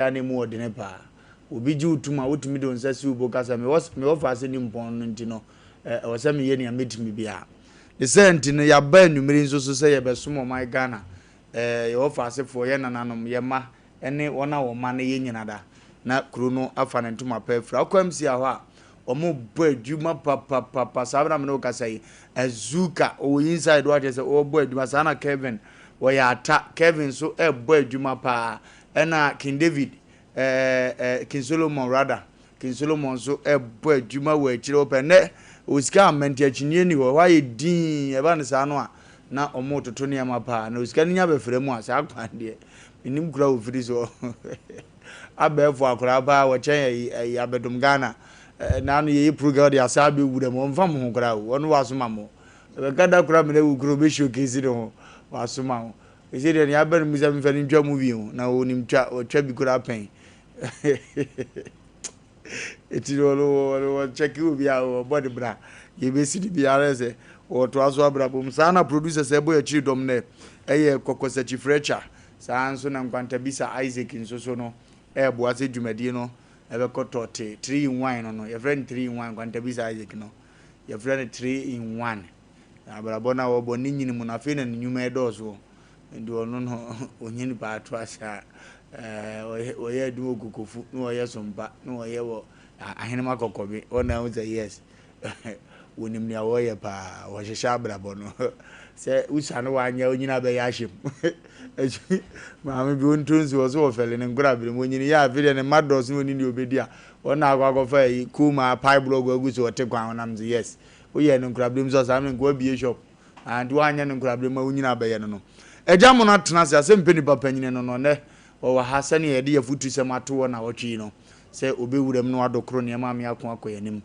a na emu wɔ dene paa. Obi gye wo tom a, wotumi de wo nsa si wo bo ka sɛ, Mewɔ mewɔ faase nimpɔn no nti no, ɛwɔ sɛ meyɛ nea mɛtumi biara. Ne saa nti no, yɛaba anwummere yi nso so sɛ yɛbɛsom ɔman Ghana, yɛwɔ faasefoɔ, yɛn nananom, yɛn mma ne wɔn a wɔn mma no yɛ nyina da na kuro no afa ne ntoma pa afira. Wokɔ MCA hɔ a, wɔbɔ adwuma papapapa. Saa berɛ a me ne wo kasa yi, Azuka, ɔwɔ inside hɔ a kyerɛ sɛ ɔrebɔ adwuma. Saa na Kevin, wɔyɛ ata. Kevin nso rebɔ adwuma paa. Ɛna King David, eh, eh, King Solomon rather, King Solomon nso ɛbɔ adwuma wɔ akyire hɔ pɛ. Nnɛ, wɔ sika amma nti akyinnyeɛ nni hɔ. Ɛhɔ ayɛ dinn, ɛba no saa no a, na wɔretoto nneɛma paa. Na osika no nya bɛfra mu a, saa kwan deɛ, mennim kuro a wɔfiri so. Abɛɛfo akwadaa paa, wɔkyɛn ayi, ayi abɛdom Ghana. Eh, na ano yɛyɛ program de asa abɛwura mu, ɔmfa mo ho koraa o, ɔno wasoma mo. Ɛbɛka da koraa mena wu kuro bɛ showcase ne ho, wasoma mo. Ese deɛ nea aba no mu sɛ memfa no ntwa movie ho na ɔnim twa ɔtwa bi koraa pɛn eti no ɔno ɔno ɔkyɛke obi a ɔbɔ ne bra yɛbɛsi no biara sɛ ɔtoa so abrabɔ mu saa na producer sɛ ɛbɔ akyiri dɔm nɛ ɛyɛ kɔkɔsakyi frɛkya saa nso na nkwantabisa Isaac nso so no ɛɛboa sɛ dwumadie no ɛbɛkɔ tɔte 3 in 1 no no yɛfrɛ no 3 in 1 nkwantabisa Isaac no yɛfrɛ no 3 in 1 Abrabɔ no a ɔbɔ ne nyini mu no, afei na ne nnwuma redɔɔso. Nti ɔno no, ɔnyini paa to ase a, ɔyɛ adwuma wɔ Kokofu, na ɔyɛ Sompa, na ɔyɛ wɔ Ahenema Kɔkɔbe. Hɔ na ahu sɛ yes, wɔnim nea wɔyɛ paa, wɔhyehyɛ abrabɔ no. Sɛ wosua no wanyɛ a, onyini abɛyɛ ahyɛ mu. Akyi maame bi ɔntɔ nsuo, ɔso ɔfɛle ne nkorabere mu. Onyini yɛ a, afei deɛ ne mma dɔɔso na ɔnni deɛ ɔbɛdi a, ɔno na akɔ akɔfa ayi, koom a apae blɔɔgo agu so, ɔte kwan ho nam sɛ yes. Woyɛɛ no nkorabere mu sɛ ɔsaa no nka wabie shop ah nti woanyɛ no nkorabere mu a wonyini abɛyɛ no no. Agya mono atena ase asɛ mpɛ nipa panyini no no nnɛ ɔwɔ ha sɛnea yɛde yafutusɛm ato hɔ nawɔtwe yi no sɛ ɔbɛwura mu na wadokoro nneɛma ame ako akɔ yɛn anim.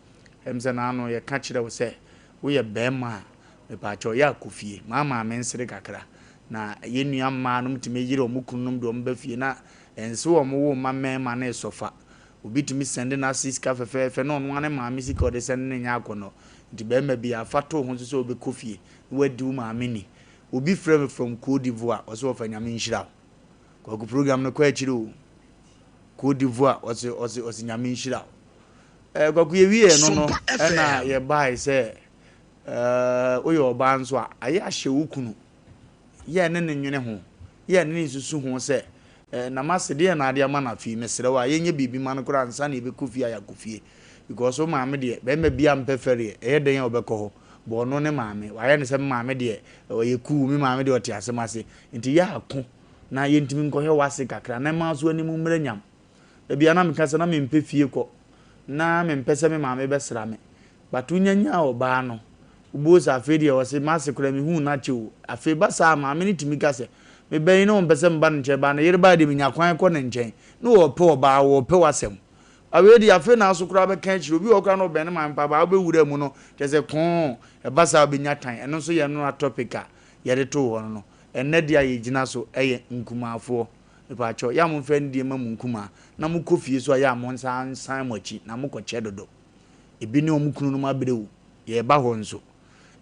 Ɛm sɛ naano yɛka kyerɛ wo sɛ woyɛ bɛɛma a mepaakyɛw yɛ a kɔ fie ma maame nsere kakra na yɛn nua mmaa nom tumi yere wɔn kununom de wɔn ba fie na ɛnse wɔn wo mma mɛɛma no resɔfa Obi tumi sɛnde n'ase sika fɛfɛɛfɛ na ɔno ara ne maame sika a ɔde sɛnde no nyɛ akɔnnɔ. Nti barima biara, fa to wo ho so sɛ wobɛkɔ fie na woadi wo maame ni. Obi frɛ me from Cote d'Ivoire, ɔse wɔfa Nyame nhyira wo. Kwaku program no kɔ akyiri o. Cote d'Ivoire, ɔse, ɔse, ɔse Nyame nhyira wo. Eh, Kwaku yɛwieɛ no no, Sompa ɛna FM. yɛbae sɛ, eh, woyɛ ɔbaa nso a, ayɛ ahyɛ wo kunu. Yɛ ne no nnwene ho. Yɛ ne no nsusu ho sɛ, Eh, na m'ase, deɛn na ade ama no afei? Mesrɛ wo a, yɛnyɛ biribi ma no koraa ansa na yɛbɛkɔ fie a yɛakɔ fie. Because wo maame deɛ, barima biara mpɛ fɛreɛ, ɛyɛ dɛn a ɔbɛkɔ hɔ? But ɔno ne maame, wayɛ no sɛ me maame deɛ, ɔyɛ cool, me maame deɛ ɔte asɛm ase. Nti yɛ ako na yɛntumi nkɔhwɛ w'ase kakra na ɛma wo nso w'anim mmra nyam. Da biara na meka sɛ na mempɛ fie kɔ, na mempɛ sɛ me maame bɛsra me. But wonya nyaa ɔbaa no, wobɛhu sɛ afei deɛ ɔse m'ase koraa mehuu no akyɛ o. Afei ba saa a, maame no tumi ka sɛ, me ba yi na ɔmpɛ sɛ meba ne nkyɛn, but ne yere baeɛ deɛ menya kwan kɔ ne nkyɛn. Na ɔɔpɛ ɔbaa, ɔɔpɛ w'asɛm. But wei deɛ afei na aso koraa bɛka akyire. Obi wɔ hɔ koraa na ɔbɛn ne maame paa, but wobɛwura mu no, kyerɛ sɛ koo, ɛba saa a wobɛnya tan. Ɛno nso yɛ nnora topic a yɛde too hɔ no no. Ɛnnɛ deɛ a yɛgyina so yɛ nkumaafoɔ. Mepaakyɛw, yɛ a momfa anidie mma mo nkumaa, na mokɔ fie nso a yɛ a monsan nsan mo akyi, na mokɔkyɛ dodo. Ebi ne wɔn kununom abrɛ o, yɛreba hɔ nso.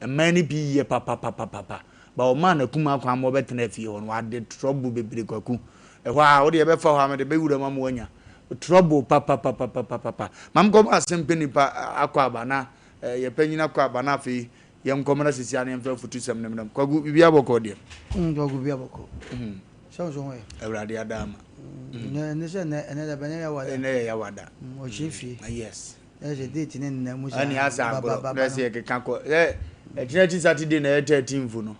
Mmaa no pii yɛ papapapapa, but wɔmaa n'akumaa kwan ma ɔbɛtenaa fie hɔ no, wade trouble bebree Kwaku. Ɛhɔ a, wo deɛ ɛbɛfa hɔ a mede bɛwura mu ama woanya trouble papapapapapa. Ma menkɔma asɛmpɛ nipa akɔ aba na yɛ panyin akɔ aba na afei yɛnkɔ mmra sisi a na yɛmfa afutusɛm no mmra mu. Kwaku, biribiara bɔkɔɔ deɛ? Mm, Kwaku, biribiara bɔkɔɔ. Sɛ wo nso ho yɛ? Awurade adaama. Ɛnɛ sɛ ɛnɛ ɛnɛ da bɛn yɛ yawada. Ɛnɛ yɛ yawada. Ɔkyerɛ fie. Yes. Ɛyɛ sɛ date ne nna mu saa. Ɛne asa agorɔ na ɛsɛ yɛkeka kɔ ɛ ɛkyerɛ akyi Saturday na ɛyɛ 13th no.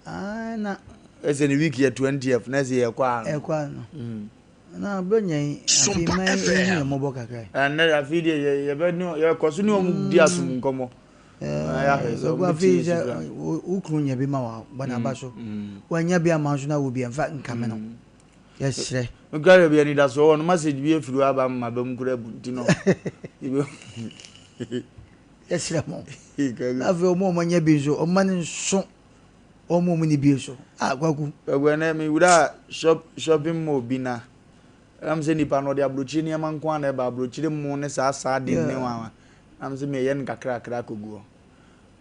Ah na. Ɛsɛ ne week yɛ 20th na ɛsɛ yɛkɔ ano. Ɛkɔ ano. Na bɛ nya yi afei mma ehu yɛ mmɔbɔ kakra. Ɛnɛ afei deɛ yɛ yɛbɛ ne yɛkɔ so ne wɔn di asom nkɔmɔ. Ɛɛ afei sɛ wo kunu nya bi ma wa bɔ n'aba so. Wanya bi ama nso na wo bi ɛnfa nkame no. Yɛsrɛ. Me kura deɛ bi anidasoɔ wɔ no message bi afiri hɔ aba ma ba mu kura bu nti no. Yɛsrɛ mo. Afei wɔn a wɔanya bi nso wɔn mma no nso wɔn a wɔn ni bi nso. Ah Kwaku. Kwaku ɛnɛ me wura shop shopping mall bi na ɛnam sɛ nipa no ɔde aburokyire nneɛma nko ara na ɛba aburokyire mo ne saa sardine ne wanwa nam sɛ meyɛ no kakrakra akɔgu hɔ.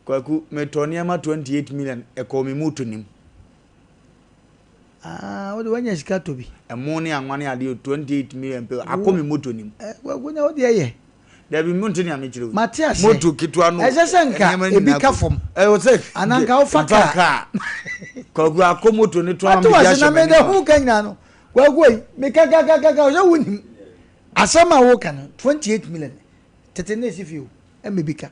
Kwaku metɔ nneɛma 28 million ɛkɔɔ me moto nim. Ah, wode wanya sika tɔ bi. Ɛmo ne anwa ne adeɛ 28 million pɛ akɔ me moto nim. Eh, Kwaku na wode ɛyɛ. Dabi mo nte nea mekyerɛ o. Mate aseɛ. Moto ketewa no. Ɛsɛ sɛ nka ebi ka fam. Ɛwɔ sɛ. Anaa nka wofa kaa. kaa. Kwaku akɔ moto ne to ama Mate mede wase na ahyɛ mede m'anim ho a. ka nyinaa no. Kwaku yi, meka kakakaka sɛ wonim. Asɛm a woka no, 28 million. Tete na esi fie o, ɛma bi ka.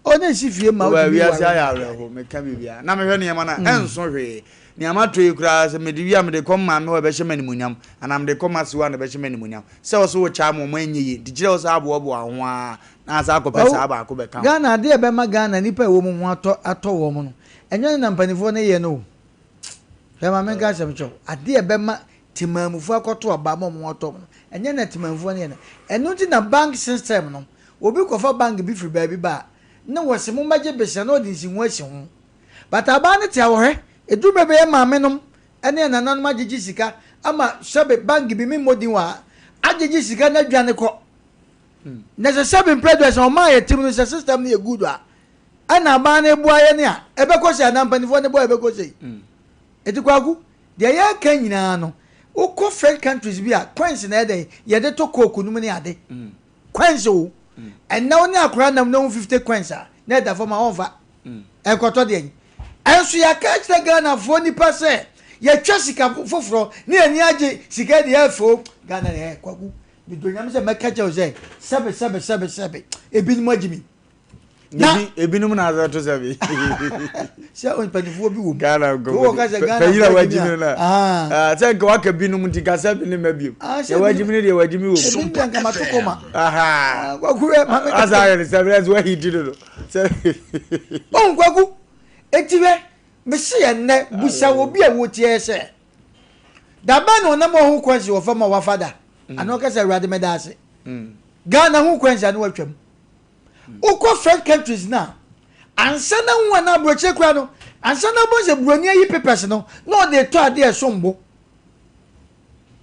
O na esi fie ma Ɔbaa wotumi wiase ware. ayɛ awerɛho meka biribiara na mehwɛ nneɛma no a ɛnso hwee. Nea matɔ yi koraa sɛ mede wie a mede kɔ maame hɔ a ɛbɛhyɛ me animuonyam anaa mede kɔ m'asew a na ɛbɛhyɛ me animuonyam. Sɛ ɔse wo kyɛ ama ɔmo ɛnyɛ yie nti kyerɛ wo sɛ aboaboa wo ho ara na asa akɔpɛ Wawu. saa baako bɛka ho. Ghana adeɛ a ɛbɛma Ghana nipa a ɛwɔ mu ho atɔ atɔ wɔn no, ɛnyɛ ne na mpanimfoɔ no yɛ no o. Hwɛ ma menka asɛm kyerɛ wo. Adeɛ a ɛbɛma temanmufoɔ akɔto aba ama wɔn ho atɔ wɔn no, ɛnyɛ na temanmufoɔ no yɛ no. Ɛno nti na bank system no, obi kɔfa bank bi firi baabi ba a, na wɔse mommɛgye besia na ɔde nsiho asi ho. But aban no te a wɔhwɛ, ɛduru berɛ bi a yɛn maamenom ne yɛn nananom agyegye sika ama sɛbe bank bi, memmɔ din wɔ ha, agyegye sika na adwane kɔ. Na sɛ sɛbe mprɛ aduasa ɔman a yɛte mu no sɛ system no yɛ good a, ɛna aban no boa yɛn a, ɛbɛkɔ sei anaa mpanimfoɔ no boa ɛbɛkɔ sei. Enti Kwaku, deɛ yɛreka nyinaa no, wokɔ French countries bi a, coins na ɛdɛn, yɛde to coke no mu ne ade. Coins o. Ɛnnɛ wo ne akwadaa nam na wohu 50 coins a, na ɛda fam a, ɔmfa. Ɛnkɔtɔ deɛn. Ɛnso yɛaka akyerɛ Ghanafoɔ nnipa sɛ, yɛtwa sika foforɔ ne yɛn ani agye, sika yi deɛ ɛyɛ fɛ o. Ghana deɛ, Kwaku, medɔ Nyame sɛ mɛka kyerɛ wo sɛ, sɛbe, sɛbe, sɛbe, sɛbe, ebinom agye me. Na ebinom na asɛ to sɛbe. Sɛ mpanimfoɔ bi wɔ mu. Ghana nkɔmɔ panyin a wagyi mi na. Ah, sɛ nka waka binom nti nka sɛbe ne ma biom. Sɛ wagyi mi ne deɛ wagyi mi wɔ mu. Ebi deɛ nka mato kɔma. Kwaku ɛ maame. Asa ayɛ ne sɛbe ɛsɛ wahi di no no. Ɔn Kwaku, eti hwɛ, mesi yɛ nnɛ busa obi a wotie sɛ, da bɛn na ɔnam ɔho kwan si wɔ fam a wafa da? Ana ɔka sɛ Awurade mɛda ase. Ghana ho kwan si ano atwam. Wokɔ French countries no a, ansa na wo anaa aburokyire koraa no, ansa na wobɛhu sɛ buroni ayi papers no, na ɔde retɔ adeɛ a ɛsom bo.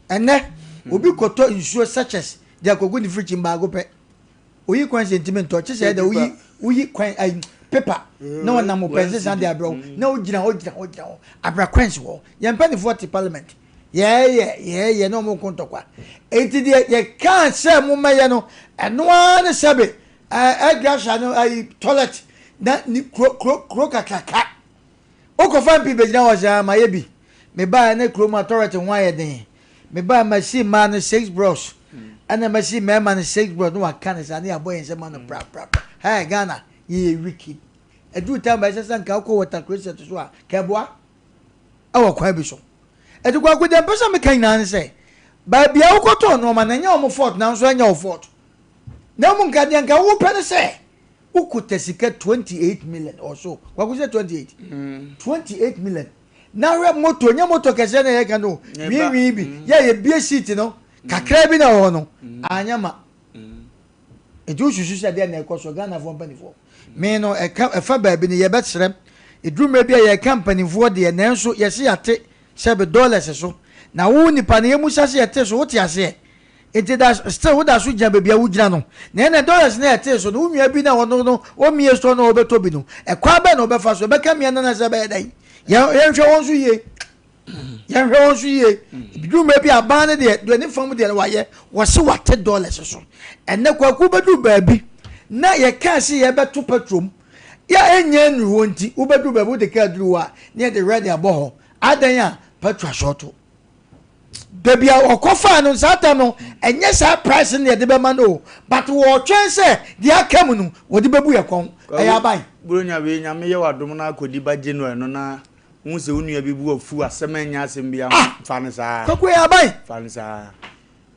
Ɛnnɛ, obi kɔtɔ nsuo sachets de akɔgu ne fridge mu baako pɛ. Oyi kwan sɛ ntumi ntɔ, kye sɛ ɛdɛ woyi woyi kwan ayi paper na ɔnam ɔpɛ nsesa de abrɛ wo na wogyina hɔ gyina hɔ gyina hɔ abra kwan si hɔ. Yɛn mpanimfoɔ te parliament yɛɛyɛ yɛɛyɛ na wɔn ko ntɔkwa. Enti deɛ yɛkaa sɛ mommɛyɛ no ɛno ara ne sɛbe ɛɛ ɛgrasa no ayi toilet na ne kuro kuro kuro kakraka. Wokɔfa mpi bɛgyina hɔ sɛ mayɛ bi. Mebaeɛ na kurom a toilet ho ayɛ den. Mebaeɛ masi mmaa no six bros ɛna masi mmarima no six bros na waka no saa ne yɛabɔ yɛn nsam ano praprapra. Hey Ghana yɛyɛ wicked. Ɛduru time a ɛsɛ sɛ nka wokɔ water closet so a ka ɛboa ɛwɔ kwan bi so. Ɛti Kwaku deɛ mpɛ sɛ meka nyinaa ne sɛ baabi a wokɔtɔɔ nnoɔma no ɛnyɛ wɔn fault nanso ɛnyɛ wo fault. Na mmom nka deɛ nka wopɛ ne sɛ wokuta sika 28 million or so. Kwaku sɛ 28? 28 million. Na hwɛ moto, nyɛ moto kɛseɛ na yɛka no, nwii bi, yɛ yɛbie seat no, kakra bi na wɔ hɔ no, anyɛ ma. Nti wosusu sɛ deɛ na ɛkɔ so, Ghanafoɔ mpanimfoɔ. Me no, ɛka, ɛfa baabi no, yɛbɛsrɛ. Ɛduru mmerɛ bi a yɛka mpanimfoɔ deɛ, nanso yɛse yɛate sɛbe dollars so. Na wo nipa no, yɛmusa sɛ yɛte so, wote aseɛ? Nti da, still woda so gyina baabi a wogyina no. Na ɛnɛ dollars no a ɛtee so no, wo nua bi no a ɔno no ɔmmie store no a ɔbɛtɔ bi no, ɛkwan bɛn na ɔbɛfa so? Ɛbɛka mmea no anaasɛ ɛbɛyɛ dɛn? Yɛn, yɛnhwɛ wɔn so yie. Yɛnhwɛ wɔn so yie. Duru mmerɛ bi aban no deɛ, deɛ ne fam deɛ no wayɛ, wɔse wate dollars so. Ɛnɛ Kwaku wobɛduru baabi na yɛkaa se yɛbɛto petrol mu, yɛ ɛnyɛ nnuru hɔ nti, wobɛduru baabi wode kaa duru hɔ a, na yɛde red abɔ hɔ. Adɛn a petrol asɔɔto. Baabi a ɔkɔfaa no saa tam no ɛnyɛ saa price no na yɛde bɛma no o but wɔretwɛn sɛ deɛ aka mu no wɔde bɛbu yɛ kɔn. Ɛyɛ aban. Buronya wei Nyame yɛ w'adom na akɔdi ba January no na wohu sɛ wo nua bi bo afu asɛm a ɛnyɛ asɛm biara ho fa no saa. Kwaku ɛyɛ aban. Fa no saa.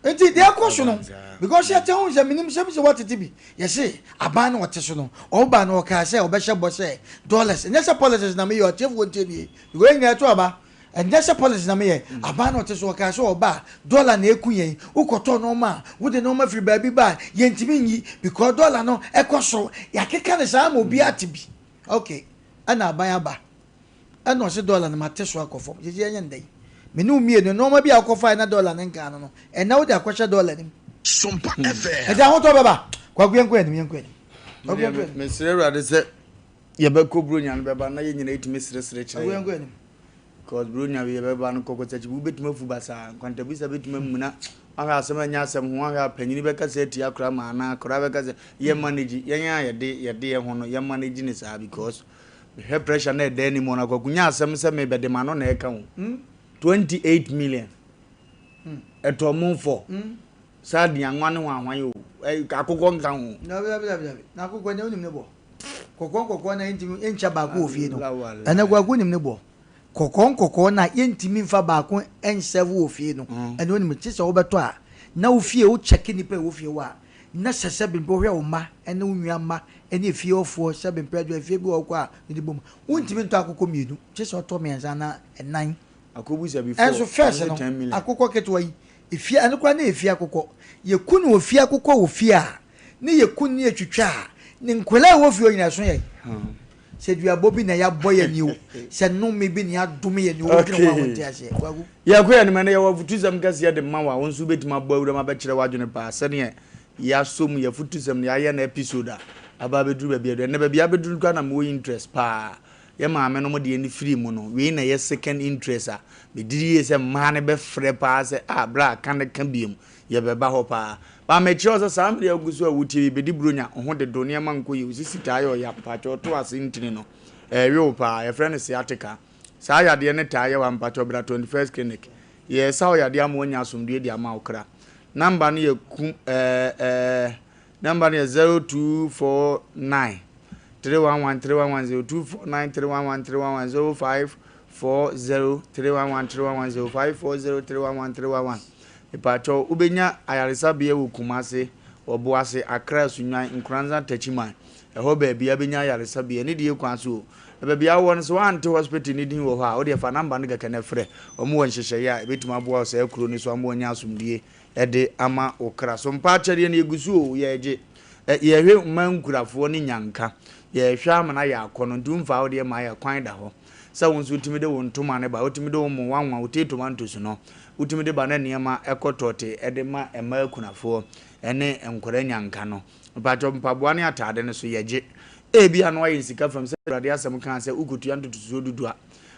Nti deɛ ɛkɔ so no because yɛte ho sɛ menim sɛ sɛ woatete bi yɛse aban no ɔte so no ɔba no ɔkaa sɛ ɔbɛhyɛ bɔ sɛ dollars ɛnyɛ sɛ politics na meyɛ ɔtiefoɔ ntie nie because yɛn nyinaa ɛto aba Ɛnyɛ sɛ politics na meyɛ, aban na ɔte so, ɔkaa sɛ ɔba a, dollar na ɛku yɛn, wokɔtɔ nnoɔma a, wode nnoɔma firi baabi ba a, yɛntumi nyi because dollar no ɛkɔ soro, yɛakeka no saa ama obiara ate bi. Ok, ɛna aban aba, ɛna ɔse dollar no mate so akɔ fam, seesei yɛnyɛ no dɛn? Me ne wo mmienu, nnoɔma bi a wokɔfaeɛ na dollar no nkaa no no, ɛnnɛ wode akɔhyɛ dollar no mu. Ɛnti ahotɔ bɛba? Kwaku yɛnkɔ anim, yɛnkɔ anim. Kwaku yɛnkɔ anim. Mesrɛ Awurade sɛ yɛbɛkɔ Buronya no bɛba na yɛn nyinaa yɛtumi seresere kyerɛ yɛn. Kwaku yɛnkɔ anim. Because Buronya wei yɛbɛba no kɔkɔsakyi wobɛtumi afu basaa, nkwantabisa bɛtumi amuna, wahwɛ asɛm anyɛ asɛm ho, wahwɛ a panyini bɛka sɛ atia akora ma anaa akora bɛka sɛ yɛ manage, yɛn a yɛde yɛde yɛn ho no yɛ manage ne saa because mehwɛ pressure na ɛda anim no akwaku nyɛ asɛm sɛ mebɛde ma no na ɛka ho. 28 million ɛtɔ mo fɔ saa di anwa ne ho ahwan o, akokɔ nka ho. Dabi dabi dabi dabi na akokɔ nyɛ wonim ne bɔ. Kɔkɔɔ nkɔkɔɔ na yɛntumi nkyɛ baako wɔ fie no. Ɛnɛ Kwaku nim ne bɔ. Kɔkɔɔ nkɔkɔɔ na yɛntumi nfa baako nsɛvo wɔ fie no. Ɛnɛ wonim kye sɛ wobɛtɔ a na wo fie wo kyɛke nipa ɛwɔ fie hɔ a na sɛ sɛ bempɛ wohwɛ wo mma ɛne wo nua mma ɛne efie hɔfoɔ sɛ bempɛ adwa efie bi wɔ hɔ kɔ a ne bom wontumi ntɔ akokɔ mmienu kye sɛ ɔtɔ mmiɛnsa anaa ɛnan. Akɔbusa before Ɛnso first no akokɔ ketewa yi efie ɛno koraa na efie akokɔ yɛku no wɔ fie akokɔ wɔ fie a ne yɛ kun ne yɛ twitwa a, ne nkwadaa a ɛwɔ fie hɔ nyinaa ɛso yɛn. Sɛ duabɔ bi na yɛabɔ yɛn ni o, sɛ nnome bi na yɛadome yɛn ni o, wodwene ho a wonte aseɛ. Kwaku. Yɛkɔ yɛn anim ɛnɛ yɛwɔ afutusɛm kɛseɛ de ma wo a wo nso wobɛtumi abɔ awuram abɛkyerɛ w'adwene paa sɛdeɛ yɛasɔ mu yɛafutusɛm no yɛayɛ no episode a aba abɛduru baabi aduru. Ɛnɛ baabi abɛduru no koraa na mewɔ interest paa. Yɛ maame nom deɛ no firi mu no wei na ɛyɛ second interest a medidi yie sɛ mmaa no bɛfrɛ paa sɛ ah bra ka ne ka biom Yɛbɛba hɔ paa. But mekyerɛ wo sɛ saa mmerɛ yi a wogu so a wotie yi bɛdi buronya, wo ho dedo, nneɛma nkɔ yie, wo sisi taa yɛ ɔya, mpakyɛw to ase ntini no ɛrewe wo paa, yɛfrɛ no sciatica. Saa yadeɛ no taa yɛ wo a mpakyɛw bra 21st clinic. Yɛresa wo yadeɛ ama woanya asomdwoeɛ de ama wo kra. Number no yɛ kum ɛɛ ɛɛ Number no yɛ 0249 311 311 0249 311 311 0540 311 311 0540 311 311. Mepaakyɛw, wobɛnya ayaresabea wɔ Kumase, Ɔboase, Accra, Sunyani, Nkoranza, Techiman. Ɛhɔ baabiara bɛnya ayaresabea. Ne deɛ kwan so o. Na baabi a wowɔ no, sɛ woante hospital no din wɔ hɔ a, wodeɛ fa number no kɛkɛ na frɛ. Wɔn wɔ nhyehyɛeɛ a ɛbɛtumi aboa wo saa kuro no so ama woanya asomdwie de ama wo kra. So mpa akyɛdeɛ no yɛgu so o, yɛregye. Ɛ, yɛrehwɛ mma nkurafoɔ ne nyanka. Yɛrehwɛ ama no ayɛ akɔnnɔ, nti womfaa wo deɛ mmaeɛ a, kwan da hɔ. Sɛ wo nso wotumi de wo ntoma no ba, wotumi de wo mo, w'anwa, wo tee tomantos no, wotumi de ba na nneɛma kɔ tɔɔte de ma mmaa akunafoɔ ne nkwadaa nyanka no. Mpakyɛw, mpaboa ne ataade no so yɛgye. Ebia na woayɛ no sika fam sɛ Awurade asɛm kaa sɛ wokotua ntotosoɔ dudu a,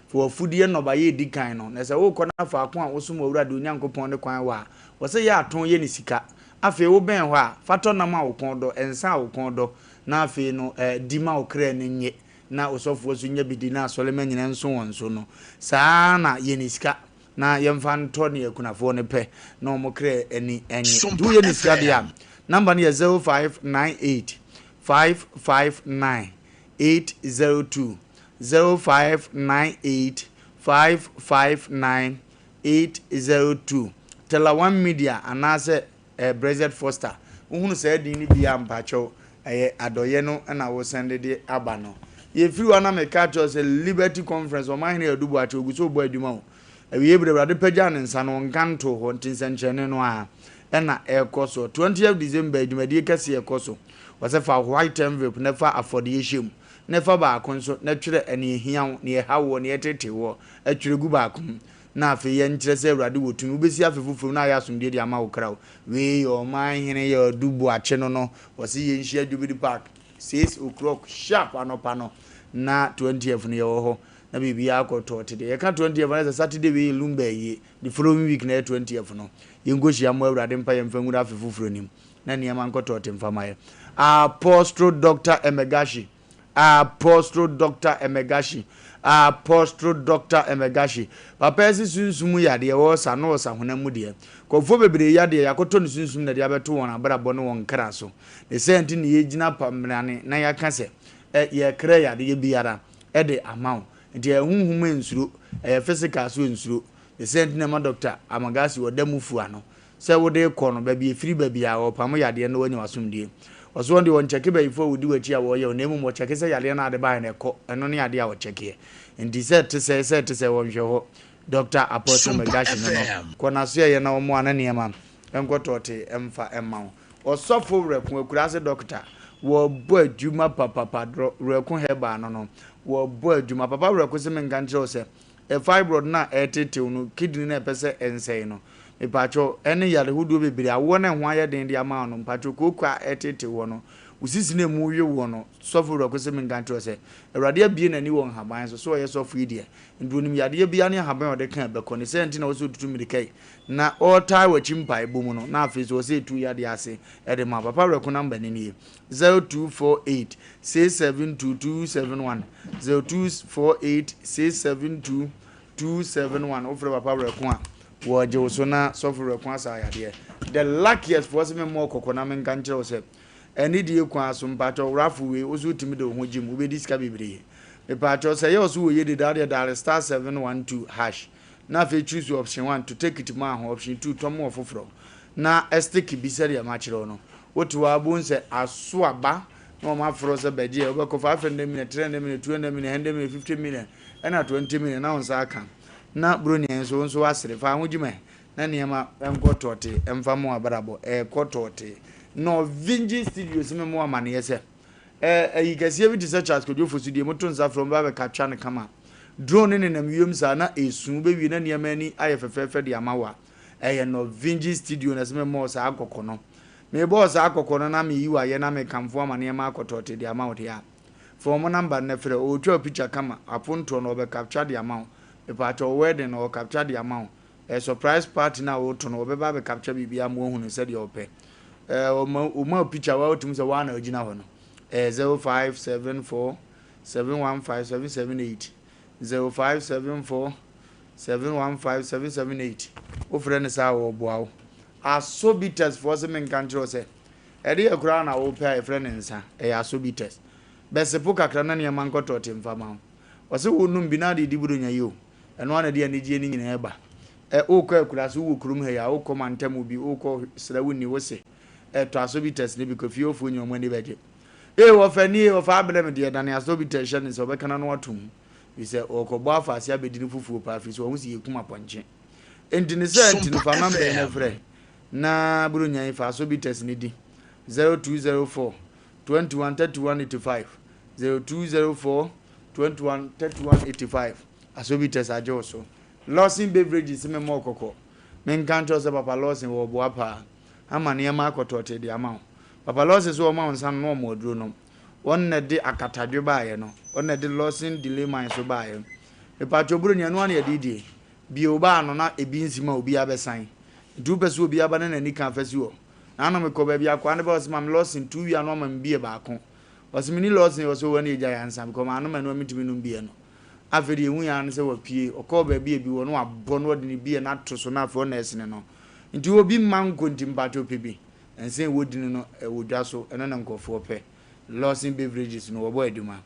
Fa w'afudeɛ nnɔbaeɛ a ɛdi kan no, na sɛ worekɔ na faako a wosom w'Awurade wo Nyankopɔn no kwan wɔ a, wɔ sɛ yɛ atõ yɛ no sika. Afei wobɛn hɔ a, fa tɔ nam a wo kɔn dɔ, nsa a wo kɔn dɔ, na afei no di ma wo kra ani nnye, na wo sɔfoɔ nso nya bi di, na asɔremma nyinaa nso wɔn so no. Saa ara na yɛ no sika, na yɛmfa ntɔ nea akunafoɔ no pɛ, na wɔn kra ani nnye. Nti woyɛ no sika deɛ a, number no yɛ 0598 559 802 0598 559 802 Tela One Media anaasɛ eh, Brexit Foster. Wohunu saa din no bi a mpakyɛw ɛyɛ adɔyɛ no na wosɛnde de aba no. Yɛfiri hɔ a na meka akyerɛ wo sɛ Liberty Conference Ɔmanhene Adu Boakye ɔgu so rebɔ adwuma o. Awiei bere Awurade pagyaa ne nsa no ɔnka ntoo hɔ nti nsɛnkyerɛnne no ara na ɛrekɔ soɔ. 20th December dwumadie kɛseɛ ɛkɔ so. Wɔsɛ fa white envelope na fa afɔdeɛ hyɛ mu na fa baako nso na twerɛ nea ɛhia wo, nea ɛha woɔ, nea ɛtetee woɔ, twerɛ gu baako mu. Na afei yɛnkyerɛ sɛ Awurade wɔ tumi. Wobɛsi afe foforɔ mu na ayɛ asomdwoeɛ de ama wo kra o. Wei yɛ ɔman hene yɛ Adu Boakye no no. Wɔse yɛnhyia Jubilee Park 6 o'clock sharp anɔpa no na 20th no yɛwɔ hɔ na biribiara akɔ tɔɔte deɛ. Yɛka 20th no sɛ Saturday wei yɛ Lumba ayie, the following week na ɛyɛ 20th no. Yɛnkɔhyia mmɔ Awurade mpaeɛ mfa nwura afe foforɔ no mu. na nneɛma nkɔ tɔɔte mfa ma yɛ. Apostro Doctor Emegashi, Apostro Doctor Emegashi, Apostro Doctor Emegashi. Papa yi se sunsum mu yadeɛ, ɔɔsa na ɔɔsa honam mu deɛ. Nkurɔfoɔ bebree yadeɛ, yɛakɔtɔ no sunsum na ɛde abɛto wɔn abrabɔ ne wɔn kra so. Ne saa nti na yɛgyina pamrane na yɛaka sɛ, ɛ, yɛrekra yadeɛ biara de ama wo. Nti ɛyɛ honhom nsuro, ɛyɛ physical nso nsuro. Ne saa nti na ɛma Doctor Amagasi ɔda mu fua no. Sɛ wode rekɔ no, baabi ɛfiri ba biara, wɔpamo yadeɛ no na woanya w'asomdwoeɛ. Ɔse wɔn deɛ wɔnkyɛke bayifoɔ a wɔdi w'akyi a wɔreyɛ wo, na mmom wɔkyɛke sɛ yadeɛ no a wode baeɛ no ɛkɔ, ɛno ne adeɛ a wɔkyɛkeɛ. Nti sɛ ɛte sɛɛ, sɛ ɛte sɛɛ, wɔnhwɛ hɔ. Dɔkta Apostle Sompa Megashi no no, FM. kɔ n'asoɛeɛ na ɔmmoa na nneɛma nkɔ tɔɔtee mfa mma wo. Ɔsɔfo Werɛko, akuraase dɔkta, wɔbɔ adwuma papapa, Drɔ Werɛko Herbal no no, wɔbɔ adwuma. Papa Werɛko se menka nkyerɛ wo sɛ, Fibroid no a ɛretetew no, kidney no a ɛpɛ sɛ ɛnsɛe no, mepakyɛw, ɛne yare hodoɔ bebree, awoɔ no a ɛho ayɛ den de ama wo no, mpakyɛw, kooko a ɛretetew hɔ no, Wo sisi no a emu we woɔ no, sɔfo Werɛko se menka nkyerɛ wo sɛ, Awurade abue n'ani wɔ nhaban so, sɛ ɔyɛ sɔfo yi deɛ, nti ɔnim yadeɛ biara ne ahaban a ɔde ka a ɛbɛkɔ, ne saa nti na ɔwɔ sɛ ɔtutu mmirika yi, na ɔretaa w'akyi mpaebɔ mu no, na afei nso ɔwɔ sɛ ɛtu yadeɛ ase de ma wo. Papa Werɛko number no nie, 0248 672 271, 0248 672 271, wofrɛ Papa Werɛko a, wɔregye wo so na sɔfo Werɛko asa yadeɛ. The luckiest foɔ se memmɔ wo kɔkɔ na menka nkyerɛ wo sɛ, Anidie kwan so, mpakyɛw raffle wei wo so wotumi de wo ho gye mu, wobɛdi sika bebree. Mepakyɛw sɛ ɛyɛ wo so wɔ yɛ deda wodeɛ dial *712# na afei choose option 1 to take it maa ho, option 2 tɔ mo ɔfoforɔ na stick bi sɛdeɛ makyerɛ wo no. Wote hɔ ara wobɛhu sɛ aso aba na wɔn afrɛ wo sɛ bɛgye ɛ, wobɛkɔ 500 million, 300 million, 200 million, 100 million, 50 million ɛna 20 million na wo nsa aka. Na Buronya yi nso wo nso woasere, fa ho gye mu ɛ. Na nneɛma nkɔ tɔɔtee mfa mo abrabɔ ɛrekɔ tɔɔtee. Norvingye Studios me mo amaneɛ sɛ ɛ ayi kɛseɛ bi te sɛ Charles Kojo Fosu deɛ moto nsa frɛ wɔn bɛba abɛka twa no kama. Drone no nenam wiem saa na ɛresu wobɛwie na nneɛma ani ayɛ fɛfɛɛfɛ de ama wo a ɛyɛ Norvingye Studio na ɛsɛ me mmɔɔ saa kɔkɔ no. Mebɔɔ saa kɔkɔ no na meyi wo ayɛ na mekamfo ama nneɛma akɔ tɔɔtee de ama wo deɛ a fa wɔn number no na frɛ ɔretwa wo picture kama apontoɔ no ɔbɛcapture de ama wo mepaakyɛw wo wedding no ɔrecapture de ama wo Eh surprise party no a woto no wɔbɛba abɛ capture biribiara ma woahu no sɛdeɛ wɔpɛ. Eh wɔma wɔma wo picture wa wotumi sɛ woa na wogyina hɔ no. Eh 0574 715 778 0574 715 778 wofrɛ no saa a wɔboa wo. Asobites foɔ se menka nkyerɛ wo sɛ ɛdeɛ koraa na wopɛ a yɛfrɛ no nsa ɛyɛ asobites. Bɛsepo kakra na nneɛma nkɔtɔɔte mfa ma wo. Wɔse wonom bi na ade di buronya yi o. Ɛno ara na ɛde anigyeɛ no nyinaa ba. Ɛ, worekɔ akuraase, wowɔ kurom ha yi a, worekɔ mantam bi, worekɔ sra wo nni, wo se, Ɛ, tɔ asobitas no bi kɔ fie hɔfoɔ nyinaa wɔn ani bɛgye. Ee, wɔfa nie, wɔfa abrɛ me deɛ, dane asobitas hyɛ ne nsa, ɔbɛka n'ano ato mu. Firi sɛ, ɔrekɔbɔ afaase abɛdi no fufuo paa, firi sɛ wahu sɛ yɛkum apɔnkye. Enti ne saa nti no, Sompa fa nɔmba yi na FM. frɛ, na Buronya yi, fa asobitas no di, 0204 21 31 85, 0204 21 31 85. Asobites agye wo so. Lawson Beverages se memmɔ wo kɔkɔ. Menka nkyerɛ wo sɛ Papa Lawson wɔ ɔboa paa ama nneɛma akɔ tɔɔtee de ama wo. Papa Lawson se wɔma wo nsa no na wɔma wo aduro nom. Wɔn na ɛde akatadwe baeɛ no. Wɔn na ɛde Lawson Delay-Mine nso baeɛ. Mepakyɛw Buronya, ɛno ara na yɛde redie. Bue wo baa ano na ebi nsi ma obiara bɛsan. Nti wopɛ sɛ obiara ba na n'ani ka a, fa si hɔ. Naano mekɔɔ baabi akoa no bɛɛ ɔse ma me Lawson tu wie a na wama me beer baako. Ɔse menni Lawson ɔse oh ɛneɛ gyae ansa because manom ɛno a mentumi nnom beer no. Afei deɛ ehui ara ne sɛ wapue. Ɔkɔɔ baabi a ebi wɔ na wabɔ na ɔde ne beer no ato so na afei ɔnɛɛse no. Nti obi mma nkɔ nti mpakyɛw pɛ bi. Nsa a ɛwɔ dini no ɛwɔ dwa so ɛno na nkurɔfoɔ pɛ. Lawson Beverages no wɔbɔ adwuma.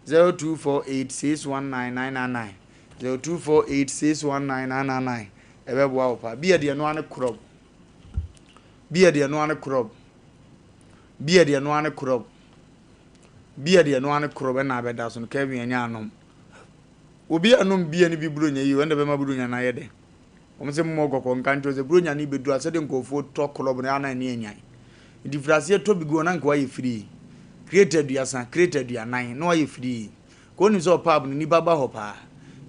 0248 619 999 0248 619 999 ɛbɛboa wo paa. Beer deɛ ɛno ara ne korɔb. Beer deɛ ɛno ara ne korɔb. Beer deɛ ɛno ara ne korɔb. Beer deɛ ɛno ara ne korɔ bɛ na abɛda so no Kevin anya anom. Obi anom beer no bi buronya yi o ɛnna bɛma buronya no ayɛ dɛ. Wɔn sɛ mmɔ kɔkɔ nka nkyerɛ sɛ buronya no bɛduru a sɛdeɛ nkurɔfoɔ tɔ korɔb no ana ani anyan. Nti firi aseɛ tɔ bi gu hɔ na nka wayɛ firii. Crate aduasa, crate aduanan na wayɛ firii. Ka wonim sɛ ɔpaab no nnipa ba hɔ paa.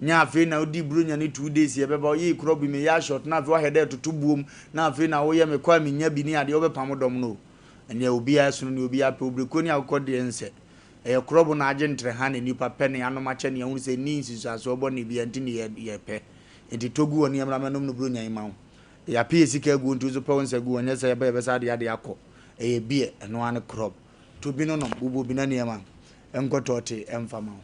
Nyɛ afei na wodi buronya no 2 days ɛbɛba woyɛ korɔ bi meyɛ ashort na afei wahwɛ dɛ ɛtoto buom na afei na woyɛ mekɔ a menya bi ne adeɛ wobɛpam dɔm no o. Ɛnneɛ obiara ɛsono nea obiara pɛ, obirekuo ne akokɔ deɛ nsɛ. Ɛyɛ korɔbo na agye ntrɛha na nnipa pɛ ne anom akyɛ nea ahunu sɛ ɛnni nsunsuansoɔ bɔne biara nti ne yɛ yɛpɛ. Enti tɔ gu hɔ ne yɛmmra mmɛnom no buronya yi ma wo. Yɛape yɛ sika agu hɔ nti wo nso pɛ wo nsa gu hɔ nyɛ sɛ yɛba yɛbɛsa de adeɛ akɔ. Ɛyɛ beer, ɛno ara ne korɔb. To bi no nom, bobɔ bi na nneɛma nkɔ tɔɔtee ɛmfa ma wo.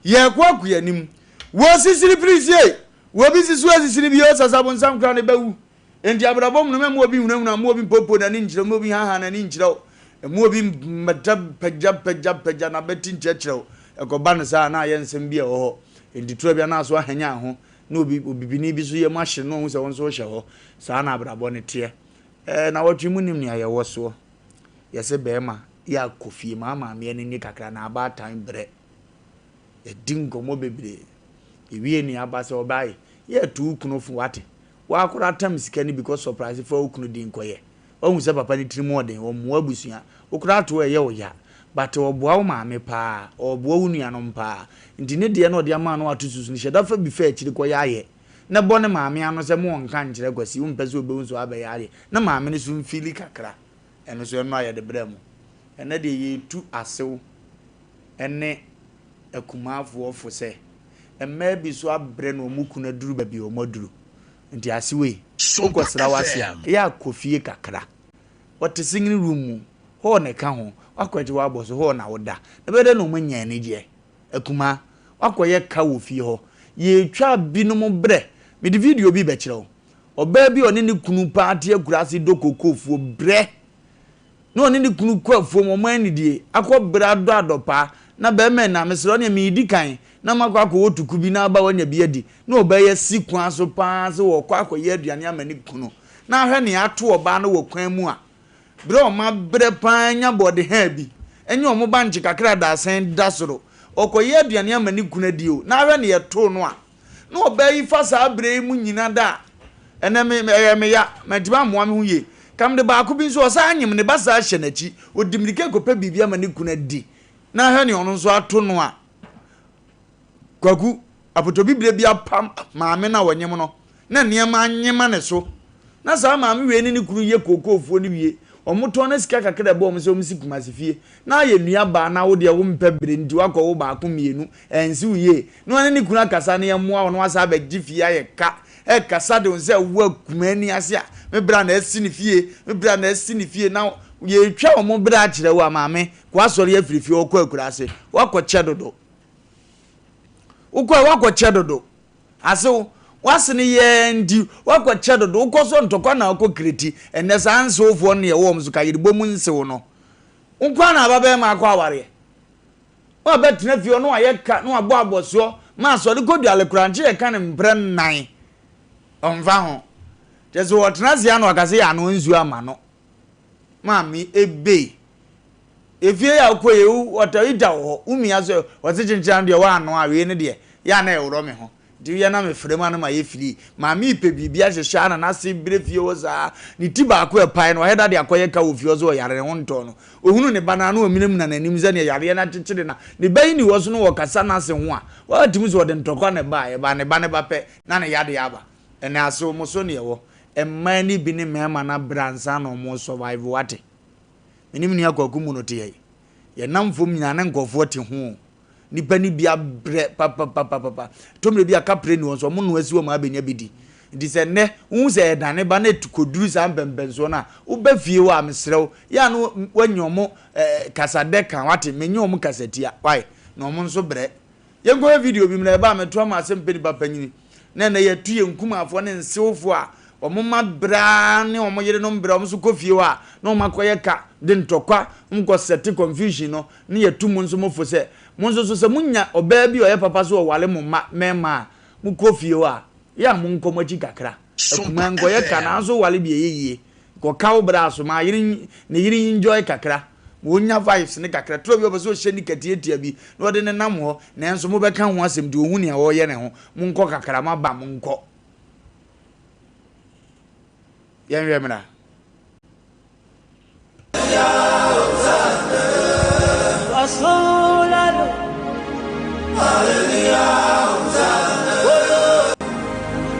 Yɛrekɔ akɔ yɛn anim. Wɔ sisiri pirisie! Wɔ bi si so asisiri bio, sasabonsam koraa ne bɛwu. Enti abrabɔ mu no, mma obi nhunahuna, mma obi mpoopoo n'ani nkyerɛ wo, mma obi nhaahaa n'ani nkyerɛ wo, mma obi mmɛda pagyapagya n'abati nkyerɛkyerɛ wo. Ɛkɔba no saa a, na ayɛ nsɛm bi a ɛwɔ hɔ. Enti tura bi a na aso ahanyan ho, na obi, obibini bi nso yam ahye no na wahu sɛ wo nso wohyɛ hɔ. Saa na abrabɔ no teɛ. Ɛɛ, nawɔtwe mu nim nea yɛwɔ soɔ. Yɛse bɛrima, yɛ a kɔ fie, ma maame ani nnye kakra na abaatan brɛ. Yɛadi nkɔmmɔ bebree. Yɛwie nea aba sɛ ɔbaa yi, yɛ tu wo kunu fo, wate? Woakora tam sika no bi kɔ surprise fa wo kunu din kɔyɛ. Wahu sɛ papa no tirim ɔden, ɔmmoa abusua. Wo koraa to ɛyɛ wo ya. But ɔboa wo maame paa, ɔboa wo nuanom paa. Nti ne deɛ na ɔde ama no ato susu no, hyɛ da fa bi fa akyiri kɔyɛ ayɛ. Na bɔ ne maame ano sɛ mo ɔnka nkyerɛ Kwasi, wompɛ sɛ ɔbɛhu sɛ wabɛyɛ ayɛ. Na maame no nso mfili kakra. Ɛno nso ɛno a yɛde brɛ mo. Ɛnnɛ deɛ yɛretu asew ne akumaafoɔ fo sɛ, mmaa bi so abrɛ na wɔn kunu aduru baabi a wɔaduru. Nti asew ei, wokɔsra w'ase a, ɛyɛ a kɔ fie kakra. Wɔte singing room mu, hall na ɛka ho, woakɔ akyi woabɔ so, hall na woda. Na ɛbɛyɛ dɛn na wɔanya anigyeɛ? Akumaa, woakɔyɛ ka wɔ fie hɔ. Yɛretwa binom brɛ. Mede video bi rebɛkyerɛ wo. Ɔbaa bi a ɔne ne kunu paa te akuraase dɔ kokofuo brɛ. Na ɔne ne kunu kɔ afuom, wɔn anidie, akɔ brɛ adɔ adɔpaa. Na barima yi na, mesrɛ wo neɛ meredi kan na makɔ akɔwɔ tuku bi na aba wanya bi adi. Na ɔbaa yi asi kwan so paa sɛ ɔrekɔ akɔyɛ aduane ama ne kunu. Na ahwɛ nea ato ɔbaa no wɔ kwan mu a, Berɛ a wɔabrɛ pa ara anya bɔɔdehaa bi ne wɔn bankye kakra a dadesɛn da soro, ɔrekɔyɛ aduane ama ne kunu adi o, na ahwɛ nea ɛtoo no a, na ɔbaa yi fa saa berɛ yi mu nyina da a, ɛnnɛ me, ɛyɛ me ya, mantumi ammoa me ho yie. Ka mede baako bi nso, ɔsan anyem ne ba saa hyɛ n'akyi, ɔdi mmirika rekɔpɛ biribi ama ne kunu adi, na ahwɛ nea ɔno nso ato no a, Kwaku, apotobibire bi apam maame no a ɔnyem no, na nneɛma anyema ne so. Na saa maame wei ne ne kunu yɛ kookoofoɔ no wie, wɔtɔn na sika kakra a ɛbɔ wɔn sɛ wɔsi Kumasi fie, na ayɛ nua baa na wo deɛ wompɛ bere nti woakɔwo baako mmienu, ɛnsi wo yie. Na ɔne ne kunu akasa na yɛmmoa wo na wasan abɛgye fie ayɛ ka, ɛkasa de wo sɛ wo akuma ani ase a, me bra na asi ne fie, me bra na asi ne fie, na yɛretwa wɔn bra akyerɛ wo a maame, kɔ asɔre afiri fie hɔ kɔ akuraase, woakɔkyɛ dodo. Wokɔe woakɔkyɛ dodo. Asew, w'asene yɛɛ nti woakɔkyɛ dodo. Wokɔ so ntɔkwa na wokɔ kireti. Ɛnnɛ saa nsewfoɔ no na yɛwɔ wɔn so ka yerebɔ mu nsew no. Wo nko ara na aba bɛrima akɔ awareɛ. Na wabɛtena fie hɔ na wayɛ ka na wabɔ abɔsoɔ ma asɔre kɔ duale koraa nkyɛ yɛka no mprɛ nnan. Ɔmfa ho. Kyerɛ sɛ ɔtena ase a na waka sɛ yɛ ano nsuo ama no. Maame ebe. Efie yi a wokɔ yi, wɔtɔ heater wɔ hɔ. Wo mia so, wɔse kyenkyen ano deɛ woanoa a, wei no deɛ, yɛ a na ɛworɔ me ho. Nti woyɛ na mefrɛ mu a na mayɛ free. Maame yi pɛ biribi ahyehyɛ a na n'ase brɛ fie hɔ saa. Ne ti baako a ɛpae no, wayɛ da de akɔyɛ ka wɔ fie hɔ sɛ ɔyare ne ho ntɔɔ no. Ohunu ne ba no a, na ɔminamina n'anim sɛdeɛ yareɛ no akyekyere no. Ne ba yi nni hɔ so na ɔkasa n'ase ho a, woatumi sɛ ɔde ntɔkwa na ɛbaeɛ. Ɛbaa ne ba no ba pɛ, na ne yadeɛ aba. Ɛnɛ asew mo so na ɛwɔ. Mmaa no bi ne mmarima no abrɛ ansa na wɔn survive wate. Me ne me nua Kwaku mu no te yɛn. Yɛnam fam nyinaa na nkurɔfoɔ te ho. Nnipa no bi abrɛ papapapapa. Ɛtɔ mmerɛ bi a kaprɛ nni hɔ nso wɔn noa si hɔ ma abɛnya bi di. Nti sɛ nnɛ wohu sɛ ɛredane ba na ɛtu kɔduru saa mpɛmpɛnsoɔ no a, woba fie hɔ a mesrɛ wo, yɛ a na woanya wɔn eh, kasadɛ ka wate, menye wɔn kasatia, why? Na wɔn nso brɛ. Yɛnkɔhwɛ video bi mu na ɛba a mɛtoa mo asɛm pɛ nipa panyini. Na ɛnnɛ yɛatu yɛn nkumaafoɔ ne nsewfoɔ a wɔn mma brɛ ara ne wɔn yerenom brɛ wɔn nso kɔ fie hɔ a na wɔn akɔyɛ ka de ntɔkwa wɔn kɔ sɛte confusion no ne yɛtu mo nso mo fo sɛ mo nso so sɛ mo nya ɔbaa bi a ɔyɛ papa so ɔware mo mma mmarima a mo kɔ fie hɔ a yɛ a mo nkɔ mo akyi kakra akumaa nkɔyɛ ka nanso ware bi ɛyɛ yie Kɔka wo bra so ma yere ne yere enjoy kakra ma ɔnya vibes no kakra turo bi ɔpɛ sɛ ɔhyɛ nika tiatia bi na ɔde ne nam hɔ nanso mobɛka ho asɛm nti ɔhu nea ɔreyɛ ne ho monkɔ kakra moaba monkɔ yɛnhwɛ mmra.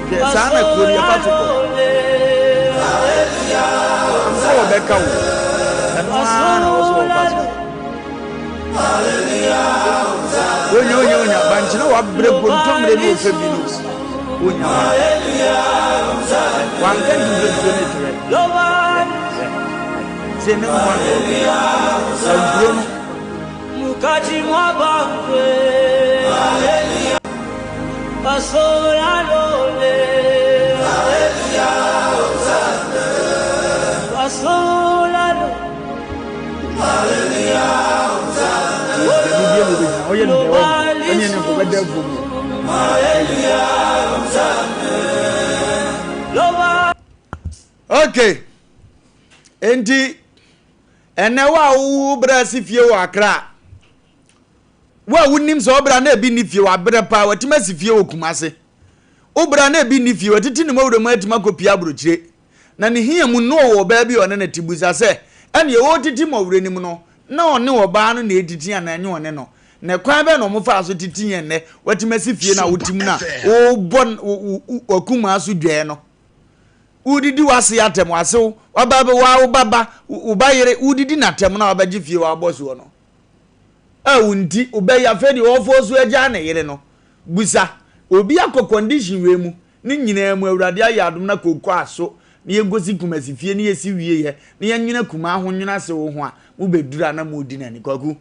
Hwɛ, saa na kuro no yɛfa so kɔ. Amfa wɔbɛka wo, ɛno ara na wɔ so wɔfa so. Wonya wonya wonya bankyena wabrɛ kontommire ne ɔfɛ bi no wonya wa. Wanka nti sɛ nsuo no twerɛ. Sɛ ne nkoa na ɔpɛ. Ankuro no. Okay. Enti ɛnɛ wo a wo brɛ ase fie wɔ Accra. Wo a wonim sɛ ɔbra na ebi nni fie wabrɛ paa watumi asi fie wɔ Kumase. Wo bra na ebi nni fie watiti ne mɔwerɛ mu atumi akɔpie aburokyire. Na ne hia mu no ɔwɔ ɔbaa bi a ɔne no te bisa sɛ, ɛneɛ ɔretiti mmɔwerɛ no mu no, na ɔne ɔbaa no na ɛretiti anaa ɛnyɛ ɔne no? Na ɛkwan bɛn na wɔfaa so titi yɛn nnɛ watumi asi fie no a wote mu no a wobɔ w'akumaa so dwɛɛ no? Wodidi w'ase atɛm, w'asew, w'aba bɛ wa wo ba ba, wo ba yere, wodidi n'atɛm na wabɛgye fie wabɔ soɔ no. A wo nti, wobɛyɛ afei deɛ ɔfɔ so agyaa ne yere no. Busa, obi akɔ condition wei mu, ne nyinaa mu Awurade ayɛ adom na kooko aso na yɛnkɔsi Kumasi fie na yɛsi wieɛ na yɛnwene Kumaa ho nwene asew ho a, mobɛduru a na modi n'ani. Kwaku,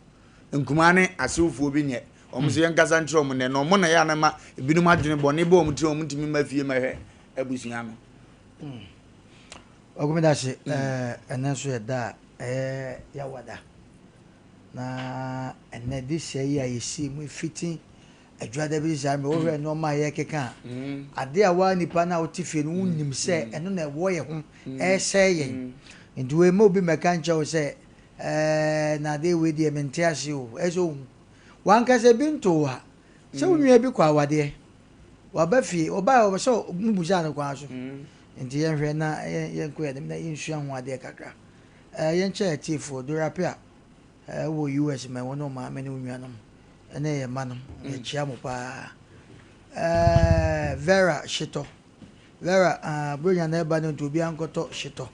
Nkumaa ne asewfoɔ bi nyɛ. Wɔn nso yɛnkasa nkyerɛ wɔn nnɛ na wɔn na ɛyɛ a na ɛma ebinom adwene bɔne ba wɔn tirim a wɔntumi mma fie mmɛhwɛ abusua no. Ɔgomeda ase ɛnɛ nso yɛ da a ɛyɛ yawada na ɛnɛ de sɛ yi a yɛsi mu fiti adwada bi saa mmerɛ wohwɛ nneɛma a yɛkeka a ade a waa nipa no a wote fie no wonim sɛ ɛno na ɛwɔ yɛ ho ɛresɛe yɛn nti wei ma obi mmɛka nkyerɛ wo sɛ ɛɛ na ade wei deɛ mente ase o ɛsɛ ohu wankasa bi nto wo a sɛ wo nua bi kɔ awadeɛ Waba fie, ɔbaeɛ ɔbɛ sɛ mo busaa no kwan so. Nti yɛnhwɛ na yɛnkɔ yɛn anim na yɛnsua ho adeɛ kakra. Ɛɛ yɛnkyɛ atiefoɔ, Dora Appiah ɛɛ wɔ US mɛ wo ne wo maame ne wo nuanom ɛne yɛn mma nom yɛkyea mo paa. Ɛɛ Vera Hyetɔ, Vera ah Buronya na ɛba no nti obiara nkɔtɔ hyetɔ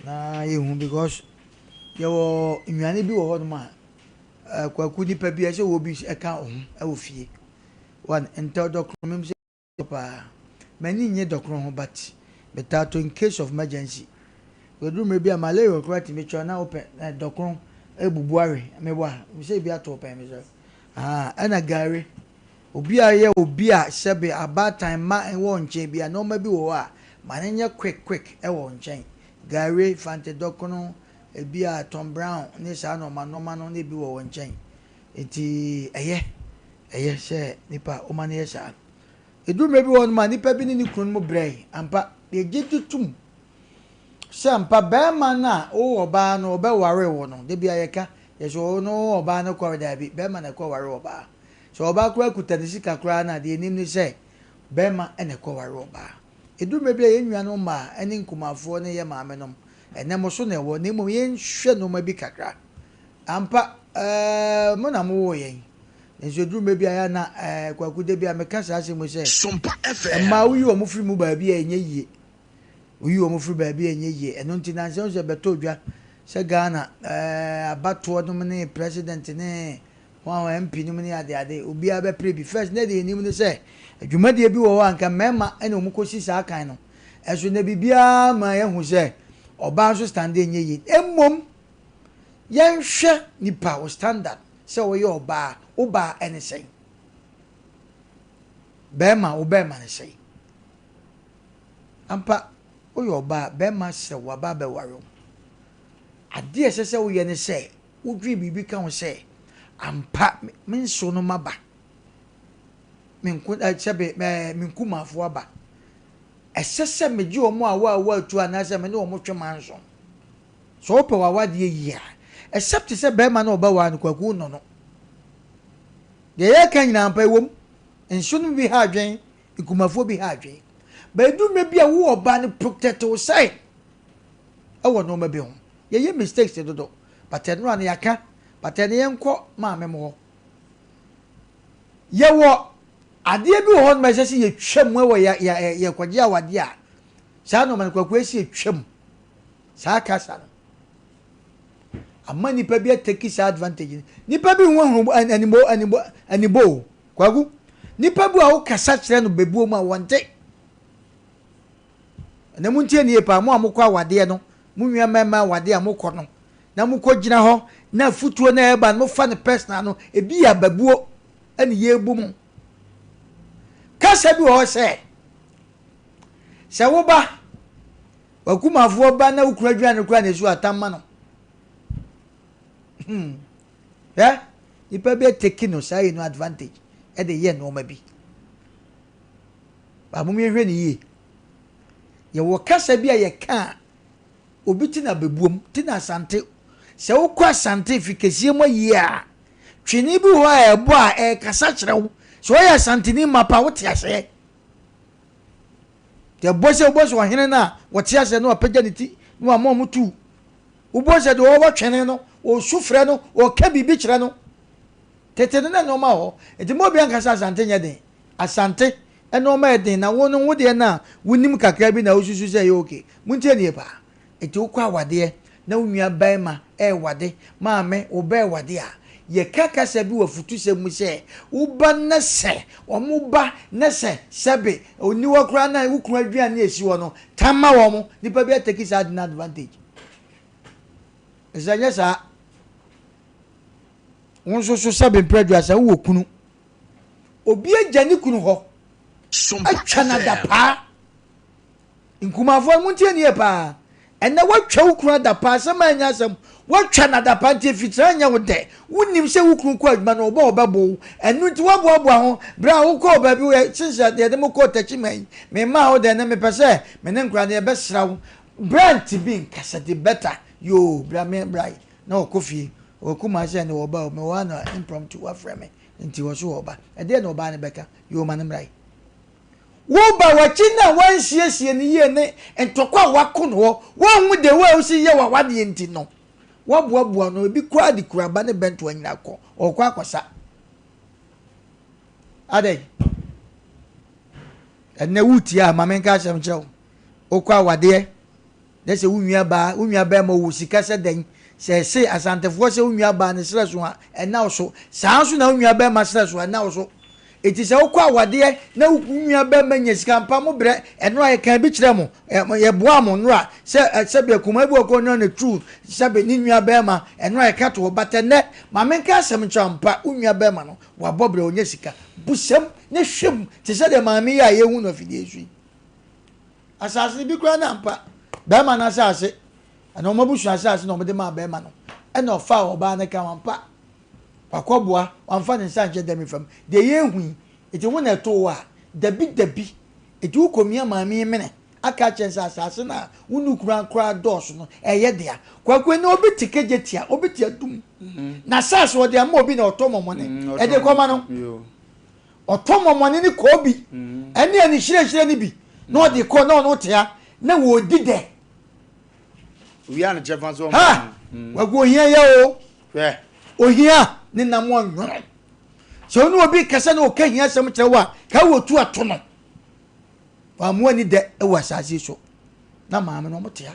na yɛhu because yɛwɔ nnuane bi wɔ hɔnom a ɛɛ Kwaku nipa bi ɛsɛ wɔ bi ɛka wo ho ɛwɔ fie. One, ntɛw dɔkono mem sɛ paa. M'ani nnye dɔkono ho but metaa tɔ in case of emergency. Ɛduru mmerɛ bi a malaria koraa tumi kyɛ wo na wopɛ na dɔkono abubu awe mebɔ a mesɛ ebi ato wo pɛn mesrɛ. Ahaa ɛna gari obi a yɛ obi a sɛbe abaatan mma wɔ wo nkyɛn bi a nnoɔma bi wɔ hɔ a ma no nyɛ quick quick ɛwɔ wo nkyɛn. Gari, fante dɔkono, ebi a Tom Brown ne saa nnoɔma nnoɔma no na ebi wɔ wo nkyɛn. Enti ɛyɛ, ɛyɛ sɛ nipa woma no yɛ saa. Ɛduru mmerɛ bi wɔ hɔnom a, nipa bi ne ne kununom brɛe. Ampa, yɛgye di tom sɛ ampa barima no a wowɔ ɔbaa no ɔbɛware wo no, da bi a yɛka, yɛsɛ wo no wowɔ ɔbaa no kɔre, daabi, barima na ɛkɔware ɔbaa. Sɛ ɔbaa koraa kuta ne sika koraa no a, deɛ yɛnim ne sɛ barima na ɛkɔware ɔbaa. Ɛduru mmerɛ bi a yɛn nuanom mmaa ne nkumafoɔ ne yɛn maamenom, ɛnnɛ mo so na ɛwɔ, na mmom yɛnhwɛ nnoɔma bi kakra. Ampa, ɛɛ, mo na mowoo yɛn. Nanso ɛduru mmerɛ bi a, ɛyɛ a na, ɛɛ, Kwaku, da bi a meka saa asɛm yi sɛ, Sompa FM. Mmaa, woyi wɔn firi mu baabi a ɛnyɛ yie. Woyi wɔn firi baabi a ɛnyɛ yie. Ɛno nti, nansa yi sɛ ɛbɛtɔ dwa sɛ Ghana, ɛɛ, abatoɔ nom ne President ne hwan hwan, MP nom ne adeade, obiara bɛpere bi. First, na deɛ yɛnim ne sɛ, dwumadie bi wɔ hɔ a anka mmarima na wɔkɔsi saa kan no. Ɛso nnɛ biribiara ma yɛahu sɛ ɔbaa nso stande nyɛ yie. Mmom, Yɛnhwɛ nipa wo standard sɛ woyɛ ɔbaa wo baa ɛne sɛn? Bɛɛma wo bɛɛma ne sɛn? Ampa woyɛ ɔbaa bɛɛma srɛ wo aba abɛware wo. Adeɛ ɛsɛ sɛ woyɛ ne sɛ wodwen biribi ka ho sɛ ampa me nso no maba me nko sɛbe me nkumafoɔ aba. Ɛsɛ sɛ megye wɔn a wɔawo atu anaasɛ me ne wɔn twe manso. Sɛ wopɛ w'awadeɛ yie a, except sɛ barima no a ɔbɛware no Kwaku wonnɔ no. Deɛ yɛreka nyinaa ampa ɛwom, nsonom bi ha adwen, nkumafoɔ bi ha adwen. But ɛdu mmerɛ bi a wo ɔbaa no protect wo side ɛwɔ nnoɔma bi ho. Yɛyɛ mistakes dodo but ɛno a no yɛaka but ɛno yɛnkɔ maame mo hɔ. Yɛwɔ adeɛ bi wɔ hɔ nom a ɛsɛ sɛ yɛtwa mu ɛwɔ yɛ yɛkɔgye awadeɛ a saa nnoɔma no Kwaku ɛsɛ yɛtwa mu. Saa kasa no ama nipa bi ateki saa advantage no. Nipa bi ho ahunu animbo animbo animbo o. Kwaku, nipa bi a wokasa kyerɛ no bebuo mu a wɔnte. Ɛnna mo ntie nie paa, mo a mokɔ awadeɛ no, mo nua mmarima awadeɛ a mokɔ no, na mokɔ gyina hɔ na afutuo na ɛreba no mofa no personal no, ebi yɛ ababuo ɛna yɛrebu mo. Kasa bi wɔ hɔ sɛ, sɛ woba W'akumafoɔ ba na wo kunu aduane koraa na ɛsu atam ma no. Hmm. Hwɛ, nipa bi ateki no saa yi no advantage ɛde yɛ nneɛma bi. Baabo mu yɛhwɛ ne yie. Yɛwɔ kasa bi a yɛka a obi te na bebuom, te na asante. Sɛ wokɔ asante fi kɛseɛ mu ayie a, twene bi wɔ hɔ a ɛbɔ a ɛrekasa kyerɛ wo. Sɛ ɔyɛ asanteni mapa wote aseɛ. Yɛbɔ sɛ wobɔ sɛ ɔhene no a wɔte aseɛ na wapagya ne ti na wama wɔn tu. Wobɔ sɛ deɛ ɔwɔ twene no, ɔsu frɛ no, ɔka biribi kyerɛ no. Tete no na nneɛma wɔ hɔ. Nti mo obi anka sɛ Asante nyɛ den. Asante, Nnoɔma yɛ den na wo no wo deɛ no a wonim kakra bi na wosusu sɛ ɛyɛ okay. Montie nie paa. Enti wokɔ awadeɛ na wo nua barima rewade, maame wo ba rewade a, yɛka kasa bi wɔ afutusɛm mu sɛ, wo ba na sɛ wɔn ba na sɛ sɛbe ɔnni hɔ koraa na wo kunu aduane a ɛsi hɔ no, tam ma wɔn. Nipa bi atake saa ade no advantage. Ɛsɛ nyɛ saa. Wo nso so sɛbe mprɛ aduasa wowɔ kunu. Obi agya ne kunu hɔ atwa no adapaa. Nkumafoɔ no, montie nie paa. Ɛnɛ woatwa wo kunu adapaa, asɛm a ɛnyɛ asɛm. Woatwa no adapaa nti afikyire anyɛ wo dɛ. Wonim sɛ wo kunu kɔ adwuma no, ɔbɔ a ɔbɛbo wo. Ɛno nti woaboaboa ho. Berɛ a wokɔɔ baabi, woyɛ since yɛde mo kɔɔ Techiman yi, memmaa wo dɛ, ɛnɛ mepɛ sɛ me ne nkwadaa no yɛbɛsra wo. Bra nti bi nkasa di better. Yoo, bra me bra yi. Na ɔkɔ fie. Ɔwɔ Kumasi a ɛnɛ ɔba o, mewɔ ha na impromptu wafrɛ me nti ɔso ɔba. Ɛdeɛn na ɔbaa no bɛka? Yoo ma no mmra yi. Wo ba w'akyi no a woansiesie no yie ne ntɔkwa a woako no hɔ, woanhu the way a wosi yɛ w'awadeɛ nti no, woaboaboa no, ebi koraa de kuraba ne bɛntoa nyinaa kɔ, ɔrekɔ akɔsa. Adɛn? Ɛnnɛ woretie a, ma menka asɛm nkyerɛ wo. Wokɔ awadeɛ, Na sɛ wo nua baa, wo nua barima ɔwɔ sika sɛ dɛn? Sɛ ɛse Asantefoɔ sɛ wo nua baa ne serɛ so a, ɛnna wo so. Saa ara nso na wo nua barima serɛ so a, ɛnna wo so. Enti sɛ wokɔ awadeɛ na wo nua barima nya sika ampa, mo brɛ, ɛnora yɛkaa bi kyerɛɛ mo, yɛboaa mo nnora sɛ sɛbe akumaa bi wɔ hɔ ɔnua ne true sɛbe ne nua barima, ɛnora yɛka to hɔ. But ɛnnɛ, ma menka asɛm nkyerɛ wo ampa, wo nua barima no, wabɔ brɛ, ɔnya sika. Busam ne hwɛ mu te sɛ deɛ maame yi a yɛhu no afidie so yi. Asase no bi koraa na ampa bɛrima no asase anaa wɔn abusua asase na wɔde maa bɛrima no ɛna ɔfaa ɔbaa no ka wampa wakɔboa wamfa ne nsa anhyɛ dɛm fam deɛ yɛhu yi eti wo na ɛtoo wo a dabi dabi eti wokɔmia maame yi mene aka akyerɛ sɛ asase no a wo ne kura koraa dɔɔso no ɛyɛ dea. Kwaku ɛnɛ obi te kegye tia obi te adum na asase wɔde ama obi na ɔtɔ mɔmɔne ɛde kɔma no. Ɔtɔ mɔmɔne ne koobi ɛne anihyirɛhyirɛ no bi na ɔde kɔ na ɔno tea na wɔdi dɛ. Owia no kyɛfa so. Ha! Wagu ohia yɛ o. Hwɛ. Ohia ne nam ɔnwono. Sɛ wo ne obi kasa na ɔka hia asɛm kyerɛ wo a, ka wɔ tu ato no. Wammoa ni dɛ wɔ asase so. Na maame no ɔmo tea.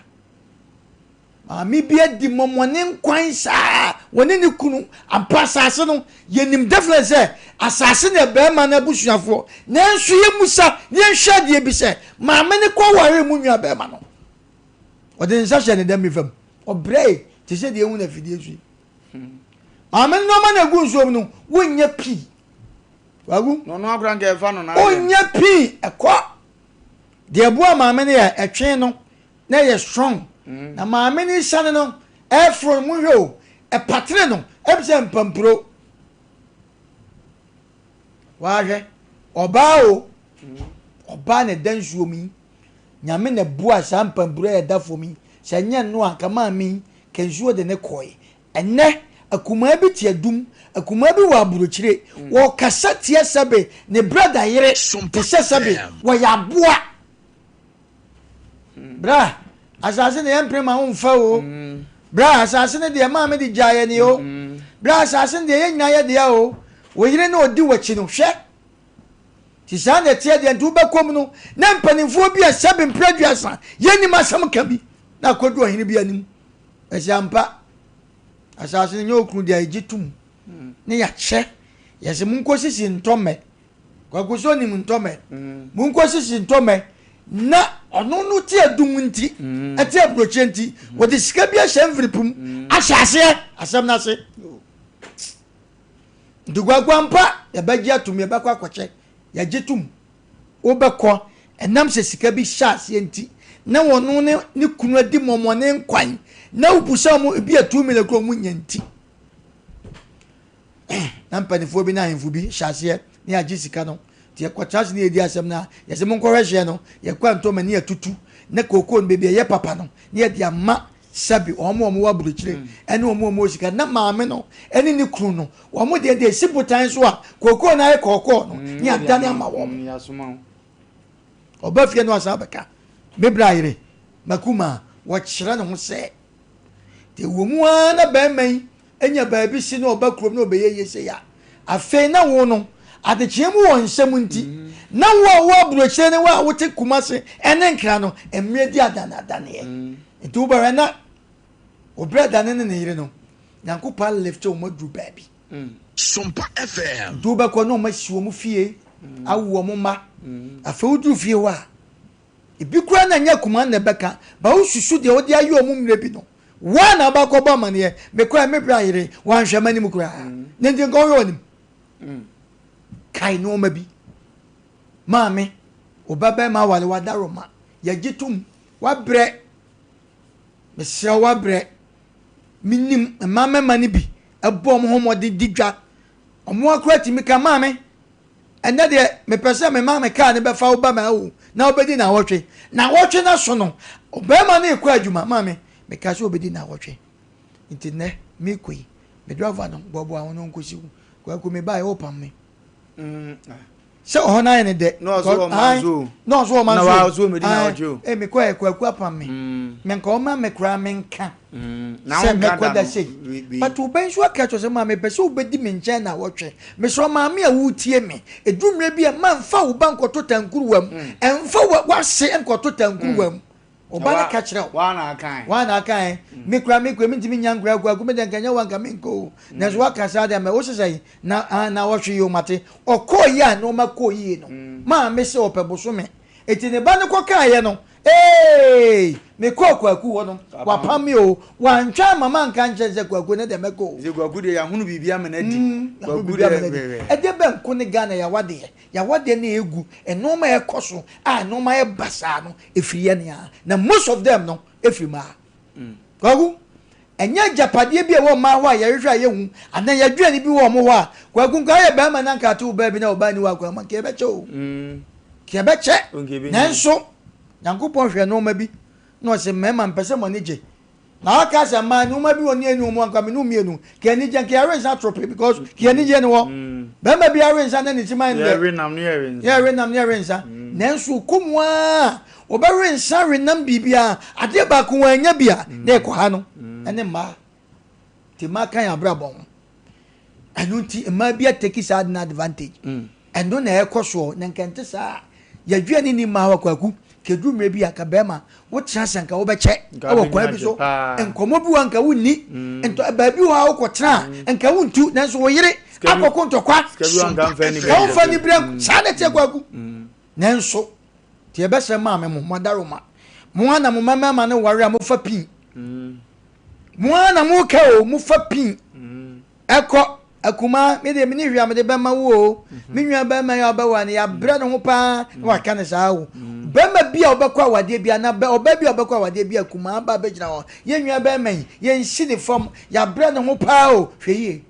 Maame bi adi mɔmɔne nkwan saa wɔne ne kunu ampa asase no yɛnim definitely sɛ asase no yɛ bɛrima no abusuafoɔ nanso yɛmusa na yɛnhwɛ adeɛ bi sɛ maame no kɔ waree mu nua bɛrima no ɔde ne nsa hyɛ ne dɛm nifa mu ɔbrɛe te sɛ deɛ ehu na afidie so yi maame no nneɛma na egu nsuom no wonyɛ pii wagu wonyɛ pii ɛkɔ deɛ ɛboa maame no yɛ ɛtwe no na ɛyɛ strong na maame no siane no ɛforo no monhwɛ o ɛpatere no ɛbi sɛ mpampuro wahwɛ ɔbaa o ɔbaa na ɛda nsuo mu yi nyame na ɛboa saa mpampuro a ɛda fam yi sɛ nyɛ no a ka maame yi ka nsuo de ne kɔe ɛnɛ akumaa bi te adum akumaa bi wɔ aburokyire wɔkasa tia sɛbe ne brada yere te sɛ sɛbe wɔyɛ aboa Bra, asase no yɛmpere ma womfa o. Bra, asase no deɛ maame de gyaa yɛn o. Bra, asase no deɛ yɛn nyinaa yɛ dea o. Wo yere na ɔdi w'akyi no, hwɛ. Nti saa na ɛteɛ deɛ nti wobɛkɔ mu no na mpanimfoɔ bi a sɛbe mprɛ aduasa yɛnnim asɛm ka bi na akɔdu ɔhene bi anim. Ɛsɛ ampa asase no nyɛ okunu deɛ yɛgye tom ne yɛakyɛ yɛsɛ monkɔsisi ntɔmmɛ Kwaku so nim ntɔmɛ. Monkɔ sisi ntɔmɛ na ɔno no te adum nti, ɛte aburokyire nti, wɔde sika bi ahyɛ mfiripi mu ahyɛ aseɛ asɛm no ase. Nti Kwaku ampa yɛbɛgye atum yɛbɛkɔ akɔkyɛ yɛgye tom wobɛkɔ ɛnam sɛ sika bi hyɛ aseɛ nti na wɔno ne ne kunu adi mɔmɔne nkwan na wobusa wɔn ebi a 2 million kura wɔn nya nti. Na mpanimfoɔ bi ne ahemfo bi hyɛ aseɛ ne yɛagye sika no nti yɛkɔtena ase ne yɛdi asɛm no a yɛsɛ monkɔhwɛ hyeɛ no yɛkɔ antɔ ma ne yɛtutu ne kookoo no baabi ɛyɛ papa no ne yɛde ama sɛbi wɔn a wɔwɔ aburokyire ɛne wɔn a wɔwɔ sika na maame no ɛne ne kunu no wɔn deɛ deɛ esi botan so a kookoo no ayɛ kɔɔkɔɔ no ne yɛadane ama wɔn ɔba fie no asan bɛka me bra yere makuma wɔkyerɛ ne ho sɛ deɛ wɔ mu ara na bɛrima yi anya baabi si na ɔba kurom na ɔbɛyɛ yie sei a, afei na wo no, Adekyeɛ mu wɔ nsɛm nti, na wo a wowɔ aburokyire ne wo a wote Kumasi ne Nkran no, mmerɛ di adaneadaneɛ. Nti wobɛhwɛ na wo brɛda no ne ne yere no, Nyankopɔn alifte wɔn aduru baabi. Sompa FM. Nti wobɛkɔ na wɔn asi wɔn fie, awo wɔn mma. Afei woduru fie hɔ a, ebi koraa na ɛnyɛ akumaa na ɛbɛka, ba wosusu deɛ wode ayɛ wɔn mmerɛ bi no, wo ara na wobɛkɔbɔ amaneɛ, mekɔɛ me bra yere, wanhwɛ m'anim koraa. Ne nti nka wohwɛ w'anim. Kae nneɛma bi. Maame, wo ba bɛrima aware w'adaroma. Yɛgye tom. Wabrɛ. Mesrɛ wo wabrɛ. Menim mmaa mmarima no bi ɛbɔ wɔn ho mmɔden di dwa. Wɔn akora tumi ka maame. Ɛnɛ deɛ mepɛ sɛ me maame kaa no bɛfa wo ba ma o na wobɛdi naawɔtwe. Naawɔtwe no so no, ɔbarima no rekɔ adwuma. Maame, meka sɛ wobɛdi naawɔtwe. Nti nnɛ mekɔ yi, me driver no boaboa ho na ɔnkɔsi wo. Kwaku mebaeɛ wopam me. Sɛ ɔhɔ no ayɛ ne dɛ. Na ɔso wɔ man so o. Na ɔso wɔ man Na so wa o. ɔso medi na ɔtwe o. Ee mekɔɛ Kwaku apam me. Me nka ɔma me koraa menka Na sɛ wonka mɛkɔ da da no. sei. Bi. But wo ba yi nso aka kyerɛ sɛ maame mepɛ sɛ wobɛdi me nkyɛn naawɔtwe. Mesrɛ wo maame a woretie me, ɛduru mmerɛ bi a mma mfa wo ba nkɔto tankuruwa mu. Ɛmfa w'ase nkɔto tankuruwa mu. Wo ba no ka kyerɛ wo. Woa na aka ɛ. Woa na aka ɛ. Me koraa me kura mentumi nnya nkora Kwaku me deɛ nka nyɛ wo a nka menkɔ o. Nanso woaka saa deɛ mɛ wo sesa yi na ah naawɔtwe yi o mate. Ɔkɔɔ yie a nnoɔma kɔɔ yie no maame se ɔpɛ bosome. Enti ne ba no kɔ kaeɛ no eeii mekɔɔ Kwaku hɔ no wapam me o. Wantwɛn amma manka ankyerɛ no sɛ Kwaku ɛnɛ deɛ mɛkɔ o. Sɛ Kwaku deɛ yɛahunu biribi ama no adi. Yɛahunu Kwaku biribi deɛ ama no adi. hwɛ. Ɛdeɛ bɛn nko ne Ghana yɛawadeɛ? Yɛawadeɛ no ɛgu, nnoɔma a ɛkɔ so a nnoɔma yɛ basaa no ɛfiri yɛn a, na most of them no ɛfiri mmaa. Kwaku, ɛnyɛ agyapadeɛ bi a ɛwɔ mmaa hɔ a yɛhwehwɛ a yɛhu, anaa yɛaduane bi wɔ wɔn hɔ a, Kwaku nka woyɛ barima na nka ate wo baa bi na ɔbaa ni hɔ a, Kwaku nka yɛbɛkyɛ o. Nka yɛbɛkyɛ. Nanso, Nyankopɔn hwɛ nnoɔma bi na ɔse mmarima mpɛ sɛ mo ani gye. Na ɔka sɛ mmaa nneɛma bi wɔ ne ani wɔn anka me no mmienu ka ani gye nka yɛwe nsa torope because ka ani gye ne hɔ bɛrima bi awe nsa na ne ti man dɛ yɛwe nam ne yɛwe nsa yɛwe nam ne yɛwe nsa nanso kɔ mu a wɔbɛwe nsa we nam biribiara adeɛ baako wɔn anya bi a na ɛkɔ ha no ɛne mmaa te mmaa kan abrabɔ ho. Ɛno nti mmaa bi ateki saa ade no advantage. Ɛno na ɛkɔ soɔ na nka ɛnte saa a yɛdwe ne ni mmaa hɔ kwaku kɛduru mmerɛ bi a ka bɛrima wotena ase nka wobɛkyɛ ɛwɔ kwan bi so nkɔmmɔ bi wɔ nka wonni ntɔ baabi wɔ a wokɔtena a nka wontu nanso wo yere akɔko ntɔkwa womfa ni berɛ saa na ɛteɛ kwaku nanso nti yɛbɛsrɛ maame mo moadaroma mo a na mo mmarima no ware a mofa pii Mo ara na mo ka o, mo fa pin ɛkɔ akumaa, me deɛ mene hwee a mede bɛma wo o, me nua bɛrima yi a ɔbɛware no yɛabrɛ ne ho paa na waka ne saa o. Bɛrima bi a ɔbɛkɔ awadeɛ bi anaa ɔbaa bi a ɔbɛkɔ awadeɛ bi akumaa ba abɛgyina hɔ, yɛn nua bɛrima yi yɛnsi ne fam, yɛabrɛ ne ho paa o, hwɛ yie.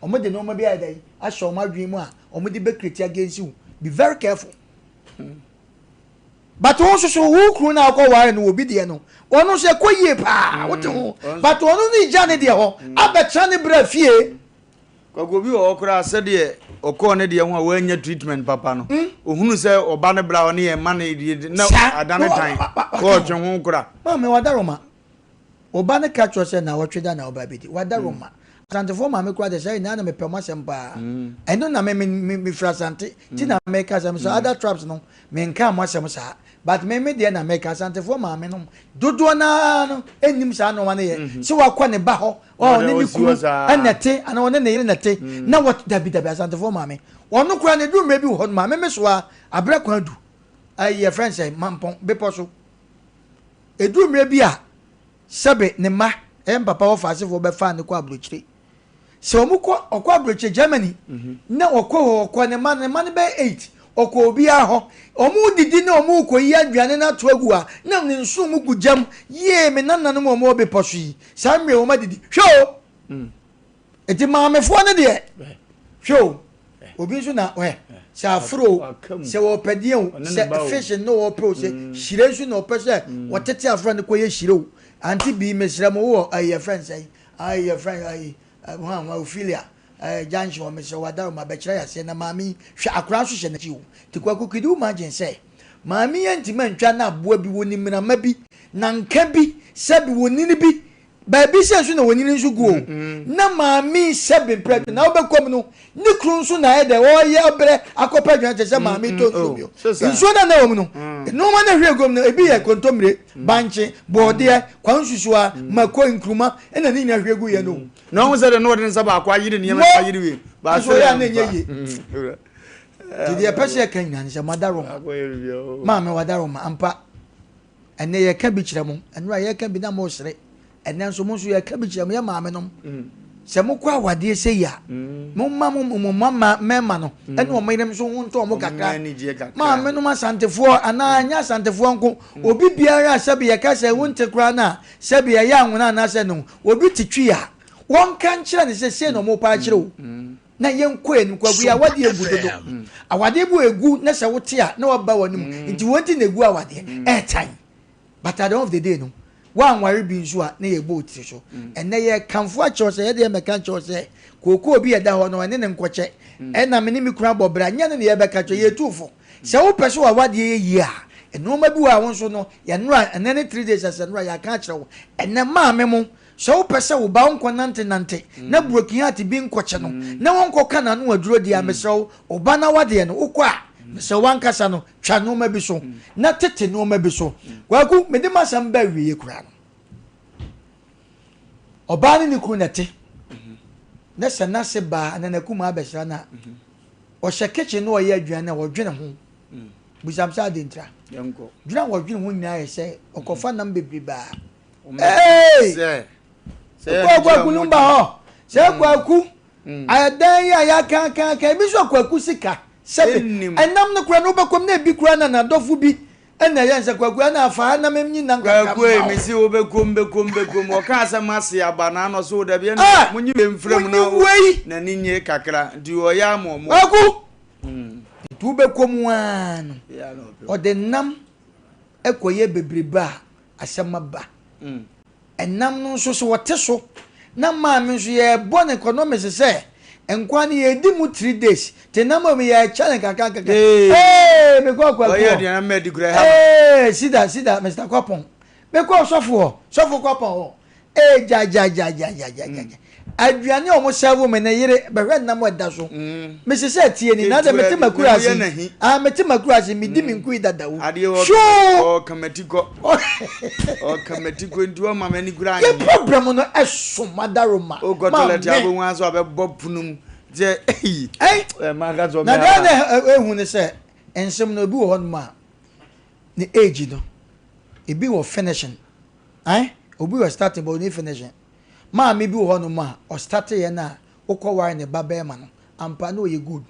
Wɔn de nneɛma bi ayɛ dɛn ahyɛ wɔn adwene mu a wɔn de bɛ create against you. Be very careful. But wo nso so wo kunu na akɔ ware no wɔ bi deɛ no ɔno nso ɛkɔ yie paa wote ho but ɔno ne gya ne deɛ hɔ abɛtra ne bra fie. Kwaku obi wɔ hɔ koraa sɛdeɛ ɔkɔɔ ne deɛ ho a wannya treatment papa no ohunu sɛ ɔba ne bra ɔne yɛn ma ne deɛ na adane tan kɔ ɔtwe ho kora. Maame wadaroma Wo ba no ka kyerɛ wo sɛ naawɔtwe da na wo ba bɛdi. W'adaworoma. Asantefoɔ maame koraa deɛ saa nyinaa na mepɛ mo asɛm paa. Ɛno na me me mefiri Asante ti na meka asɛm so other tribes no menkaa mo asɛm saa. But me me deɛ na meka Asantefoɔ maame nom dodoɔ no ara no nnim saa nnoɔma no yɛ. Sɛ wakɔ ne ba hɔ ɔne ne kunu ɛna ɛte anaa ɔne ne yere na ɛte na wɔ dabi dabi Asantefoɔ maame ɔno koraa no ɛduru mmerɛ bi wɔ hɔ no maame me so a abrɛ kwan du ayi yɛfrɛ no sɛ Mampɔn bepɔ so. Ɛduru mmerɛ bi a, sɛbe ne mma, ɛyɛ me papa wɔfa asefoɔ bɛfaa no kɔ aburokyire. Sɛ wɔn kɔ, ɔkɔ aburokyire, Germany, na ɔkɔ hɔ, ɔkɔ ne mma no, ne mma no bɛyɛ eight, ɔkɔ obiara hɔ. Wɔn redidi na wɔn rekɔyi aduane no ato agu a, na ne nsono mu gu gyam, yee, me nananom a wɔn wɔ bepɔ so yi, saa mmerɛ yi wɔn adidi. Hwɛ o! Eti maamefoɔ no deɛ hwɛ o obi nso na ɛ sɛ aforo o sɛ wɔpɛ deɛ o sɛ fish no wɔpɛ o sɛ mm. hyire nso na ɔpɛ sɛ mm. wɔtete aforo no kɔyɛ hyire o ante bii mesrɛ mo wɔ ɛyɛ fɛn sɛn ayɛ fɛn ayi hwan hwan Ophelia ɛɛ junction wɔ mesrɛ wada ma bɛkyerɛ yɛ aseɛ na maame yi hwɛ akora nso hyɛ n'akyi o te kwaku could you imagine sɛ maame yi ntoma ntwa na aboa bi wɔ ne mmirama bi na nka bi sɛbi wɔ nini bi. Baabi sɛ nso na wɔnyini nso gu o. Na maame yi sɛbe mprɛ na wobɛkɔ mu no, ne kunu nso na ayɛ dɛ ɔreyɛ ɔbrɛ akɔpɛ aduane kyɛ sɛ maame tɔ nsuo bio. Nsuo no a na ɛwɔ mu no, nneɛma no ahwie gu mu no, ebi yɛ kontommire, bankye, bɔɔdeɛ, kwansusoa, mako, nkruma, ɛna ne nyinaa hwie gu yɛ no. Na ɔhu sɛ deɛ na ɔde ne nsa baako ayere nneɛma Mo, ayere wie. nso ɔyɛ a na ɛnyɛ yie. Nti deɛ ɛpɛ sɛ yɛka nyinaa ne sɛ moadaroma. Maame wadaroma ampa. Ɛnnɛ yɛka bi kyerɛ mo, ɛnora yɛka bi na mosere, ɛnnɛ nso mo nso yɛka bi kyerɛ mo, yɛ maame nom. Sɛ mokɔ awadeɛ sɛ yi a, momma mo mo mma mmarima no ɛne wɔn yerenom nso ho ntɔ wɔn kakra. Maame nom Asantefoɔ anaa ɛnyɛ Asantefoɔ nko, obi biara a sɛbi yɛka sɛ wonte koraa no a, sɛbi ɛyɛ anwona anaasɛ no, obi te twi a, wɔnka nkyerɛ no sɛ sei na wɔrepa akyerɛ o. Na yɛnkɔ anim. Kwaku yɛ awadeɛ egu dodo. Awadeɛ bi wɔ egu na sɛ wote a na waba w'anim. Nti wɔn ti na egu awadeɛ. Ɛɛtan. But at the end of the day no, woanware bi nso a na yɛbɔ wo tiri so. Ɛnnɛ yɛkamfo akyerɛ wo sɛ yɛdeɛ mɛka nkyerɛ wo sɛ kookoo bi a ɛda hɔ no ɛne no nkɔkyɛ. Ɛna me ne me kunu abɔ bra. Nyɛ no na yɛbɛka kyerɛ, yɛtu fo. Sɛ wopɛ sɛ w'awadeɛ yɛ yie a, nnoɔma bi wɔ hɔ a wo nso no yɛnnora, ɛnnɛ ne 3 days asɛ nnora yɛaka akyerɛ wo. Ɛnnɛ maame mo Sɛ wopɛ sɛ wo ba nkɔnantenante na broken heart bi nkɔkyɛ no na wɔnkɔka n'ano aduro deɛ a, mesrɛ wo, wo ba no awadeɛ no, wokɔ a, mesrɛ wo w'ankasa no, twa nnoɔma bi so na tete nnoɔma bi so. Kwaku, mede m'asɛm ba awieeɛ koraa no, ɔbaa ne ne kunu na ɛte, na sɛ n'ase baa anaa n'akumaa bɛsra no a, ɔhyɛ kitchen na ɔyɛ aduane a, ɔdwene ho. Bisa me sɛ adɛn ntira? Dwene a wɔdwene ho nyinaa yɛ sɛ ɔkɔfa nam bebrebe a, Hey! Sɛ kwaku no ba hɔ. Sɛ kwaku ayɛdan yi a yɛakaakaaka ebi nso kwaku sika sɛbe ɛnam no kora no wobɛkɔm na ebi kora na n'adɔfo bi ɛna ɛyɛ nsɛ kwaku ɛna afa ha na menyi nam kakra Kwaku ei mma wo. mesi wobɛkom bɛkom bɛkom ɔkaa sɛ mase aba na ano so dabi ɛna Ah! monyi wei mfrɛ mu Monyi na wei! n'ani nye kakra nti ɔyɛ ama ɔmo. Kwaku! Nti wobɛkɔ mu ara no ɔde nam ɛkɔyɛ bebrebe a asɛm aba. Ɛnam no nso sɛ wɔte so na maame nso yɛbɔ no economics sɛ nkwa no yɛdi mu 3 days te nam a mu yɛkyɛ no kakra kakra. Ee mekɔ akwaku hɔ. Ee sida sida Mr. Kwapɔn mekɔ sɔfo hɔ sɔfo Kwapɔn hɔ. Ee gya gya gya gya gya gya gya. Aduane a wɔn sɛvo me ne yere bɛhwɛ nnam a ɛda so. Mese sɛ tie ni na de mete makura ase. Ah mete makura ase medi me nkui dada wo. Hwoo. Ɔkamatikɔ. Ɔkamatikɔ nti ɔma m'ani kura nye. Yɛ problem no ɛso madaroma. Okɔ toilet abɛhu aso abɛbɔ punum. Sɛ eyi. Ɛy. Na deɛ na ehu ne sɛ nsɛm no ebi wɔ hɔ nom a ne age no ebi wɔ finishing. Ɛn obi wɔ starting but ɔnni finishing. Maame bi wɔ hɔ nom a ɔstarte yɛ no a wokɔ ware ne ba bɛɛma no ampa na ɔyɛ good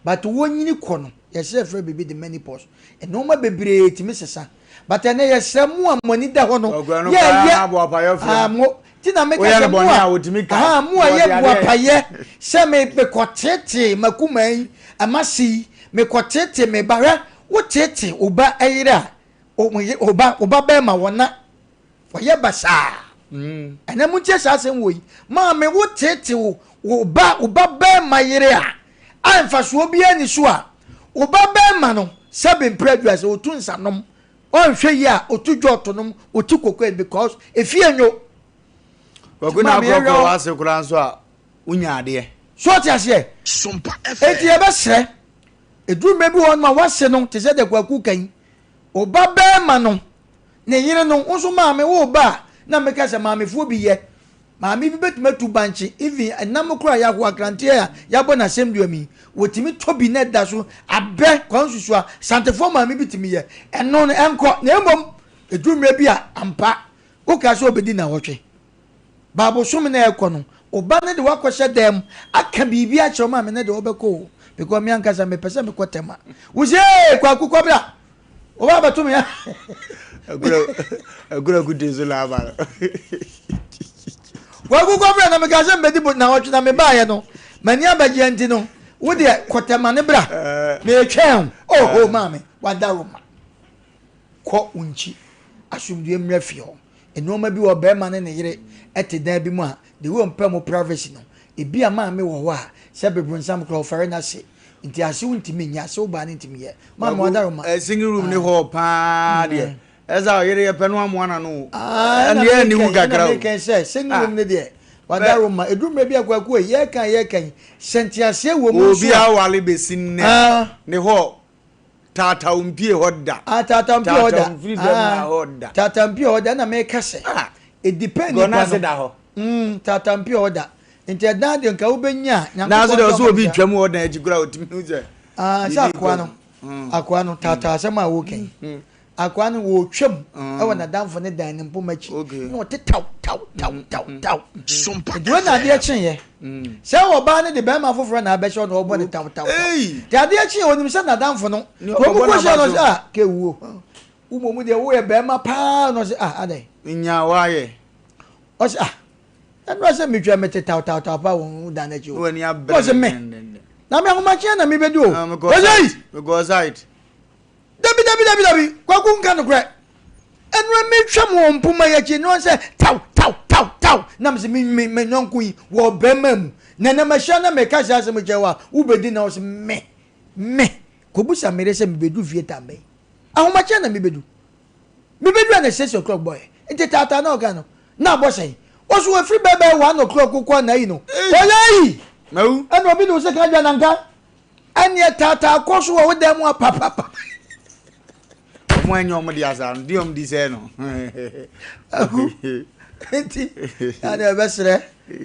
but wonyini kɔ no yɛsrɛ frɛ biribi de menopause nnoɔma bebree tumi sesa but ɛnɛ yɛsrɛ mo a mo ani da hɔ no Ɔkura no yɛ koraa yɛ na boapayɔ frɛ ah mu. mo ti na meka Woyɛ no sɛ mo bɔne a a wɔtumi kae aha mo na a wɔde yɛ adeɛ boapayɛ sɛ me mekɔ tete makuma yi ɛma se yi mekɔ tete me ba hwɛ wo tete wo ba ɛyere a wo ba wo ba bɛɛma wɔ na Wɔyɛ basaa. Ɛnɛ montie saa asɛm wɔ yi. Maame wo tete wo wo ba wo ba bɛrima yere a a mfasoɔ biara ni so a wo ba bɛrima no sɛbe mpere adua sɛ otu nsanom ɔnhwɛ yie a otu jɔɔto nom otu kokoe because efie nyo. Kwaku na akorɔkorɔ w'ase koraa nso a wonya adeɛ. So ɔte aseɛ? Enti yɛbɛsrɛ ɛduru mmerɛ bi wɔ hɔ nom a w'ase no te sɛ deɛ Kwaku ka yi wo ba bɛrima no Ne yere no, wo nso maame wo ba a, na meka sɛ maamefoɔ bi yɛ. Maame bi bɛtumi atu bankye, even ɛnam koraa a yɛahoa akranteɛ a yɛabɔ no asɛmdua mu yi, wɔtumi tɔ bi na ɛda so abɛ kwan susu a, Santefoɔ maame bi tumi yɛ. Ɛno no, ɛnkɔ. Na mmom, ɛduru mmerɛ bi a, ampa, wokaa sɛ ɔbɛdi nnawɔtwe. Ba bosome na ɛkɔ no, wo ba no de wo akɔhyɛ dan mu aka biribi akyerɛ wo maame no de wobɛkɔ o, because me ankasa mepɛ sɛ mekɔ tɛm a. Wo se, ee, Kwaku kɔbra, wo ba abɛto me a. Agura kuti so na aba no. Kwaku kɔbra na meka sɛ mbɛdi bo na ɔtwe na mebaeɛ no, m'ani abɛgyeɛ nti no, wo deɛ kɔ tɛm ne bra, meretwɛn wo. Oho maame, wada wo ma. Kɔ wo nkyi, asomdwoeɛ mmra fie hɔ. Nnoɔma bi wɔ barima ne ne yere te dan bi mu a the way ɔmpɛ mo privacy no ebia maame wɔ hɔ a sɛ bebronsam koraa ɔfɛre n'ase nti asew ntumi nyɛ asew baa no ntumi yɛ maame Kwaku wadaroma eh, single room ne ah hall paa deɛ mm. Ɛsɛ ɔyere yɛ pɛ no amoa na no. Ah, Ɛne ɛne wu kakra o. o. Ɛna meka sɛ single Ah. room ne deɛ wada room ma ɛduru mmerɛ bi akwaku yi yɛka yɛka yi sɛ nteaseɛ wɔ mu nso Obi a awale bɛsi nnɛ. Ah. Ne hɔ taataw mpie hɔ da. Ah, tata mpie hɔ da. Tata mfiri dɛm na hɔ da. Tata mpie hɔ da ɛna meka sɛ Ah. it depend nipa Gɔnase no. da hɔ. Tata mpie hɔ da. Nti ɛdan deɛ nka wobɛnya a Nanso deɛ Nyankopɔn ɔsɛ sɛ obi ɔbɛgya. twam wɔ dan akyi koraa otumi hu sɛ. Ah, sɛ biribi akoa kɔ no. so. Mm. Akoa no tata asɛm a woka yi. Akoa no wɔretwam ɛwɔ n'adamfo ne dan ne mpoma akyi. Okay. Na ɔte taw taw taw taw taw. Sompa Nti wei na adeɛ FM. kyeeɛ. Sɛ ɔbaa no de bɛrima foforɔ na abɛhyɛ na ɔbɔ ne taw taw taw. Ei! Nti adeɛ kyeeɛ onim sɛ n'adamfo no. Ne Nti wɔn ɔkɔbɔ kɔ hyia no n'aba ɔsɛ so. ah kewuo. Wo mmom deɛ woyɛ bɛrima paa na ɔsɛ ah adɛn. Nya wayɛ. Ɔsɛ ah ɛnu asɛ metwa mete taw taw taw pa wɔn dan n'akyi o. W'ani abere. Ɔsɛ me. Na me ahomakyeɛ na mebɛdu o. Ah, mekɔ Ɔsɛ yi. site. Mekɔ site. Dabi dabi dabi dabi kwaku nka nokorɛ ɛnura metwa mu wɔ mpoma yi akyi ɛnura sɛ taw taw taw taw na mesɛ me me me nyɔnko yi wɔ bɛrima mu na na mahyia na meka hyɛ asɛm kyerɛ wo a wobɛdi na ɔsɛ me me kɔbusa mere sɛ mebɛdu fie tam bɛn ahomakyɛ na mebɛdu mebɛdu a na 6 o'clock bɔɛ nti taataa na ɔka no na abɔ sɛn ɔso afiri bɛbɛɛ 1 o'clock kɔ na yi no ɔyɛ yi Mawu. ɛna obi de wo sɛ ka dwa nanka ɛneɛ taataa kɔ so wɔ wo dan mu a papapa Ɔmo ɛnyɛ ɔmo de asa no, di ɔmo di sɛ no. Ahu. Nti ɛna ɛbɛsrɛ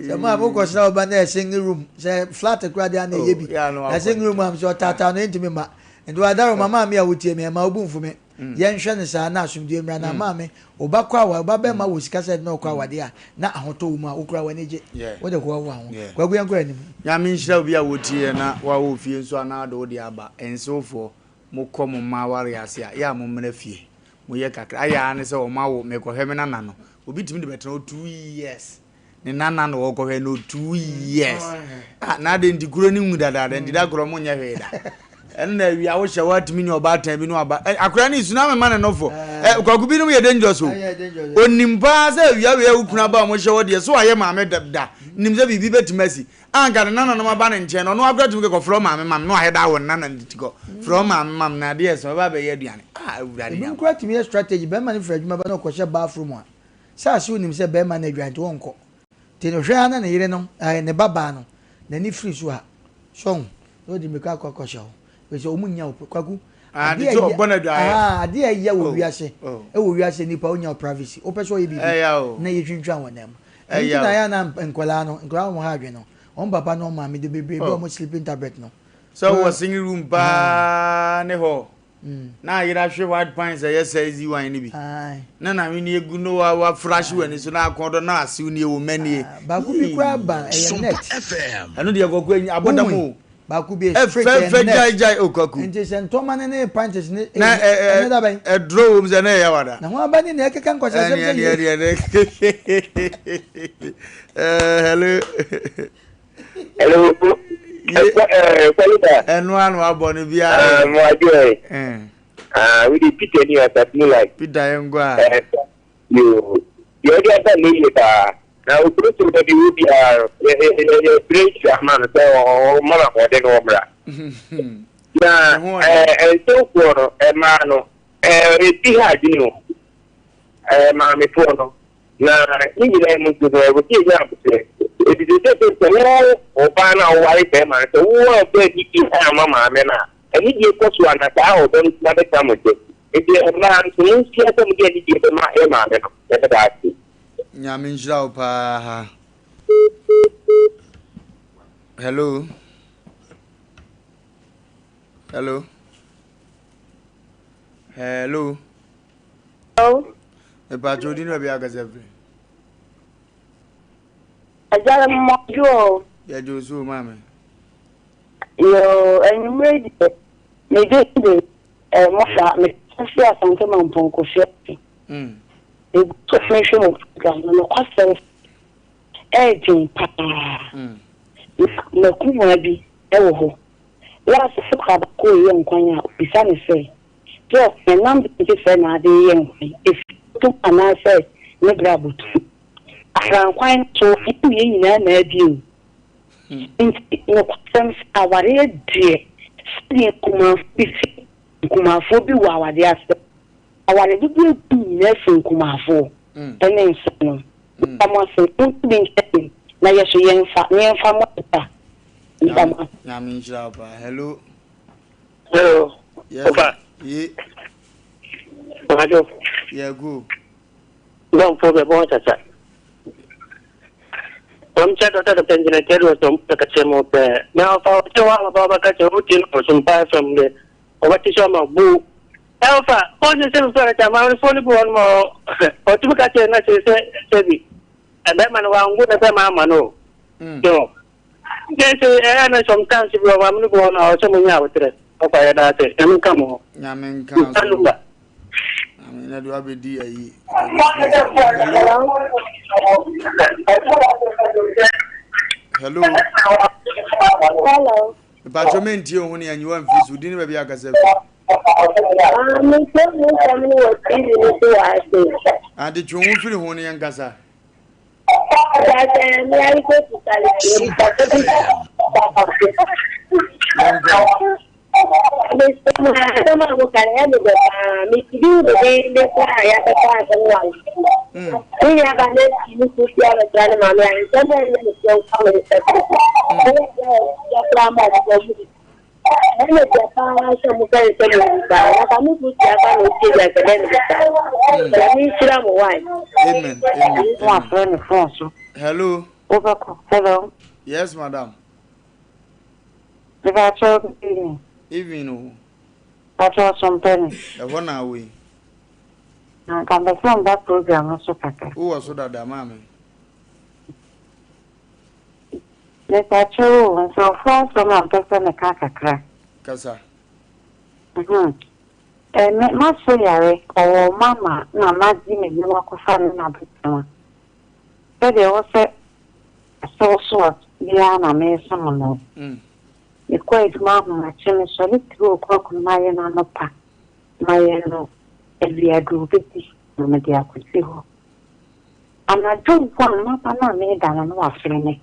sɛ mo a mokɔsra ɔba na ɛyɛ single room sɛ flat koraa deɛ ana ɛyɛ bi Oh, yeah, no, na single room am sɛ ɔtaataa no ɛntumi ma nti wadaro ma maame a wotie me ɛma wobu mfo me yɛnhwɛ no saa na asomdue mmra na maame woba kɔ awa woba bɛma wɔ sika sɛ na ɔkɔ awadeɛ a na ahotɔ wo mu a wokura w'ani gye Yeah. wode kɔwawoa ho Yeah. kwaku yɛnkɔ anim. Nyame nhyira obi a wotie yɛ na wawɔ fie nso anaa de wode aba nsewfoɔ mokɔ mo mma aware ase a yɛ a mommra fie moyɛ kakra ayɛ ara ne sɛ ɔma wo mekɔhwɛ me nana no obi tumi de bɛtena hɔ 2 years ne nana na wɔkɔhwɛ no 2 years ah, na ade nti kuro no nwu dadaada nti da korɔ monyɛ hwee da ɛno na awia wohyɛ woatumi ne ɔbaatan bi no aba akora no suna mema ne nɔfo kwaku binom yɛ dangerous o Ɛyɛ dangerous. onim paa sɛ awia wei a wo kunu aba a ɔmohyɛ hɔ deɛ so wayɛ maame da nim sɛ biribi bɛtumi asi anka ne nananom aba ne nkyɛn no ɔno akora tumi kɛkɔ frɛ maame mam na wahɛ da wɔ ne nana ne titi kɔ frɛ maame mam na adeɛ ɛsɛ ɔba bɛyɛ aduane ah awurade Ebinom nyame koraa tumi yɛ strategy bɛrima no firi adwuma ba na ɔkɔhyɛ bathroom a sɛ ase onim sɛ bɛrima no adwa nti wɔnkɔ nti no hwɛ ara na ne yere no ɛɛ ne ba baa no n'ani firi so a so ɔho na ɔde mmirika akɔ akɔhyɛ hɔ ɛfiri sɛ ɔmo nya wo kwaku Ah, adeɛ de sɛ ɔbɔ no adwaeɛ. Ah, adeɛ a ɛyɛ wɔ Oh, wiase oh. ɛwɔ wiase nipa wonya wo privacy wopɛ sɛ ɔyɛ biribi Ɛyɛ o. na yɛtwintwan wɔ nan mu ɛno Ɛyɛ nti na o. yɛ na nkwadaa no nkwadaa wɔn ha adwene no wɔn papa ne wɔn maame de bebree bi Oh. wɔn sleeping tablet no sɛ wɔ single room paa ne hɔ na ayera hwɛ white pines ɛyɛ sexy wine no bi Aye. na na egu no wa wa flash w'ani so na akɔn dɔ na asew nie wɔ manie Ah, baako bi koraa ba ɛyɛ Sompa net FM. ɛno deɛ kɔkɔ enyi abɔdam o baako bi yɛ straight ɛyɛ ɛfɛfɛ net gyae gyae o kwaku nti sɛ ntɔma ne ne panties ne na ɛ ɛne da ɛ bɛn ɛduro wɔ mu sɛ ne yɛ wada na ho aba ne na ɛkeka nkɔsɛsɛm ɛne sɛ ɛne yie ɛne ɛne ɛɛ hello. Hello. Ye Kwalita. ɛno ano abɔ no biara. Mo adwo Ɛn Ah, we dey Peter ni asasinu like. Peter yɛn kɔ a. Eh, yo. Yɛ ɔde aba ne yie paa. Na okuro so baabi wo biara no, yɛ yɛ yɛ yɛ pere nhyira ama no sɛ ɔma no ahoɔden na ɔmmra. Na Ne ho ɔden. Nsɛmfoɔ no, ɛmaa no, ebi ha adwene o. Maamefoɔ no. Na ne nyinaa mu nso no, ɛwɔ sɛ yɛnya abotrɛ. Eti sɛ sɛ sɛ wo ɔbaa no a woware bɛrima no, sɛ wo a ɔbaa anidie ama maame no a, anidie kɔ so a na saa ɔdɔ no tuma bɛtena mo nkyɛn. Nti mmaa nso monsua sɛ mode anidie bɛma yɛ maame no. Yɛbɛda ase. Nyame nhyira wo paa. Hello. Hello. Hello. Hello. Mepakyɛ odi ne baabi akasa firi. Agyare mmɔdwo o. Yɛgye wo so o maame. Yoo, anwummerɛ deɛ, me din de eh, Mɔfa, mekasa firi Asante Mampong Kofi ase. Megu so mehwɛ mo program no, nokwasɛm ɛyɛ den paa. Na m'akumaa bi wɔ hɔ. Last sɛ baako reyɛ nkwan a, obisa no sɛ, Prof, ɛnam bɛn te sɛ na ade reyɛ nkwan? Ɛfiri bɔtɔ mu anaasɛ ne berɛ abɔtɔ mu? Ahrankwan no so, ɛnyɛ yɛn nyinaa na adi o. Nti nokwasɛm sɛ awareɛ deɛ, sɛdeɛ nkumafoɔ bi se, nkumafoɔ bi wɔ awadeɛ ase. Aware dodoɔ egu nyinaa firi nkumafoɔ ne nsa nom. Meda mo ase, monto bi nkyerɛ yɛn na yɛ so yɛnfa na yɛnfa mmɔ yɛn bra. Meda mo ase. Nyame nhyira wo paa. Hello. Hello. Yes. Ofa. Ye. Ɔhadwo. Yeah, go. Dɔmfo bɛ bɔn sasa. Wɔn kyɛ dɔkta dɔkta ngyina kyɛ do sɔm kɛkɛ mo pɛ. Na ɔfa ɔkyɛ wa ɔba ɔba kakyɛ ɔti no ɔsompa fam de. Ɔba ti sɛ ɔma bu. Ɛnfa ɔsɛ sɛ nfa ɛkyɛ amanefoɔ no bi wɔ no ma ɔtumi ka kyerɛ na kyerɛ sɛ sɛbi ɛbɛrima no wango na bɛrima ama no so nkyɛn sɛ ɛyɛ na sometimes bi wɔ maame no bi wɔ no a ɔsɛ mo nya abotrɛ ɔfa yɛ daa sɛ nyame nka mo ho nyame nka so nyame na de wabɛdi ayi hello hello Mpatsɔ me ntie wo ho ne anyiwa mfiri so, wo din ne baabi a akasa fi. Ah, me tie wo nsɛm no wɔ TV no so wɔ ase. Ah, de twe wo ho firi ho ne yɛn kasa. Yɛn kɔ. Asɛm a moka no ɛyɛ me dɛ paa. Metidi wo dendenden koraa a yɛabɛka asɛm wɔ ase. Me nuaba no asi ne so si abɛsra ne maame a nsɛm a ɛnyɛ ne sɛ nka me nsɛm. Ɛyɛ deɛ a ɛyɛ koraa ma ɔmo ɔmo di. Ɛyɛ me dɛ paa sɛ moka nsɛm wɔ mu saa. Na ka me kuru tia ka na otie bi anka ɛbɛyɛ me dɛ paa. Nyame nhyira mo wai. Amen. Amen. Na wafrɛ me phone so. Hello. Wobɛkɔ. Hello. Yes, madam. Mepakyɛw good evening. Evening o. Pakyɛw ɔsompɛ ni. Ɛhɔ na awɔ yi. Na nka mpɛ sɛ mba program no so kakra. Wowɔ so dada maame. Mepakyɛw o, nkurɔfoɔ asɛm a mpɛ sɛ meka kakra. Kasa. Mhm. Eh, me m'aso yare, ɔwɔ mma ma na magye me ho akɔfa no na abɛtena. Sɛdeɛ ɛwɔ sɛ Asew so a biara na meresom no. Mekɔ adwuma ahomakye, mesɔre 3:00 no mayɛ no anɔpa, mayɛ no awia durubɛdi na mede akɔsi hɔ. Anadwo mpo a maba no a mereda no na wafrɛ me.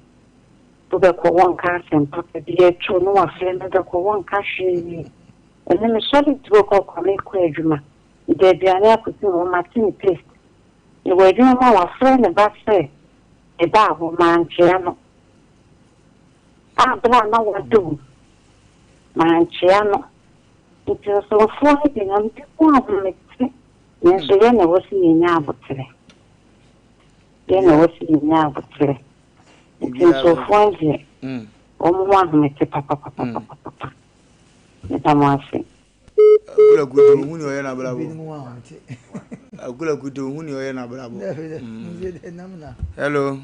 Wobɛkɔ wɔnka asɛm papa biara too na wafrɛ me wobɛkɔ wɔnka hwee. Ɛnnɛ mesɔre 3:00 a merekɔ adwuma, mede aduane akɔsi hɔ, mate ne paste. Mewɔ adwuma mu a wafrɛ ne ba sɛ Mebaa hɔ, mankyea no. A Berɛ a na wada o, mankyea no. Nti ɔsomfoɔ no de Nyame bi ho ahomete, nanso yɛn na ɛwɔ sɛ yɛnya aboterɛ. Yɛn na ɛwɔ sɛ yɛnya aboterɛ. Nti nsomfoɔ no deɛ, wɔn ho ahomete papapapapapa. Meda mo ase. Akula kuta ohun ni ɔyɛ n'abrabɔ. Akula kuta ohun ni ɔyɛ n'abrabɔ. Hello.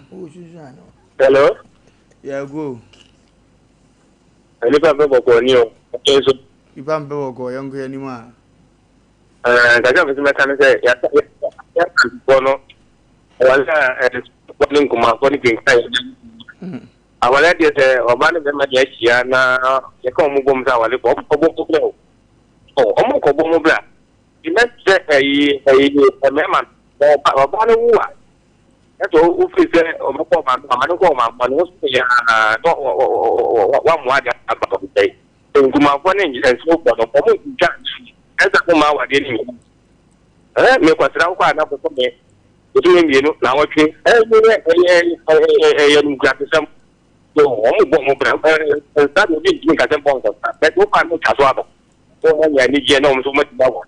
Hello. Yeah, go. Nipa mpɛ bɔkɔ ni o. Nso. Nipa mpɛ bɔkɔ yɛn kɔ anim a. Ɛɛ nkasa fɛsɛ mɛka ne sɛ yasa yasa bɔ no wɔn a ɛɛ bɔ ne nkumafoɔ ne kenkan yɛ. Aware deɛ sɛ ɔbaa ne bɛrima deɛ ahyia na yɛka wɔn bom sɛ awarefoɔ wɔn kɔbɔ wɔn bra o wɔn kɔbɔ wɔn bra na sɛ ɛyi ɛyi mmarima no ɔba ɔbaa no wu a ɛsɛ wofiri sɛ ɔbɛkɔ ɔma no ama no kɔ ɔma no ho so yɛ na wamoa de aba wɔn sɛ nkumafoɔ ne nsofoɔ no wɔn ntwa ɛsɛ mo ma awadeɛ no nyina ɛɛ mekɔsra wokɔ a na kɔkɔ me Bosome mmienu, naawɔtwe, ɛyɛ ɛyɛ ɛyɛ animguasesɛm. So wɔn bɔ wɔn bra nsa deɛ obi ntumi nka sɛ mbɔ nsa bɛtɛ wofa no twa so aba. Wɔn anya anigyeɛ na wɔn nso wɔn atumi awɔ.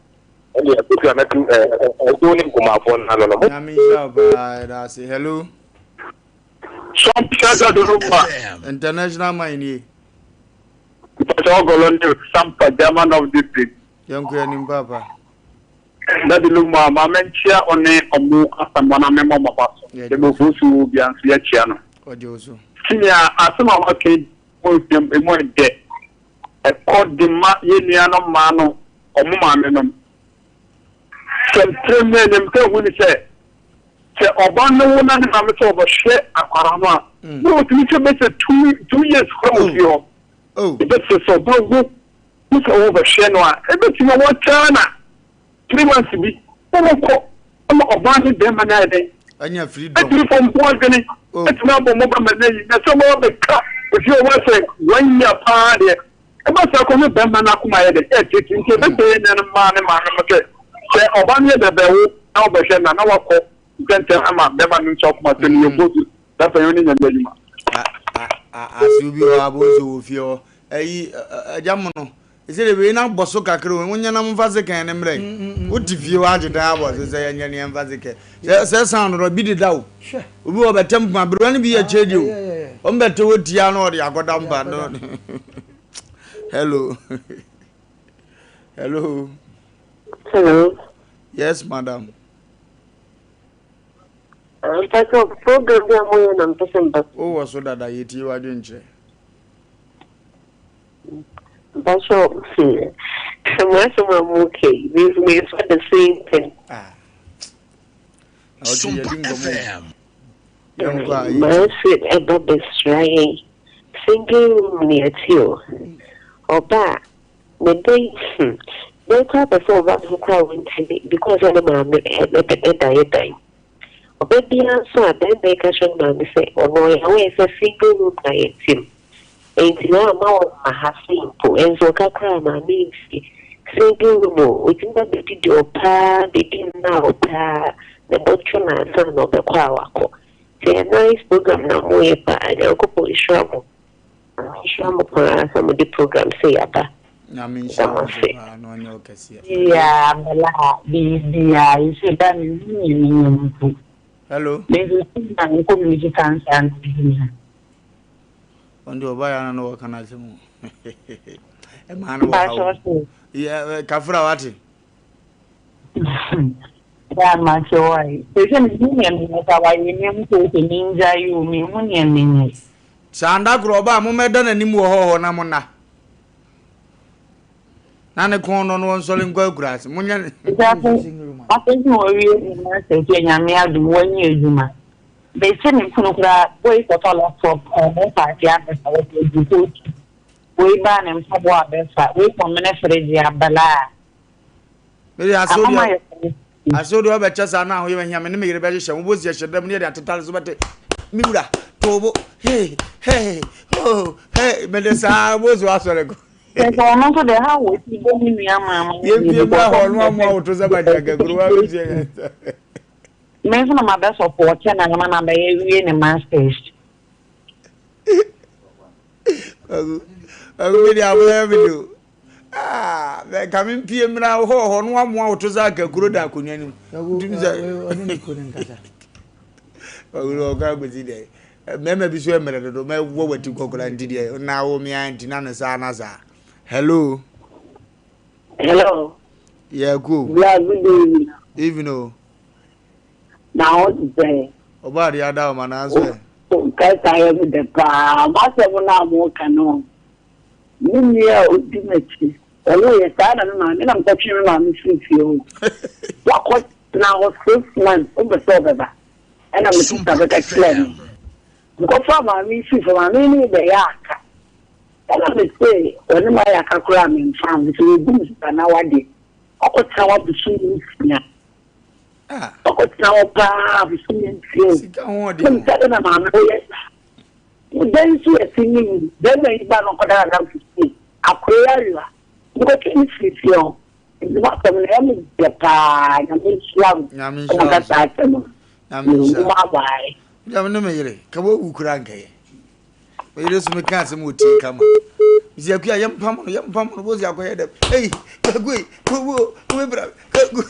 Ɛne ɛkutu a mɛtu ɛdo ne nkumafoɔ no ano no. Nyame nhyira wo paa yɛda ase. Hello. Sampa Dodoma. International man nie. Mpakyɛ ɔgɔlɔ ne Sampa German North District. Yɛnkɔ anim papa. Daddy Luma, ma menkyea wo ne ɔmo Asamoah na memmɔ mo aba so. Yɛgye Yɛma wo so. Ofosu wɔ bia nso yɛkyea no. Ɔgye wo so. Senior, asɛm a woaka yi mu nsɛm emu ɛdɛ. Ɛkɔ de ma yɛn nuanom mmaa no, ɔmo maame nom. Sɛ mprɛ mu nim sɛ hu ne sɛ, sɛ ɔba no wo na ne maame sɛ ɔbɛhwɛ akwadaa no a, na ɔtumi sɛ bɛsɛ 2 years kora wɔ fie hɔ. Oh. Ɛbɛsɛ sɛ ɔba wo Wo sɛ wo bɛhwɛ no a ebetumi wɔ kyɛɛ na 3 months bi wɔn kɔ ama ɔbaa ne bɛrima no ayɛ dɛn Anya freedom. atumi fɔ mpo adwene Oh. atumi abɔ mo ba ma no ayi na sɛ wɔn abɛka efie wɔn sɛ wɔn yia paa deɛ ɛba saa kɔ ne bɛrima no akoma ayɛ dɛn ɛtete nti ɛbɛsɛ yɛn nuanom mmaa ne maame mo sɛ. Sɛ ɔba no yɛ bɛbɛwo na wobɛhwɛ no a, na wakɔ ntɛmntɛm ama bɛrima no nso akoma sɛ no yɛ mpo so saa panyin no nyame adwuma. Ase obi hɔ abɔ nso wɔ fie hɔ. Ayi agya mo no. Ɛsɛ de wei na bɔ so kakra o. Wonyɛ na momfa sekan ne mmerɛ. Wote fie hɔ agye dan abɔ so sɛ yɛnyɛ ne yɛmfa sekan. Sɛ sɛ sound no bi deda o. Obi wɔ bɛtɛ mpa berewa no bi yɛ kyɛ di o. Wɔn bɛtɛ wɔ tia na ɔde akɔda mpa no. Hello. Hello. Hello. Yes, madam. Mpatsɔ program bi a moyɛ na mpɛ sɛ mba. Wowɔ so dada yɛtie w'adwenkyerɛ. Mpatsɔ mo asɛm a moka yi me nso mefa the same thing. Ah. Na ɔtwe yɛdi nkɔmmɔ. Yɛnkɔ a yɛtie. Maase ɛba bɛsra yɛn single room ne yɛte o. Ɔba a Ne ba yi hmm dɛn koraa pɛ sɛ ɔba ne ho koraa ɔntumi because ɔne maame ɛda yɛ dan. Ɔba biara nso a bɛrima yi ka kyerɛ ne maame sɛ ɔno ɔyɛ aware sɛ single room na yɛte mu nti na ama ɔmma ha sei mpo nso ɔka koraa maame ntie. Single room o ɔtumi ba bɛdi deɛ ɔpɛ ara bɛdi nna a ɔpɛ ara ne bo two no ansa na ɔbɛkɔ a wakɔ. Nti ɛyɛ nice program na moyɛ paa Nyankopɔn nhyira mo. Nyame nhyira mo paa sɛ mode program sei aba. Nyame Meda nhyira mo wo nso ase. paa na ɔnyɛ wo kɛseɛ. Biaa bla bibiaa ɛsɛ ba me hu nea me nyɛ mpo. Hello. Me nso sɛ na me community cancer no adwuma. Ɔno deɛ ɔbaeɛ ana na wɔka no asɛm o. Ɛmaa no wɔ ha o. Yɛ kafra wate. Yeah, mate why. Sɛ sɛ me hu nea me nyɛ sa wayɛ me hu sɛ sɛ me ngya yi o me hu nea me nyɛ. Saa da koro ɔba a, mommɛda n'anim wɔ hɔ hɔ na monna. Na ne kɔn no no ɔnsɔre nkɔ akuraase. Monyɛ ne. Afei nso wɔawie ne masters yɛ nyame adom wanya adwuma. Mese me kunu koraa wei kɔtɔ laptop ɔmo paake abɛfa wɔde agu kootu. Wei baa ne mpaboa abɛfa wei kɔmene fridge abalaa. Mede asew Ama deɛ mayɛ fɛ. asew deɛ ɔbɛkyɛ saa na ahoyɛ mahia me ne me yere bɛhyehyɛ mo bosi ɛhyɛ dɛm ne yɛde atetare so bɛte me wura toobo hey hey ho hey mede saa bosi wasɔre ko. Sɛ sɛ ɔno nso deɛ ha wɔ ti bɔ me nua maa mo yɛmpie mmra hɔ no amoa woto sɛ bagya kakuru wa bɛsua yɛn Me nso na mabɛ support na ama na bɛyɛ wie ne masters. Kwaku kwaku mi de abɔyɛ mi do. Ah, bɛ ka me mpie mmra hɔ hɔ no amoa woto sɛ akakuro da akonnwa no mu. Ntumi sɛ. Ɔne ne kuro no nkasa. Kwaku no ɔkɔ akɔsi dɛ. Mmarima bi so mmerɛ dodo mɛwɔ wati kɔkora nti deɛ na wo mea nti na ne saa na saa. Hello. Hello. Yeah, cool. Bla, good evening. Evening o. Na wo te sɛn? Ɔbaa deɛ ada ɔma naa so ɛ. Kasa yɛ me dɛ paa. M'asɛm no a moka no, me nua a odi m'akyi, ɔwoeɛ saa na me maame na mekɔtwee me maame firii fie hɔ. Wakɔtena hɔ 6 months, wompɛ sɛ ɔbɛba. Ɛna me sista bɛka kyerɛɛ me. Mekɔfaa maame yi fii fie, maame yi ne me bɛyɛɛ aka. Ɛna mese ɔne me ayɛ aka koraa a memfa ho, sɛ wɔbu me sista na wadeɛ. Wakɔtena hɔ abosome 6. Ɔkɔtena hɔ paa bosome 6. Sika ho ɔden. Sɛ dɛ na maame woyɛ saa. Wo dan nso yɛ se ne wu. Bɛrima yi ba no ɔkɔda n'adamfo fie. Akoa yi ayewa. Mekɔtwe no firi fie hɔ. Nti m'asɛm no ɛyɛ me dɛ paa. Nyame nhyira mo. Nyame Sɛ nhyira wo moka nso. saa asɛm no. Nyame Mehu nhyira. mo abae. Nyame ne me yere. Ka wawu koraa nkɛyɛ. Me yere so meka asɛm wɔ tie kama. Mesi akua yɛmpam no yɛmpam no bosi akɔyɛ dɛm. Ei kagu ei kagu wobɛbra kagu.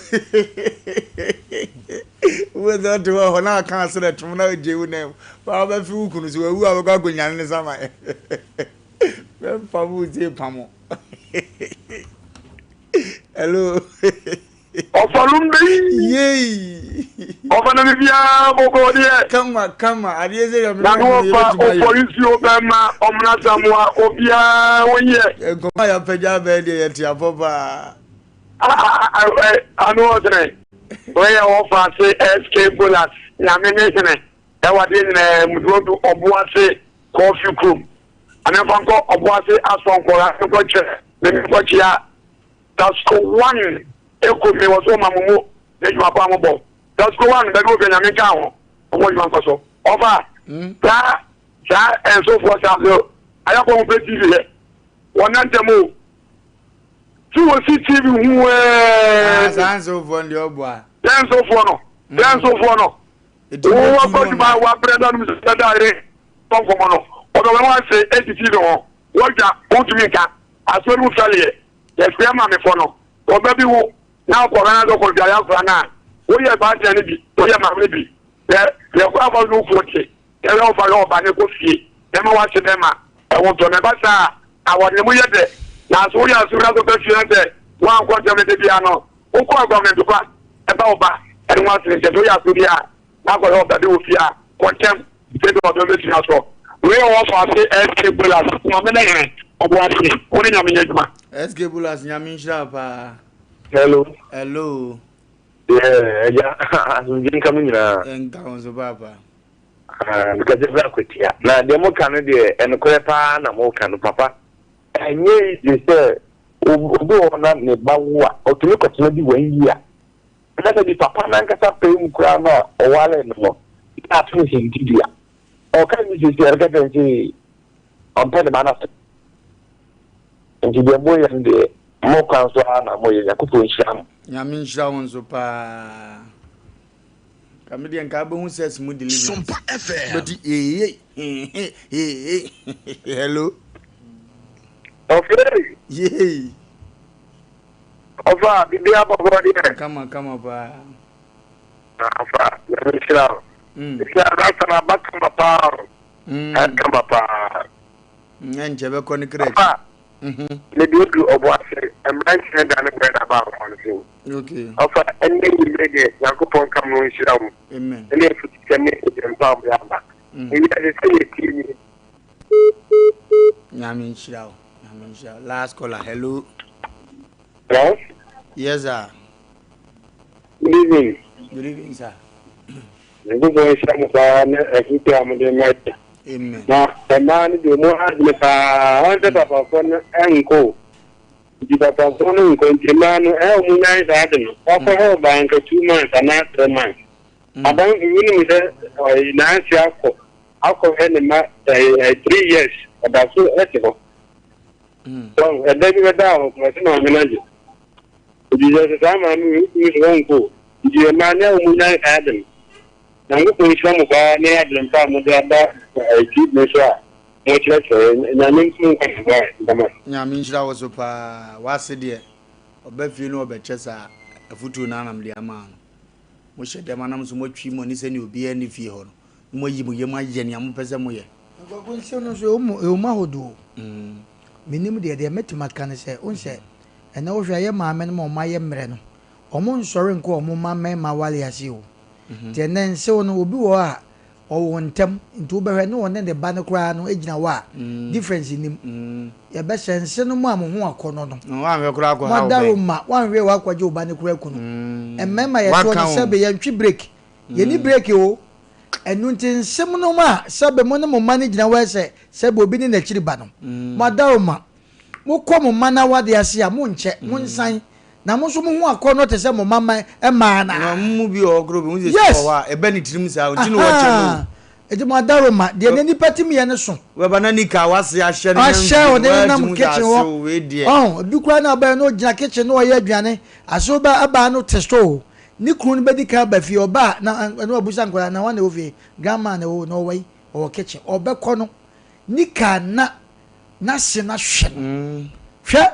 Wo sɛ ɔte hɔ hɔ na aka asrɛ tom na ɔgye wo nam. Wa wobɛfe wo kunu so wawu a wobɛkɔ akɔnyane ne sama. Bɛmpam wo sie pam. Hello. Ɔfa lumbe yi. Yei. Ɔfa na bibiara bɔkɔ deɛ. Kama kama adeɛ sɛ yɛ Na no ɔfa ɔfɔri nsuo bɛma ɔmena samoa obiara wɔnyɛ. Nkɔmɔ a yɛapagya abɛɛ deɛ yɛte apɔ paa. Ano ɔsene wɔyɛ ɔfa ase SK Bolas nyame ne hene ɛwɔ adeɛ nyinaa mu duodu ɔbo ase kɔɔfi kurom amemfa nkɔ ɔbo ase asɔ nkɔla nkɔ kyerɛ menkɔ kyea Tasco one eko me wɔ so ɔma mo mo ne adwuma pa mo bɔ Tasco one baabi wɔ bia nyame nka ho ɔmo adwuma nkɔ so ɔfa saa saa ɛnsofoɔ saa so ayakɔ ho pɛ TV hɛ wɔn nantam o. Ti wɔ si TV hu Ah, ɛɛ. saa nsewfoɔ no deɛ ɔboa. Yɛn nsofoɔ no, yɛn nsofoɔ no. Eti Wo mo wakɔ tu no adwuma na. wabrɛ na nom sɛ da yere tɔ nkɔmɔ no. Ɔdɔ wɔn ase eti TV ho. Wɔdwa wontumi nka. Asoɔ no mu fɛleɛ. Yɛfrɛ maamefoɔ no. Ɔba bi wo na ɔkɔ na ɔkɔ dware akora no a woyɛ baatan no bi woyɛ maame no bi. Yɛ yɛkɔ akɔ no kuo te. Yɛhwɛ wo fa hwɛ ɔba no kɔ fie na ɛma w'ase bɛma ɛho tɔ no. Ɛba saa a, awɔde no mu yɛ dɛ. Nanso woyɛ aso na sɛ ɔba fie na sɛ woankɔ ntɛm no da biara no, wokɔ agua no ntokwa ɛba wo ba no ho ase no. Nti sɛ woyɛ aso deɛ a, na akɔhwɛ ɔba bi wɔ fie a, kɔ ntɛm sɛdeɛ ɔdɔ bɛtumi asɔ. Wei yɛ wɔfa ase SK Bolas. Maame ne hene, Ɔboase, wo ne Nyame nyɛ adwuma. SK Bolas Nyame nhyira wo paa. Hello. Hello. Yeah, agya, asomdwe nka mo nyinaa. Nka wo nso paapa. Ah, mekasa firi Akwatia. Na deɛ moka no deɛ, ɛnokorɛ paa na moka no, papa. Ɛnyɛ easy sɛ obi wɔ hɔ na ne ba wo a, ɔtumi kɔtena bi one year. Anaasɛ bi papa no ankasa pɛɛ mu koraa no a ɔwaree no no, na ato no hintidua. Ɔka bi sisi a, ɔka kyerɛ no sɛ ɔmpɛ ne ba no asɛm. Nti deɛ moyɛ no deɛ, mo kwan so ara na moyɛ. Nyankopɔn nhyira mo. Nyame nhyira wo nso paa. Ka me deɛ nka abɛhu sex mu deliverance. Sompa FM. Bɛti ee ee ee hello. Ɔfei. Yei. Ɔfa bibi abɔbɔ deɛ. Kama kama paa. Ɔfa nyame nhyira wo. Nhyira rasta na aba kama paa o. Kama paa. Ɛnkyɛ bɛkɔ ne kra akyi. Ɔfa Mede odu ɔbo ase, mmeranteɛ da ne brɛ na aba nkwa no so. Ɔfa ɛnɛ nwummerɛ deɛ Nyankopɔn nka mo nhyira mo ɛne afutusɛm ne adwempa a mode aba. Ewiase sɛdeɛ ɛteɛ nie. Nyame nhyira wo. Nyame nhyira wo. Last caller. Hello. Hello. Yes sir. Good evening. Good evening sir. Nyankopɔn nhyira mo paa ne afutuo a mode ma yɛ. Amen. Na mmaa no deɛ ɔmu adwene paa wɔn sɛ papafoɔ no nkɔ o. Nti papafoɔ no nkɔ nti mmaa no ɛyɛ ɔmo nyan saa ade no. Wakɔ hɔ ɔbaa nka 2 months anaa 3 months. Aban fi wonim sɛ ɔyɛ n'ase akɔ akɔhwɛ ne ma ɛyɛ 3 years ɔda so ɛte hɔ. Wɔn ɛda bi bɛda hɔ kora sɛ maame no agye. Nti sɛ saa maame wei wotumi sɛ wɔnkɔ o. Nti mmaa no ɛyɛ ɔmo nyan saa ade no. Nyankopɔn nhyira mo paa ne adwene pa a mode aba TV no so a mokyerɛkyerɛ yɛn. Nyame nto mo nkwa na mmoa yɛn. Meda mo ase. Nyame nhyira wo so paa. W'ase deɛ ɔba fie no ɔbɛkyɛ saa afutuo no ara na mede ama no. Mohyɛ dɛm anam nso moatwi mo ani sɛdeɛ obiara nni fie hɔ no na moayi mo yam ayɛ nea mopɛ sɛ moyɛ. Kwaku nsɛm no nso ɛwɔ mu ɛwɔ mu ahodoɔ. Menim deɛ deɛ mɛtumi aka ne sɛ wohu sɛ ɛnɛ wohwɛ a yɛ maame nom a wɔayɛ mmerɛ no wɔn nsɔre nkɔ wɔn mma mmarima aware ase o. Nti ɛnɛ nsew no obi wɔ hɔ a ɔwɔ ntɛm nti wobɛhwɛ ne ɔne ne ba no koraa no gyina hɔ a difference nnim. Yɛbɛhyɛ nse no mo a mo ho akɔnnɔ no. Woanhwɛ koraa akɔha wo Mo bɛn. adaworoma woanhwɛ woakɔgye wo ba no koraa aku no. Mmarima yɛtoɔ Waka no o. sɛbe yɛntwe break. Yɛnni break o. Ɛno nti nsem nom a sɛbe mo ne mo mma no gyina hɔ sɛ sɛbe obi ne n'akyiri ba no. Mo adaworoma Mokɔ mo mma no awade ase a, monkyɛ, monsan, na mo nso mo ho akɔnnɔ te sɛ mo mma mma mmaa no Na ara. mo mu bi wɔ hɔ koraa obehu sɛ sika Yes! wɔ hɔ a, ɛba ne tirim saa, nti na wɔkyɛ no o. Ahaa! Enti mo adaworoma, deɛ na nipa tumi yɛ no so. Wɛba na nika a wase ahyɛ no Ahyɛ, nam ɔde fie no, nenam woatumi sɛ kitchen hɔ. asew wei deɛ. Ɔho, ebi koraa na ɔbɛyɛ na ɔgyina kitchen na ɔyɛ aduane, asew bɛ abaa no te store o. Ne kunu no bɛdi kan aba fie, ɔba a, na na wabusa nkwadaa, na hwan na ɛwɔ fie? Grandma na ɛwɔ hɔ, na ɔwɔ yi? Ɔwɔ kitchen. Ɔbɛkɔ no, nika na n'ase no ahwɛ no. Hwɛ,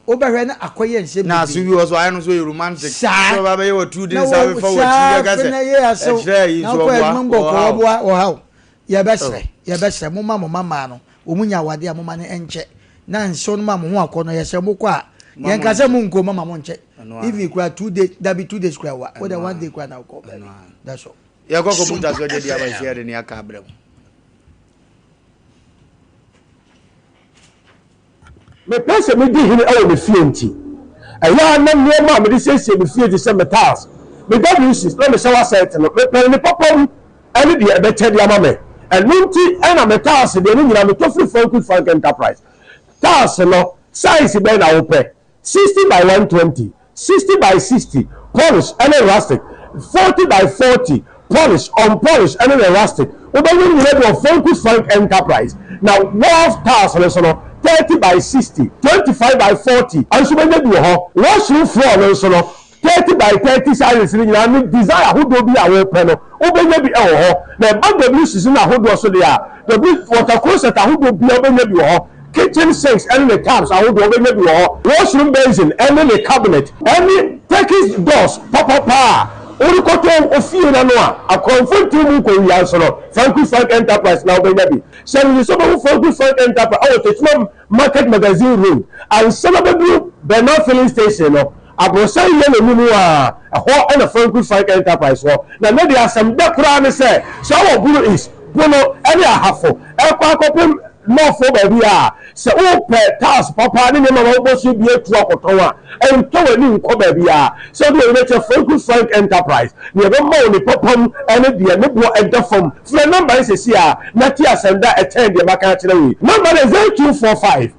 wobɛhwɛ na akɔyɛ nsɛm Na aso bebree. bi wɔ so ayɛ no so yɛ romantic. Saa. Sɛ ɔba bɛyɛ wɔ tu de Na nsa wɔ bɛfa wɔ akyi saa bɛka afei sɛ na yɛ asew ɛkyerɛ yi na nso wokɔ ɔboa adwuma mu bɔkɔɔ ɔhaw. ɔboa ɔhaw. Yɛbɛsrɛ, yɛbɛsrɛ momma mo mmammaa no wɔn nya awadeɛ a momma no nkyɛ na nsew no ma mo ho akɔnnɔ. Yɛsrɛ mokɔ a Mma mo yɛnka sɛ nkyɛ. monkɔ mama mo nkyɛ. Ɛno ara. Even koraa 2 days, dabi 2 days koraa wa. Wode Ɛno one ara. day koraa na wokɔ Ɛno baabi. ara. That's all. Yɛkɔ kɔmputa Sompa so agya di aba FM. sɛ yɛde ne aka abrɛ mo. Mepɛ sɛ midi hene wɔ me fie nti, ɛyɛ a na nneɛma a mede siesie me fie te sɛ me tiles, me WCs, na me shower set no, mepɛ ne papa mu ne deɛ ɛbɛkyɛ de ama me. Ɛno nti na me tiles deɛ ne nyinaa metɔ firi Frank Frank Enterprise. Tiles no, size bɛn na wopɛ? 60 by 120, 60 by 60, polish ne rustic, 40 by 40, polish, unpolish ne ne rustic. Wobɛnya ne nyinaa bi wɔ Franku Frank Enterprise. Na wharf tiles no nso no, 30 by 60, 25 by 40 nso wobɛnya bi wɔ hɔ. Washroom floor no nso no, 30 by 30 sizes no nyinaa ne design ahodoɔ bi a wopɛ no, wobɛnya bi wɔ hɔ. Na ɛba WCs no ahodoɔ so deɛ a, W water closet ahodoɔ biara wobɛnya bi wɔ hɔ. Kitchen sinks ne ne taps ahodoɔ wobɛnya bi wɔ hɔ. Washroom basin ne ne cabinet ne Turkish doors papapa a worekɔtɔ wo fie no ano a akorɔmfo ntew mu nkɔwia nso no, Franco Frank Enterprise na wobɛnya bi. Hyɛ no nso wobɛhu Franco Frank Enterprise wɔ Techiman Market Magazine Road ansa na wobɛduru Bernard Filling Station no, aborosan yellow no mu a, ɛhɔ na Franco Frank Enterprise wɔ. Na nnɛ deɛ asɛm dɛ koraa ne sɛ, sɛ wowɔ Bono East, Bono ne Ahafo rekɔ akɔpem North hɔ baabi a, sɛ wopɛ tiles papa ne nneɛma ma wobɔ so bi atu akɔtɔn a, ntɔ w'ani nkɔ baabiara. Sɛ wode w'ani bɛkyerɛ Franco Frank Enterprise, nea ɛbɛma wo ne papa mu ne deɛ ne boɔ da fam. Frɛ nɔmba yi seesei ara na tie asɛm da a ɛkyɛn deɛ maka akyerɛ wo yi. Nɔmba no yɛ 0245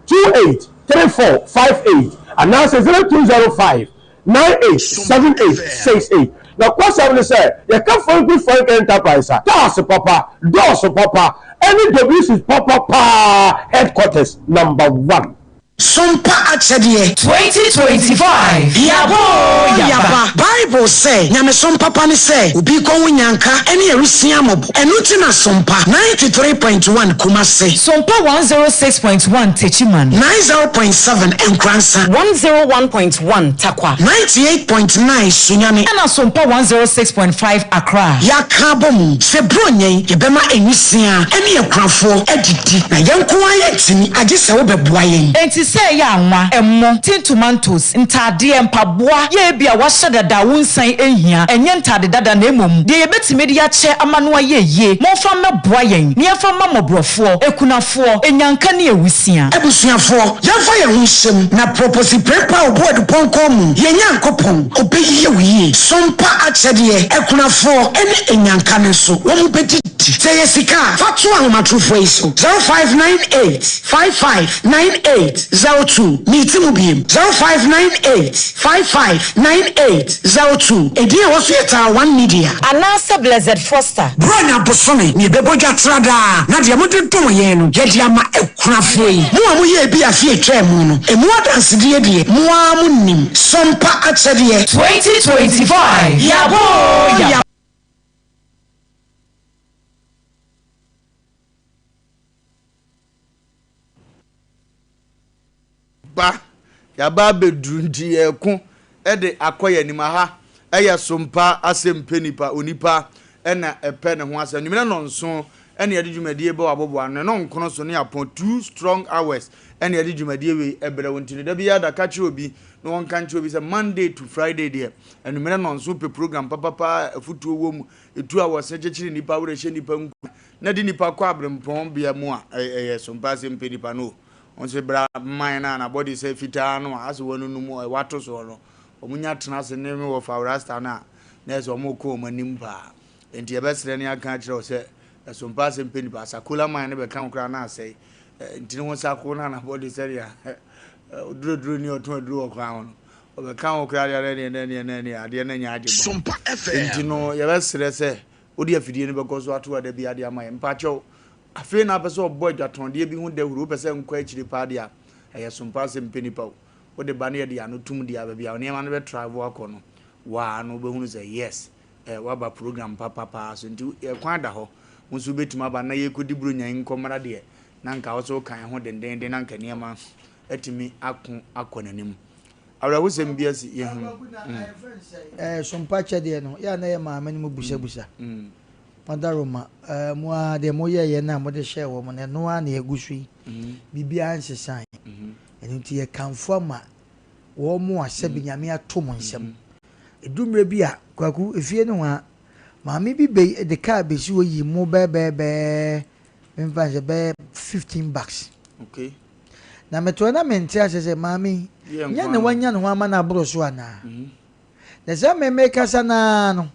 28 34 58 anaasɛ 0205 98 78 68. Nokwasɛm ne sɛ, yɛka Franco Frank Enterprise a, tiles papa, dɔɔso papa, ɛne WC papa paa headquarters number one. Sompa akyɛdeɛ. 2025 Yaba oo yaba. Bible sɛ, Nyamesom papa ne sɛ obi rekɔhu nyanka ne awisia mmɔbɔ. Ɛno nti na Sompa 93.1 Kumase. Sompa 106.1 Techiman. 90.7 Nkoransa. 101.1 Tarkwa. 98.9 Sunyani. Ɛna Sompa 106.5 Accra. Yɛaka abɔ mu sɛ Buronya yi yɛbɛma nwisiaa ne akunafoɔ adidi, na yɛn nko ara yɛntumi, agye sɛ wobɛboa yɛn. Enti sɛ ɛyɛ anwa, ɛmo, tin tomatoes, ntaadeɛ, mpaboa, yɛ ebia wɔahyɛ dada a wonsan nhia, ɛnyɛ ntaade dada na mmom deɛ yɛbɛtumi de akyɛ ama no ayɛ yie, momfa mmɛboa yɛn na yɛmfa mma mmɔborɔfoɔ, akunafoɔ, anyanka ne awusia. Abusuafoɔ, yɛmfa yɛn ho nhyɛ mu na Proposi Prempeh a ɔbu adupɔnkɔ mu, yɛn Nyankopɔn, ɔbɛyɛ wo yie. Sompa akyɛdeɛ, akunafoɔ ne anyanka no nso, wɔbɛdidi. Sɛ ɛyɛ sika a, fa to ahomatorofoɔ yi so, 0598 55 9802. Meti mu biem, 0598 55 9802. Edin a ɛwɔ so yɛ Taa One Media. Anaasɛ Blessed Foster. Buronya bosome na yɛbɛbɔ dwa tra daa, na deɛ mode dom yɛn no, yɛde ama akunafoɔ yi. Mo a moyɛɛ bi afe a ɛtwaa mu no, ɛmu adansedie deɛ, mo ara monim. Sompa akyɛdeɛ. 2025 Yaba oo yaba. Ba, yɛaba abɛduru nti yɛreko de akɔ yɛn anim. Aha yɛ sompa asɛm pɛ nipa, onipa na ɛpɛ ne ho asɛm. Nwummerɛ nnɔnson na yɛde dwumadie bɛ w'aboboa ano, ɛno nkono so ne apɔn two strong hours na yɛde dwumadie wei ɛbrɛ wo. Nti no da biara da ka kyerɛ obi na wɔnka nkyerɛ obi sɛ Monday to Friday deɛ anwummerɛ nnɔnson pɛ program papapa a afutuo wɔ mu, ɛtu a wɔse kyekyere nnipa werɛ hyɛ nnipa nkuran na de nnipa kɔ aberempɔn bea mu a ɛyɛ sompa asɛm pɛ nipa no o. Wɔn sɛ bra man no a n'abɔde sɛ fitaa no a asɛ wɔanunum ɛ wato soɔ no, wɔn nya tena ase ne me wɔfa rasta no a na ɛsɛ wɔn kɔ wɔn anim paa. Enti yɛbɛsrɛ ne aka akyerɛ wo sɛ ɛso mpa asɛm pɛ nipa. Sakola man no bɛka wo koraa na asɛe. Ntini ho sako no a n'abɔde sɛdeɛ oduroduro ni ɔtɔn aduro wɔ kwan ho no, ɔbɛka wo koraa deɛ na ɛneɛ na ɛneɛ adeɛ no nyɛ agye bɔ. Enti no yɛbɛsrɛ sɛ wode afidie no bɛkɔ so ato ada bi ade ama yɛn. Mpakyɛw, Afei na wopɛ sɛ ɔbɔ adwatɔndeɛ bi ho dawuro, wopɛ sɛ nkɔ akyire paa deɛ a, ɛyɛ som paa sɛ mpɛ nipa o. Wode ba na yɛde ano tum deɛ a, baabi a nneɛma no bɛ travel akɔ no, waa no wobɛhunu sɛ yes, eh, woaba program papa paa so. Nti yɛ kwan da hɔ, wo nso wobɛtumi aba na yɛrekɔdi Buronya yi nkɔmmra deɛ, na nka wo nso woka yɛn ho dendeenden na nka nneɛma atumi ako akɔ n'anim. Awerɛhosɛm bi asi, yɛhu. Mm. Eh, sompa kyɛdeɛ no, yɛ a na yɛ maame no mu busabusa. Mm. Madaroma, eh, mo ara deɛ moyɛeɛ no a mode hyɛɛ wɔn no, ɛno ara na yɛgu so yi. Biribiara nsesae. Ɛno nti yɛkamfo ama wɔn a sɛbe Nyame ato mo nsam. Ɛdu mmerɛ bi a, Kwaku, efie no hɔ a, maame bi bɛ de kaa bɛsi hɔ yi mo bɛɛbɛɛbɛɛ, memfa nsɛ bɛyɛ 15 bucks. Okay. Na metoɛ na mente aseɛ sɛ, maame yi, nyɛ na wanya ne ho ama no aboro so anaa? Na sɛ me mekasa no ara no,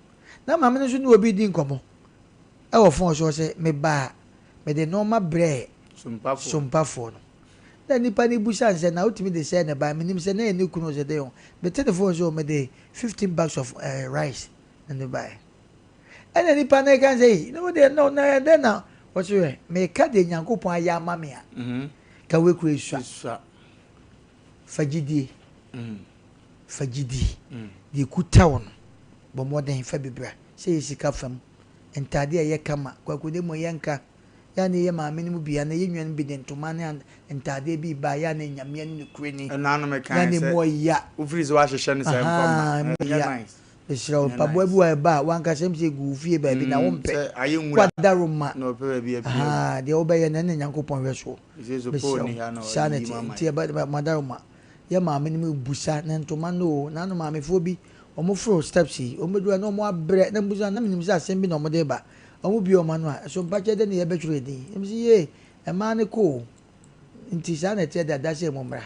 Na maame no nso ne obi redi nkɔmmɔ wɔ fon so, ɔse, Meba a, mede nnoɔma brɛɛ Sompafoɔ no. Na nipa no bisa no sɛ, na wotumi de sɛɛ na ɛbaeɛ? Menim sɛ na ɛyɛ ne kunu o, sɛ dɛn o. Mete ne fon so o, mede 15 bags of eh, rice na ne baeɛ. Ɛna nipa no reka sɛ, ei, na wo deɛ no, na dɛn na? Ɔse, hwɛ, meka deɛ Nyankopɔn ayɛ ama me a, mhm. Ka wei kura esua. Fa gyidie. Fa gyidie. Deɛ ekuta wo no, bɔ mmɔden fa bi bra. Sɛ ɛyɛ sika fam, ntaadeɛ a ɛyɛ kama, Kwaku de mmom yɛnka. Yɛ a na yɛyɛ maame no mu bi anaa yɛn nua no bi de ntoma ne ntaadeɛ bi reba a, yɛ a na Nyame ne nokorɛ ni. Ɛno ano mekae Yɛ a na sɛ emu ɔya. wofiri sɛ woahyehyɛ no saa mfa mma. Ahaa, emu Ɛnyɛ ɔya. nice. Mesrɛ wo, Ɛnyɛ mpaboa bi nice. wɔ a ɛba a, w'ankasa ɛm sɛ egu wo fie baabi na wompɛ. Sɛ ayɛ nwura W'adaworoma. na ɔpɛ baabi apue agu. Ahaa, deɛ wobɛyɛ no, ɛno na Nyankopɔn hwɛ soɔ. Ɛsei so Paul Mesrɛ nni wo, ha na saa na ɔyiyi ɛteɛ. mu ama Nti yɛn. ɛba, m'adaworoma, yɛ maame no mu busa na ntoma no o, naano maamefoɔ bi, wɔforo steps yi, wɔbɛduru a na wɔabrɛ, na mbusa, na menim sɛ asɛm bi na wɔde reba. Wɔbue wɔn ano a, so mpakyɛ dɛn na yɛbɛtwerɛ yɛn din? Na mese, yee, mmaa no kɔ o. Nti saa na ɛteɛ dada sɛ mommra.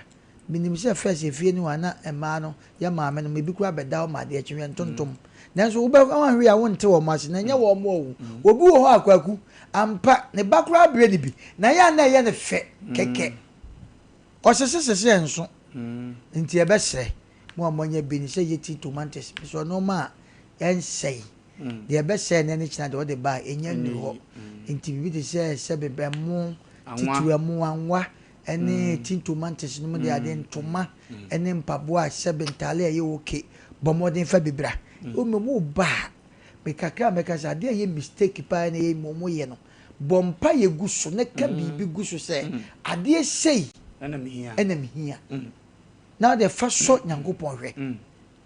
Menim sɛ first efie no a na mmaa no, yɛn maame nom, ebi koraa bɛda hɔ ma adeɛ kye, yɛn ntontom. Nanso wobɛ, woanhwɛ yie a wonte wɔn ase, na ɛnyɛ wɔn o. Obi wɔ hɔ a Kwaku, ampa, ne ba koraa brɛ no bi, na ɛyɛ a na ɛyɛ no fɛ kɛkɛ. Ɔsese sese ɛnso. Nti yɛbɛsrɛ mo a moanya bi no sɛ yɛti tomantes, mesrɛ nnoɔma a ɛnsɛe. Deɛ ɛbɛsɛe nnɛ ne kyena deɛ wode ba a, ɛnnya nnuru hɔ. Nti biribi te sɛ sɛbe ɛmo, titiriw ɛmo, anwa ne tin tomantes nom de adeɛ, ntoma ne mpaboa a sɛbe ntaale a ɛyɛ okay, bɔ mmɔden fa bi bra. Mmom woba a, me kakra a mɛka sɛ adeɛ a ɛyɛ mistake paa na ɛyɛ mmom woyɛ no, bɔ mpaeɛ gu so na ka biribi gu so sɛ adeɛ sei na mehia. Na wode fa sɔ Nyankopɔn hwɛ.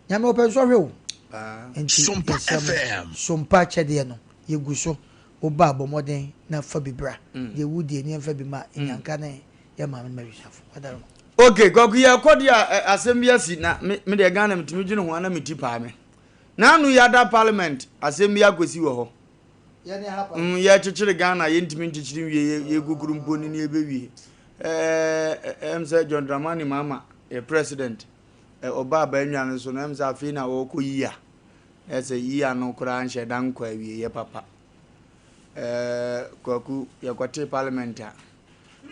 Nyame ɔpɛ nsɔhwɛ o. Nti yɛsrɛ mo, sompa akyɛdeɛ no yɛgu so, wo ba a bɔ mmɔden na fa bi bra, deɛ wo die no yɛmfa bi ma Nyanka ne yɛn maame nom abusuafo. Wadaroma. Ok Kwaku yɛkɔ deɛ a asɛm bi asi na me me deɛ Ghana metumi dwene ho a na me ti paa me. Naanu yi ada parliament asɛm bi akɔsi wɔ hɔ. Mm, yɛkyekyere Ghana yɛntumi nkyekyere nwie yɛ yɛkukuru mpo ni ne yɛbɛwie. Ɛɛ ɛm sɛ John Dramani Mahama yɛ president. Ɔbaa abannwa no so no, ɛm sɛ afei na ɔrekɔ yia. Na ɛsɛ yia no koraa nhyɛ da nkɔ awieeɛ papa. Ɛɛ Kwaku, yɛkɔtee parliament a,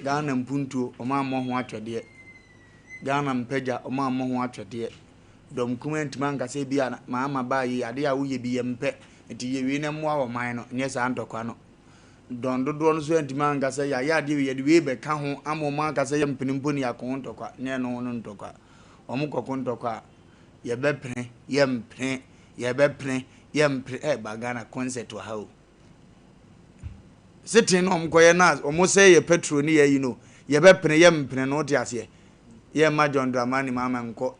Ghana mpuntuo, wɔn ammɔ ho atwɛdeɛ. Ghana mpagya, wɔn ammɔ ho atwɛdeɛ. Dɔm kum antumi anka sɛ bi a maama baa yi, adeɛ a woyɛ bi yɛmpɛ, nti yɛ wei na mmoa ɔman no, nyɛ saa ntɔkwa no. Dɔn dodoɔ no nso antumi anka sɛ yɛayɛ adeɛ wei, yɛde wei bɛka ho ama wɔn aka sɛ yɛmpene mpo ne yɛako ho ntɔkwa, nyɛ ɛno ho no ntɔkwa. Wɔn kɔko ntɔkwa a, yɛbɛpene, yɛmpene, yɛbɛpene, yɛmpene, ɛ ba Ghana concert wɔ ha o. Sitting na wɔn kɔyɛ na wɔn sɛ yɛ petrol ne yɛ yi no, yɛbɛpene, yɛmpene no, wote aseɛ. Yɛmma John Dramani Mahama nkɔ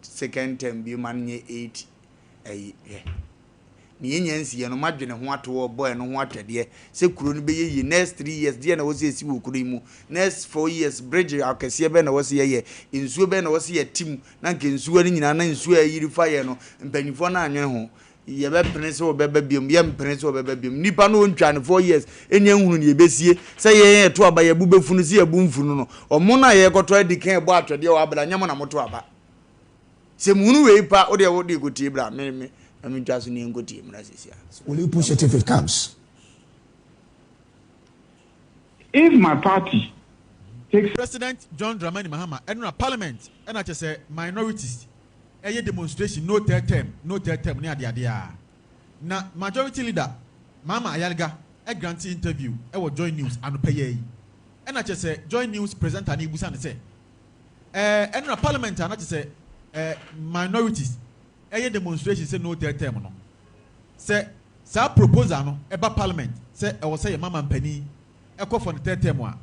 second term bio ma no nyɛ 8 ɛyi hwɛ. Nea enya nsiiɛ no, moadwene ho ato hɔ rebɔ ɛno ho atwɛdeɛ sɛ kuro no bɛyɛ yie. Next three years, deɛn na ɛwɔ sɛ ɛsi wɔ kuro yi mu? Next 4 years, bridge akɛseɛ bɛn na ɛwɔ sɛ yɛyɛ? Nsuo bɛn na ɛwɔ sɛ yɛte mu? Na anka nsuo no nyinaa, na nsuo a ɛyiri fa yɛn no, mpanimfoɔ no annwene ho. Yɛbɛpene sɛ wɔbɛba biom, yɛmpene sɛ wɔbɛba biom. Nnipa no ɔntwaa no 4 years, ɛnnya nhunu deɛ ɛbɛsie. Sɛ yɛn yɛto aba, yɛn bo bɛfu no, sɛ yɛn bo mfu no no, wɔn a yɛrekɔtɔ adi kan rebɔ atwɛdeɛ wɔ abra, nyɛ mo na moto aba. Sɛ muhunu wei pa, wo deɛ wo deɛ kɔtie bra, me me na mentwa so ne yɛnkɔtie mmra seesei a. Will you push it if it comes? If my party takes. President John Dramani Mahama ɛnora parliament ɛna kyɛsɛ minorities ɛyɛ demonstration no third term no third term ne adeade a na majority leader Mahama Ayariga ɛgrante interview ɛwɔ Joy News anɔpa yi ara yi ɛna kyɛsɛ Joy News presenter no rebusa no sɛ Ɛɛ ɛnora parliament a na kyesɛ ɛɛ minorities ɛyɛ demonstration sɛ no third term no, sɛ saa proposal no ɛba parliament sɛ ɛwɔ sɛ yɛma mampanin ɛkɔ for ne third term a,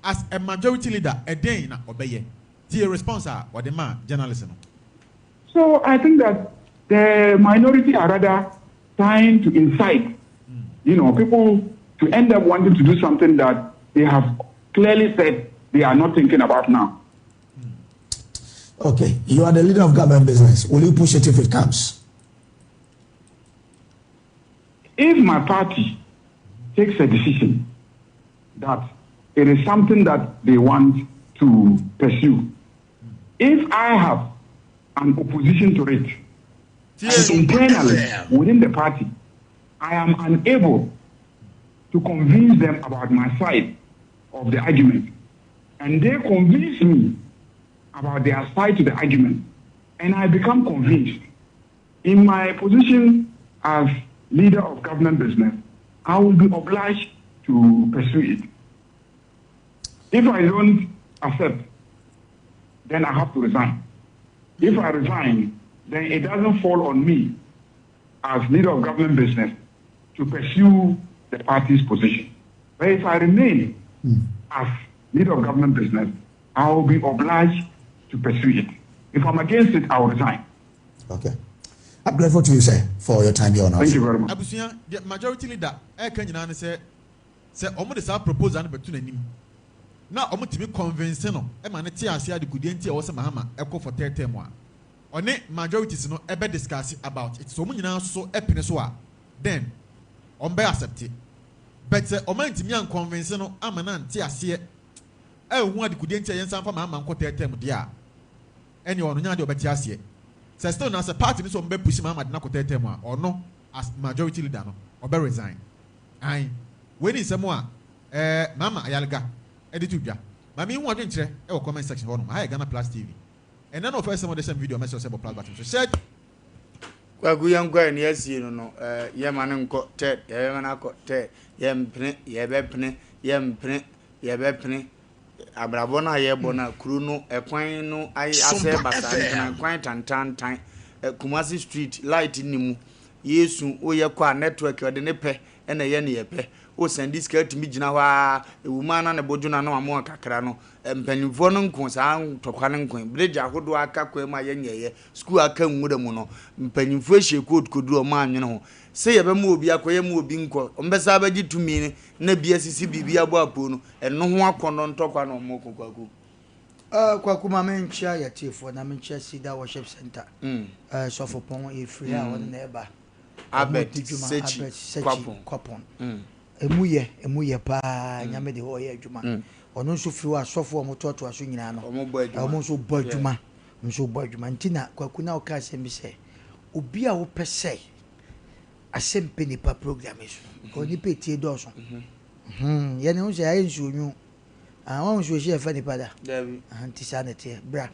as a majority leader ɛdɛn na ɔbɛyɛ? Tie response a ɔde maa journalist no. So I think that the minority are rather trying to incite, you know, people to end up wanting to do something that they have clearly said they are not thinking about now. Okay, you are the leader of government business. Will you push it if it comes? If my party takes a decision that it is something that they want to pursue, if I have an opposition to it, and internally within the party, I am unable to convince them about my side of the argument, and they convince me about their side to the argument, and I become convinced. In my position as leader of government business, I will be obliged to pursue it. If I don't accept, then I have to resign. If I resign, then it doesn't fall on me as leader of government business to pursue the party's position. But if I remain as leader of government business, I will be obliged to pursue it. If I'm against it, I will resign. Okay. I'm grateful to you, sir, for your time here on our Thank you very much. Abusua, deɛ majority leader ɛreka nyinaa ne sɛ, sɛ wɔde saa proposal no bɛto n'anim na wɔtumi convince no ma no te aseɛ adekodeɛ nti a ɛwɔ sɛ Mahama kɔ for third term a, ɔne majorities no bɛ discuss about it. Sɛ wɔn nyinaa nso pene so a, then wɔn bɛ accept. But sɛ wɔn antumi an convince no amma no ante aseɛ anhu adekodeɛ nti a yɛnsan mfa Mahama nkɔ third term deɛ a, ɛneɛ ɔno nyɛ adeɛ a ɔbɛte aseɛ. Sɛ still na sɛ party no sɛ wɔn bɛ push Mahama de no akɔ third term a, ɔno as majority leader no, ɔbɛ resign. Ae, wei ne nsɛm a eh, Mama Ayalga de to dwa. Ma menhu w'adwenkyerɛ wɔ comment section hɔ nom. Aha yɛ Ghana Plus TV. Ɛnnɛ na ɔfɛ sɛ mode hyɛ me video a mɛsrɛ wo sɛ bɔ plus button so. Hyɛ! Kwaku yɛnkɔ ɛ nea asie no no eh, yɛma no nkɔ third, yɛbɛma no akɔ third, yɛmpene, yɛbɛpene, yɛmpene, yɛbɛpene, abrabɔ no a yɛbɔ no a kuro no ɛkwan no ayɛ asɛe Sompa basaa FM. ntena kwan tantantan eh, Kumasi street light nni mu Yesu woyɛ kɔ a network ɔde ne pɛ na ɛyɛ neɛ pɛ wo sɛnde sika atumi gyina hɔ aa ɛwɔ mu aa na ne bo dwo no ano amoa kakra no mpanyinfoɔ no nko saa ntɔkwa no nko bridge ahodoɔ aka kwan mu a yɛnyɛeɛ school aka nwura mu no mpanyinfoɔ ahyia court kɔduru ɔmo anwene ho sɛ yɛbɛma obi akɔ yɛmma obi nkɔ ɔmo bɛsan abɛgye tumi no na bi asisi biribi abɔ apoo no ɛno ho akɔnnɔ ntɔkwa na ɔmo ko kwaku. Uh, Kwaku ma menkyia yɛtiefoɔ na menkyia Cedar Worship Center. Mm. Uh, Sɔfo Pɔn yɛfiri ha mm. ɔne na ɛba. Albert Sechi Albert Sechi Kwapɔn. Mm. Emu yɛ, emu yɛ paa, mm. Nyame de hɔ ɔyɛ adwuma. Mm. Ɔno nso firi hɔ asɔfo a wɔtoatoa so nyinaa no. Wɔn nso bɔ adwuma. Wɔn nso bɔ adwuma. Nti na Kwaku na ɔka asɛm bi sɛ, obi a wopɛ sɛ asɛm pɛ nipa program yi so no, mm-hmm. onipa etie dɔɔso. Mm-hmm. Hmm, yɛne ho sɛ ayɛ nsuo nwu. Ah, wahu sɛ ɔsi ɛfa nipa da? Dabi. Ah, nti saa na ɛteɛ. Bra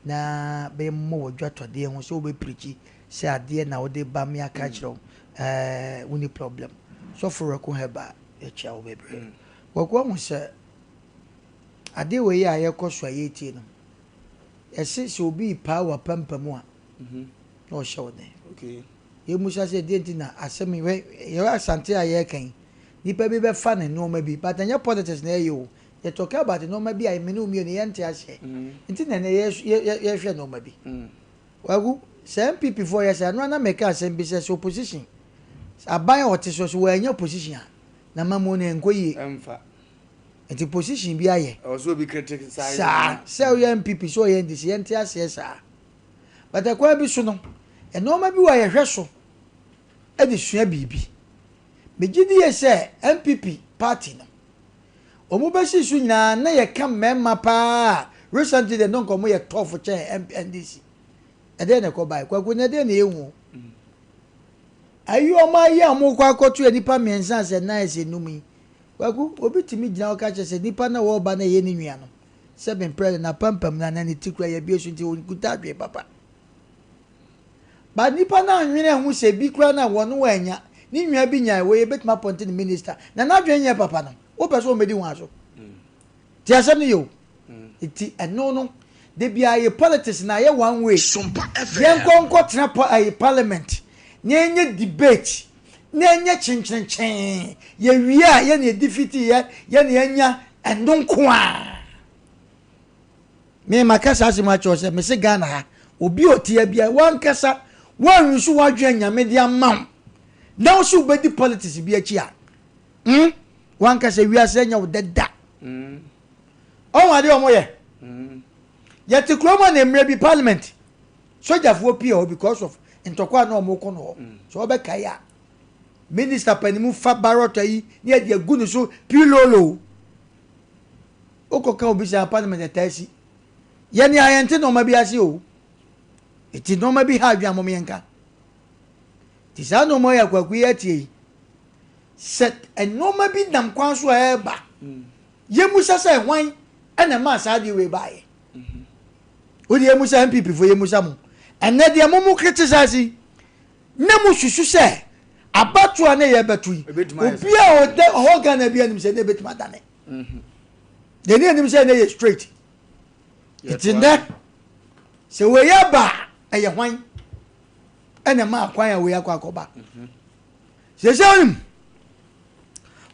na bɛmmɔ wɔ dwatɔdeɛ ho sɛ wobɛpirikyi sɛ adeɛ na wode ba me aka akyerɛ wo. Ɛɛ, wonni problem. Sɔfo Rɛko Hɛba, yɛkyia wo bebree. Kwaku ahu sɛ adeɛ wei a yɛkɔ so a yɛretie no, yɛse sɛ obi repaa w'apampam a, na ɔhyɛ wo den. Okay. Yɛmmisa sɛ deɛ nti na asɛm yi, hwɛ, yɛwɔ Asante a yɛreka yi, Nipa bi bɛfa ne nnoɔma bi but ɛnyɛ politics na yɛyɛ o, yɛ talking about nnoɔma bi a me ne wo mmienu yɛnte aseɛ nti na ɛnɛ yɛhwɛ nnoɔma bi. Kwaku, sɛ NPP foɔ yɛ saa, ɛno ara na meka asɛm bi sɛ sɛ opposition, aban a ɔte soɔ sɛ wɔannya position a, n'amammuo no ɛnkɔ yie. Ɛmfa. Nti position bi ayɛ. Ɛwɔ sɛ obi criticize Saa, sɛ ɔyɛ NPP sɛ ɔyɛ NDC yɛnte aseɛ saa. But ɛkwan bi so no, nnoɔma bi wɔ a yɛhwɛ so de sua biribi. Megye die sɛ NPP party no wɔn bɛsi so nyinaa na yɛka mmarima paa a recently deɛ no nka wɔn yɛ tough kyɛn NDC. Ɛdeɛn na ɛkɔ bae? Kwaku na ɛdeɛn na yɛhu o? Ayi wɔn ayi a wɔn kɔ akɔto yɛ nipa mmiɛnsa sɛ nan sɛ num yi. Kwaku obi tumi gyina hɔ ka kyerɛ sɛ nipa na wɔreba na ɛyɛ ne nua no sɛ mprɛ no n'apampam no anaa ne ti kura yɛ bie so nti ɔnkuta adwene papa. But nipa no annwene ho sɛ bi koraa no a wɔno wannya, ne nua bi nyae, wei yɛbɛtumi apɔnte no minister, na n'adwene nyɛ papa no, wopɛ sɛ ɔmmɛdi ho aso? Ti asɛm no yɛ o. Nti ɛno no, da biara yɛ politics na ayɛ one way. Yɛnkɔ nkɔtena pa, ayi, parliament na yɛnyɛ debate na yɛnyɛ kyenkyerenkyee, yɛwie a yɛne yɛ defeat yɛ, yɛne yɛanya ɛno nko ara. Me maka saa asɛm akyerɛ wo sɛ mese Ghana ha obi a ɔte ha biara wankasa woanwusu w'adwene a Nyame de ama wo na wo se wobɛdi politics bi akyi a hmm wankasa wiase ɛnyɛ wo dɛ da. Ɔho adeɛ ɔmo yɛ yɛte kurom a na mmerɛ bi parliament sogyafoɔ pie hɔ because of ntɔkwa a na ɔmo ko no hɔ sɛ ɔbɛkae a minister panimu fa barɔta yi ne yɛde agu ne so pilolo. Wokɔka obi saa parliament ɛtaa si. Yɛne a yɛnte nnoɔma bi ase o. Eti nnoɔma bi ha adwene a mom yɛnka. Nti saa nnoɔma yi a Kwaku yi atie yi, sɛ nnoɔma bi nam kwan so a ɛreba, yɛmmusa sɛ hwan ɛna ɛmaa saa adeɛ wei baeɛ. Wode yɛmmusa NPP foɔ yɛmmusa mo. Ɛnɛ deɛ mo mo criticize yi, na mo susu sɛ abatoɔ a na yɛbɛto yi, obi a ɔda ɔhɔ Ghana bi anim sɛ na ɛbɛtumi adane. Deɛ ne anim sɛ na yɛ straight. Nti nnɛ, sɛ wei aba a, ɛyɛ hwan ɛna ɛma akwan a wei akɔ akɔba? Sɛsɛ wonim,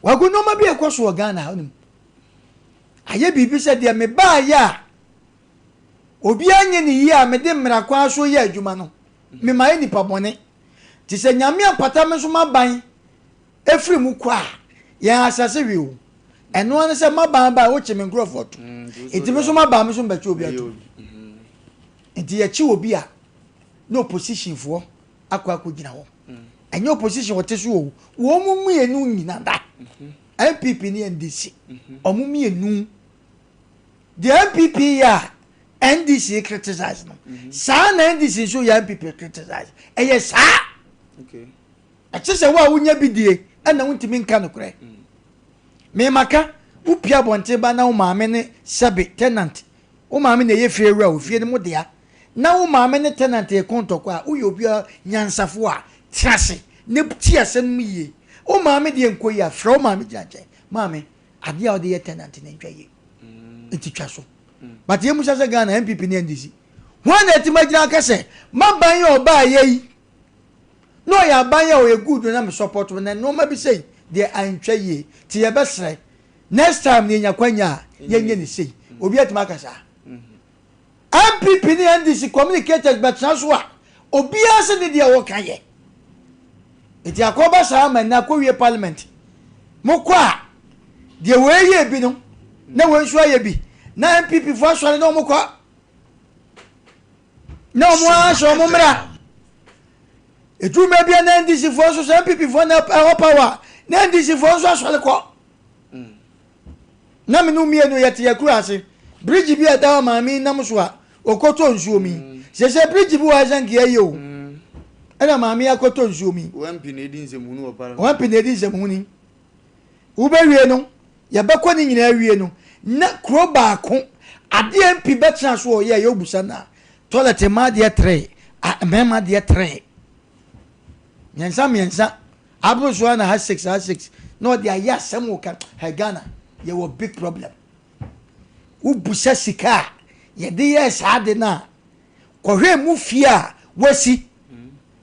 wagu nneɛma bi a ɛkɔ so wɔ Ghana ha wonim. Ayɛ biribi sɛ deɛ mebaayɛ a obiara nyɛ ne yie a mede mmara kwan so yɛ adwuma no, mema yɛ nipa bɔne. Nti sɛ Nyame ampata me nso m'aban ɛfiri mu kɔ a, yɛn asase hwee o. Ɛno ara ne sɛ m'aban ba a wokye me nkurɔfoɔ to. Nti me nso m'aban me nso mbɛkye obi ato. Nti yɛkye obi a na opposition foɔ akɔ akɔgyina hɔ. Ɛnyɛ opposition wɔte so o, wɔn mu mmienu nyina da. NPP ne NDC, wɔn mmienu. Deɛ NPP yɛ a NDC criticize no, saa na NDC nso yɛ NPP criticize. Ɛyɛ saa. Ɛkyɛ sɛ wo a wonya bi die ɛna wontumi nka nokorɛ. Memaka, wopie abɔnten ba na wo maame ne sɛbe tenant, wo maame na ɛyɛ fie wura o, fie no mo dea, na wo maame ne tenant reko ntɔkwa a, woyɛ obi a nyansafoɔ a, tena ase na tie asɛm no mu yie. Wo maame deɛ nkɔ yie a, frɛ wo maame gyina nkyɛn, maame, adeɛ a wode yɛ tenant no ntwa yie, nti twa so. But yɛmmusa sɛ Ghana, NPP ne NDC, hwan na atumi agyina aka sɛ, m'aban yi a ɔbaeɛ yi, na ɔyɛ aban a ɔyɛ good na me support no na nnoɔma bi sei deɛ antwa yie nti yɛbɛsrɛ next time no yɛnya kwanya a yɛnyɛ ne sei obi atumi aka saa NPP ne NDC communicators bɛtena so a obiara se ne deɛ wɔka yɛ nti akɔba saa ma nnɛ akɔwie parliament mokɔ a deɛ wei yɛ bi no na wei nso ayɛ bi na NPP fo asɔre na wɔkɔ na wɔn ara hyɛ wɔn mmara ɛduru mmerɛ bi a na ndc foɔ nso sɛ npp foɔ na ɛwɔ power na ndc foɔ nso asɔre kɔ na mene mmienu yɛte yɛ kura ase bridge bi a ɛda hɔ maame nam so a ɔkɔtɔ nsuo mi sɛ sɛ bridge bi wɔ ha sɛ nka ɛyɛ o ɛna maame akɔtɔ nsuo mi wɔn pii na edi nsɛmhunu wɔ parliament wɔn pii na edi nsɛmhunu Wobɛwie no, yɛbɛkɔ ne nyinaa awie no, na kuro baako, adeɛ MP bɛtena so ɔyɛ yɛ obusa no a, toilet mmaa deɛ tere, mmarima deɛ tere. Mmiɛnsa mmiɛnsa, aboro so na ha six ha six, na ɔde ayɛ asɛm wɔ ka, hɛ Ghana, yɛwɔ big problem. Wobusa sika a yɛde yɛɛ saa ade no a, kɔhwɛ mu fie a wasi,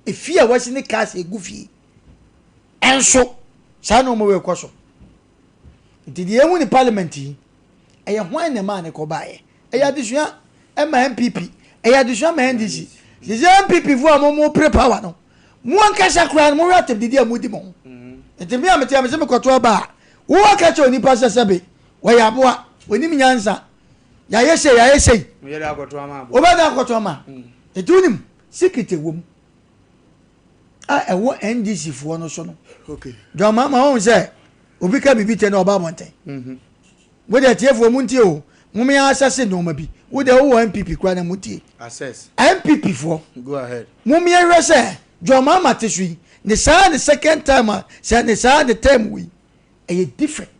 efie a wasi ne cars egu fie. Nso saa nneɛma wei kɔ so. Nti deɛ yɛhu ne parliament yi, ɛyɛ hwan na ɛmaa ne kɔ baeɛ? Ɛyɛ adesua ɛma NPP, ɛyɛ adesua ma NDC. Sisi NPP foɔ a mo mo pere power no, mo ankasa koraa no mo hwɛ atɛm didi a mo di mo ho. Nti me a mete a mese mekɔto aba a, wo aka kyerɛ onipa sɛ sɛbe wɔyɛ aboa, onim nyansa, yɛayɛ sei yɛayɛ sei. Wobɛda akɔto ama. Nti wonim secret ɛwɔ mu. a ɛwɔ NDC foɔ no so no. John Mahama wɔn sɛ obi ka biribi tɛ na ɔba abɔnten. Mhm. Wo deɛ tiefoɔ mu ntie o, mo me asɛse nneɛma bi. Wo deɛ wowɔ NPP kura na mu tie. NPP foɔ. Go ahead. Mo me ahwɛ sɛ John Mahama te so yi, ne saa ne second time a sɛ ne saa ne term wei ɛyɛ different.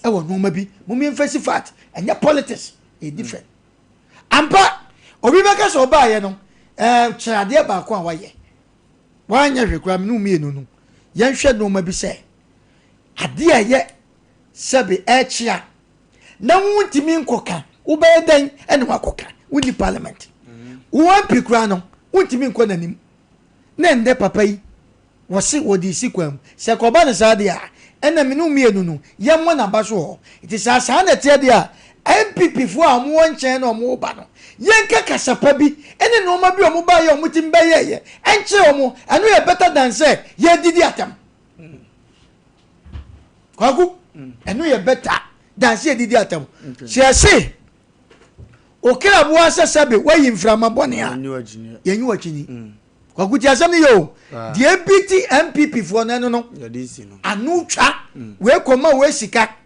Ɛwɔ nneɛma bi, mo me nfɛsi fact, ɛnyɛ politics, ɛyɛ different. Ampa, obi bɛka sɛ ɔbaeɛ no, ɛɛ kyerɛ adeɛ baako a wayɛ. Wanyɛ hwee koraa, mene mmienu no, yɛnhwɛ nneɛma bi sɛ adeɛ a ɛyɛ sɛbe ɛkyea na wontumi nkɔka, wobɛyɛ dɛn ɛne wakɔka? Wonni parliament. Wo MP koraa no, wontumi nkɔ n'anim. Na ɛndɛ papa yi, Wɔse wɔde resi kwan mu. Sɛ ɛkɔba no saa deɛ a, ɛna mene wo mmienu no, yɛmmɔ n'aba so wɔ hɔ. Nti sɛ saa na ɛteɛ deɛ a, NPP foɔ a wɔwɔ nkyɛn na wɔreba no, yɛnka kasa pa bi ne nnoɔma bi a wɔbaeɛ a wɔtumi bɛyɛeɛ nkyerɛ wɔn. Ɛno yɛ better than sɛ yɛredidi atɛm. Kwaku, ɛno yɛ better than sɛ yɛdidi atɛm. Sɛ yɛse okra boa sɛ sɛbe wayi mframa bɔne a, yɛnyi w'akyinyi. Kwaku ti asɛm no yɛ o. Deɛ ebi ti NPP foɔ no ɛno no. Ano twa. Wei kɔma wei sika.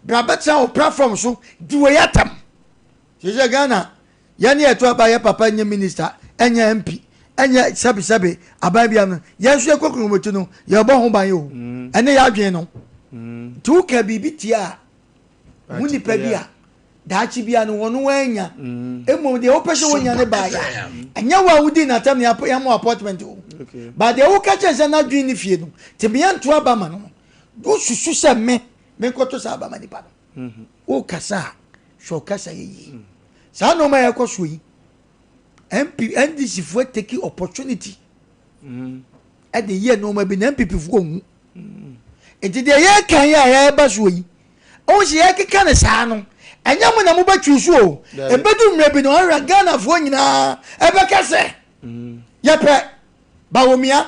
Bra bɛtena wo platform so di wei atam. Sɛ Ghana yɛn ne yɛto aba yɛ papa nyɛ minister ɛnyɛ MP ɛnyɛ sɛbe sɛbe aban bia no yɛn nso yɛkɔ kuromoti no yɛbɔ ho ban o. Ɛne yɛ adwene no. Nti woka biribi tia a ho nipa bi a daakye bia no wɔn wɔanya mmom deɛ wopɛ sɛ wonya ne baayɛ a ɛnyɛ wo a wodi n'atam ne yɛma appointment o ba deɛ woka kyerɛ sɛ n'adwene ne fie no tebea nto aba ma no wosusu sɛ me menkɔto saa aba ma nipa no wokasa a. Hwɛ ɔkasa yɛ yie. Saa nneɛma a ɛkɔ soɔ yi, MP, NDC foɔ take opportunity ɛde yɛ nneɛma bi na NPP foɔ nhu. Nti deɛ yɛreka yi a yɛreba soɔ yi, ɔhu sɛ yɛkeka no saa no, ɛnyɛ mo na mobɛtwi so o. Ɛbɛdu mmerɛ bi no, ɔhwɛ Ghanafoɔ nyinaa ɛbɛka sɛ yɛpɛ Bawumia.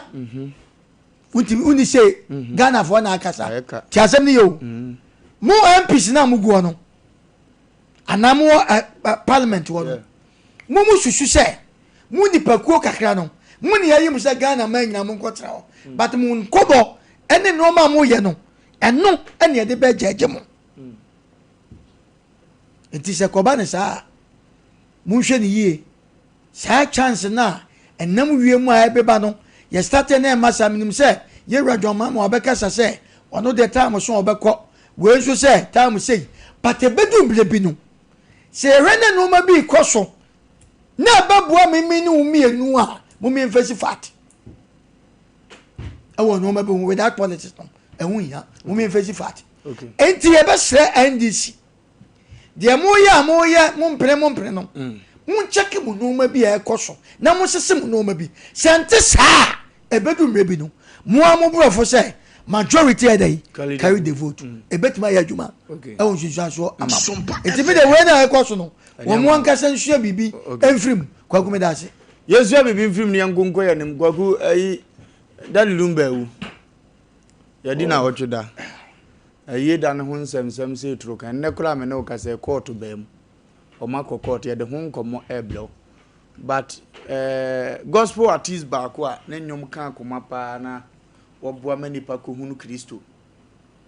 Wontumi wonni se Ghanafoɔ na akasa. Ti asɛm no yɛ o. Mo MPs no a moguɔ no, anaa mowɔ parliament hɔ no, mo mo susu sɛ mo nipakuo kakra no, mo ne yɛyi mo sɛ Ghana man nyinaa monkɔtena hɔ. But mo nkɔbɔ ne nneɛma a moyɛ no, ɛno ne yɛde bɛgyɛgye mo. Nti sɛ kɔba ne saa a, monhwɛ ne yie. Saa chance no a ɛnam wiem a ɛbeba no, yɛ starte na ɛmma saa. Menim sɛ yɛwura John Mahama ɔbɛkasa sɛ ɔno deɛ time so a ɔbɛkɔ, wei nso sɛ time sei. But ɛbɛdu mmerɛ bi no, sɛ yɛhwɛ na nneɛma bi rekɔ so na ɛbɛboa me me ne wo mmienu a, mom yɛmfa si fact ɛwɔ nneɛma bi ho without politics no, ɛho hia. Mom yɛmfa si fact. Enti yɛbɛsrɛ NDC Deɛ moyɛ a moyɛ mompene mompene no, monkyɛke mo nnoɔma bi a ɛkɔ so na monsese mo nnoɔma bi. Sɛ nte saa a, ɛbɛdu mmerɛ bi no, mo ara mo borɔfo sɛ majority ɛdɛ yi carry the vote. Ɛbɛtumi ayɛ adwuma ɛwɔ nsunsuansoɔ ama mo. Nti me deɛ wei na ɛkɔ so no, wɔn mo ankasa nsua biribi mfiri mu. Kwaku meda ase. Yɛnsua biribi mfiri mu na yɛnko nkɔ yɛn anim. Kwaku ayi, Daddy Lumba awu. Yɛadi nnawɔtwe da. Ayie da no ho nsɛmnsɛm sei toro ka. Ɛnnɛ koraa me ne wo kasa yi kɔɔto baa mu. Wɔn akɔ kɔɔto yɛde ho nkɔmmɔ ɛrebrɛ wo. But eh, gospel artist baako a ne nnwom ka akoma paa na wɔboa ma nnipa kɔhunu Kristo.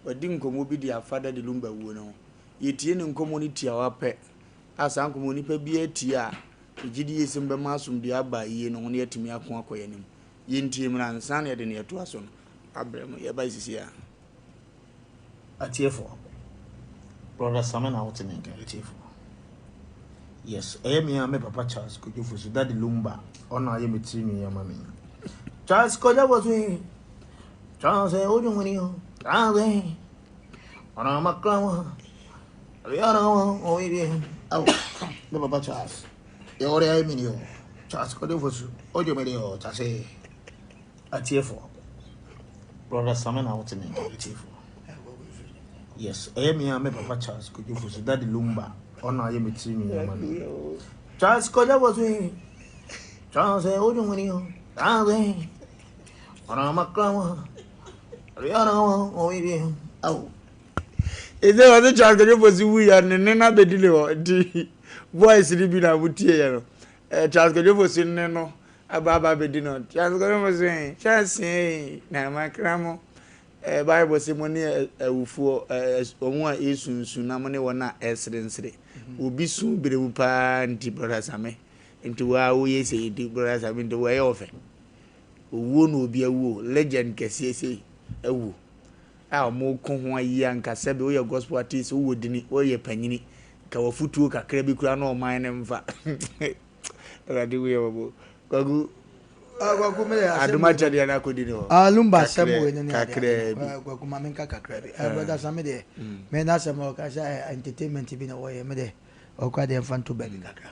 Wadi nkɔmmɔ bi de afa Daddy Lumba wuo no ho. Yɛtie ne nkɔmmɔ no tiawa pɛ a saa nkɔmmɔ nipa biara tie a, megye di yie sɛ mobɛma asomdwoeɛ aba ayie no ho na yɛatumi ako akɔ yɛn anim. Yɛntie mmra ansa na yɛde nea ɛtoa so no abrɛ mo. Yɛba sisi a. Atiefoɔ, Brother Same na wote me nka, atiefoɔ. Yes, ɛyɛ me a me papa Charles Kojo Fosu, Daddy Lumba, ɔna ayɛ me tiri nwi ama me. Charles Kojo Fosu, Charles Ojo Nwini, Charles, ɔna makra wa, ɔna wa, ɔyɛ, awo, me papa Charles, yɛ ɔre ayɛ me ni o, Charles Kojo Fosu, Ojo me de o, Charles. Atiefoɔ, Brother Same na wote me nka, atiefoɔ. Yes, ɛyɛ me a me papa Charles Kojo Fosu, Daddy Lumba, ɔna ayɛ me tiri nwi ama me. Charles Kojo Fosu, Charles Ojo Nwini, Charles, ɔna makra wa, ɔna wa, ɔyɛ, awo. Ɛsɛ ɔne Charles Kojo Fosu wuyɛ ne ne na bɛdi ne hɔ nti voice no bi na motie yɛ no. Charles Kojo Fosu ne no Aba aba abɛdi no. Charles Kojo Fosu ee, Charles ee, na makra mo. Eh, Bible se mo ne awufoɔ, eh, wɔn a ɛresu nsu na mo ne wɔn a ɛresere nsere. Mhm. Obi su bere mu paa nti brɔda Same, nti wo a woyɛ sei nti brɔda Same nti wɔyɛ ɔfɛ. Owuo na obi awuo, legend kɛseɛ sei awuo. A wɔn ko ho ayi anka sɛbe woyɛ gospel artist, wowɔ dini, woyɛ panyini, ka wafutuo kakra bi koraa na ɔman no mfa. Awurade hu yɛn mmɔbɔ. Kwaku, Ah, Kwaku me asɛm adom wei no. akyɛdeɛ no akɔdi ne hɔ. Ah, Lumba asɛm wei no ne ade Kakraa ade bi. no. Eh, Kwaku ma menka kakra bi. Eh, brother Sami deɛ, me n'asɛm a ɔka sɛ eh, entertainment bi na wɔyɛ me deɛ, ɔkora deɛ mfa nto baabi kakra.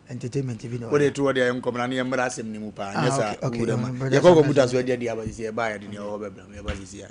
Entertainment bi na Wode wɔyɛ. to hɔ deɛ nkɔmmra no yɛmmra asɛm no mu paa. Nyɛ Ah, saa. okay, okay. Wowu dɛ ma. Um, brother Yɛkɔ Sami kɔmputa asɛm so adi adi aba sisi ɛbaa yɛde nea ɛwɔ hɔ bɛbrɛ mu. Yɛba sisi a.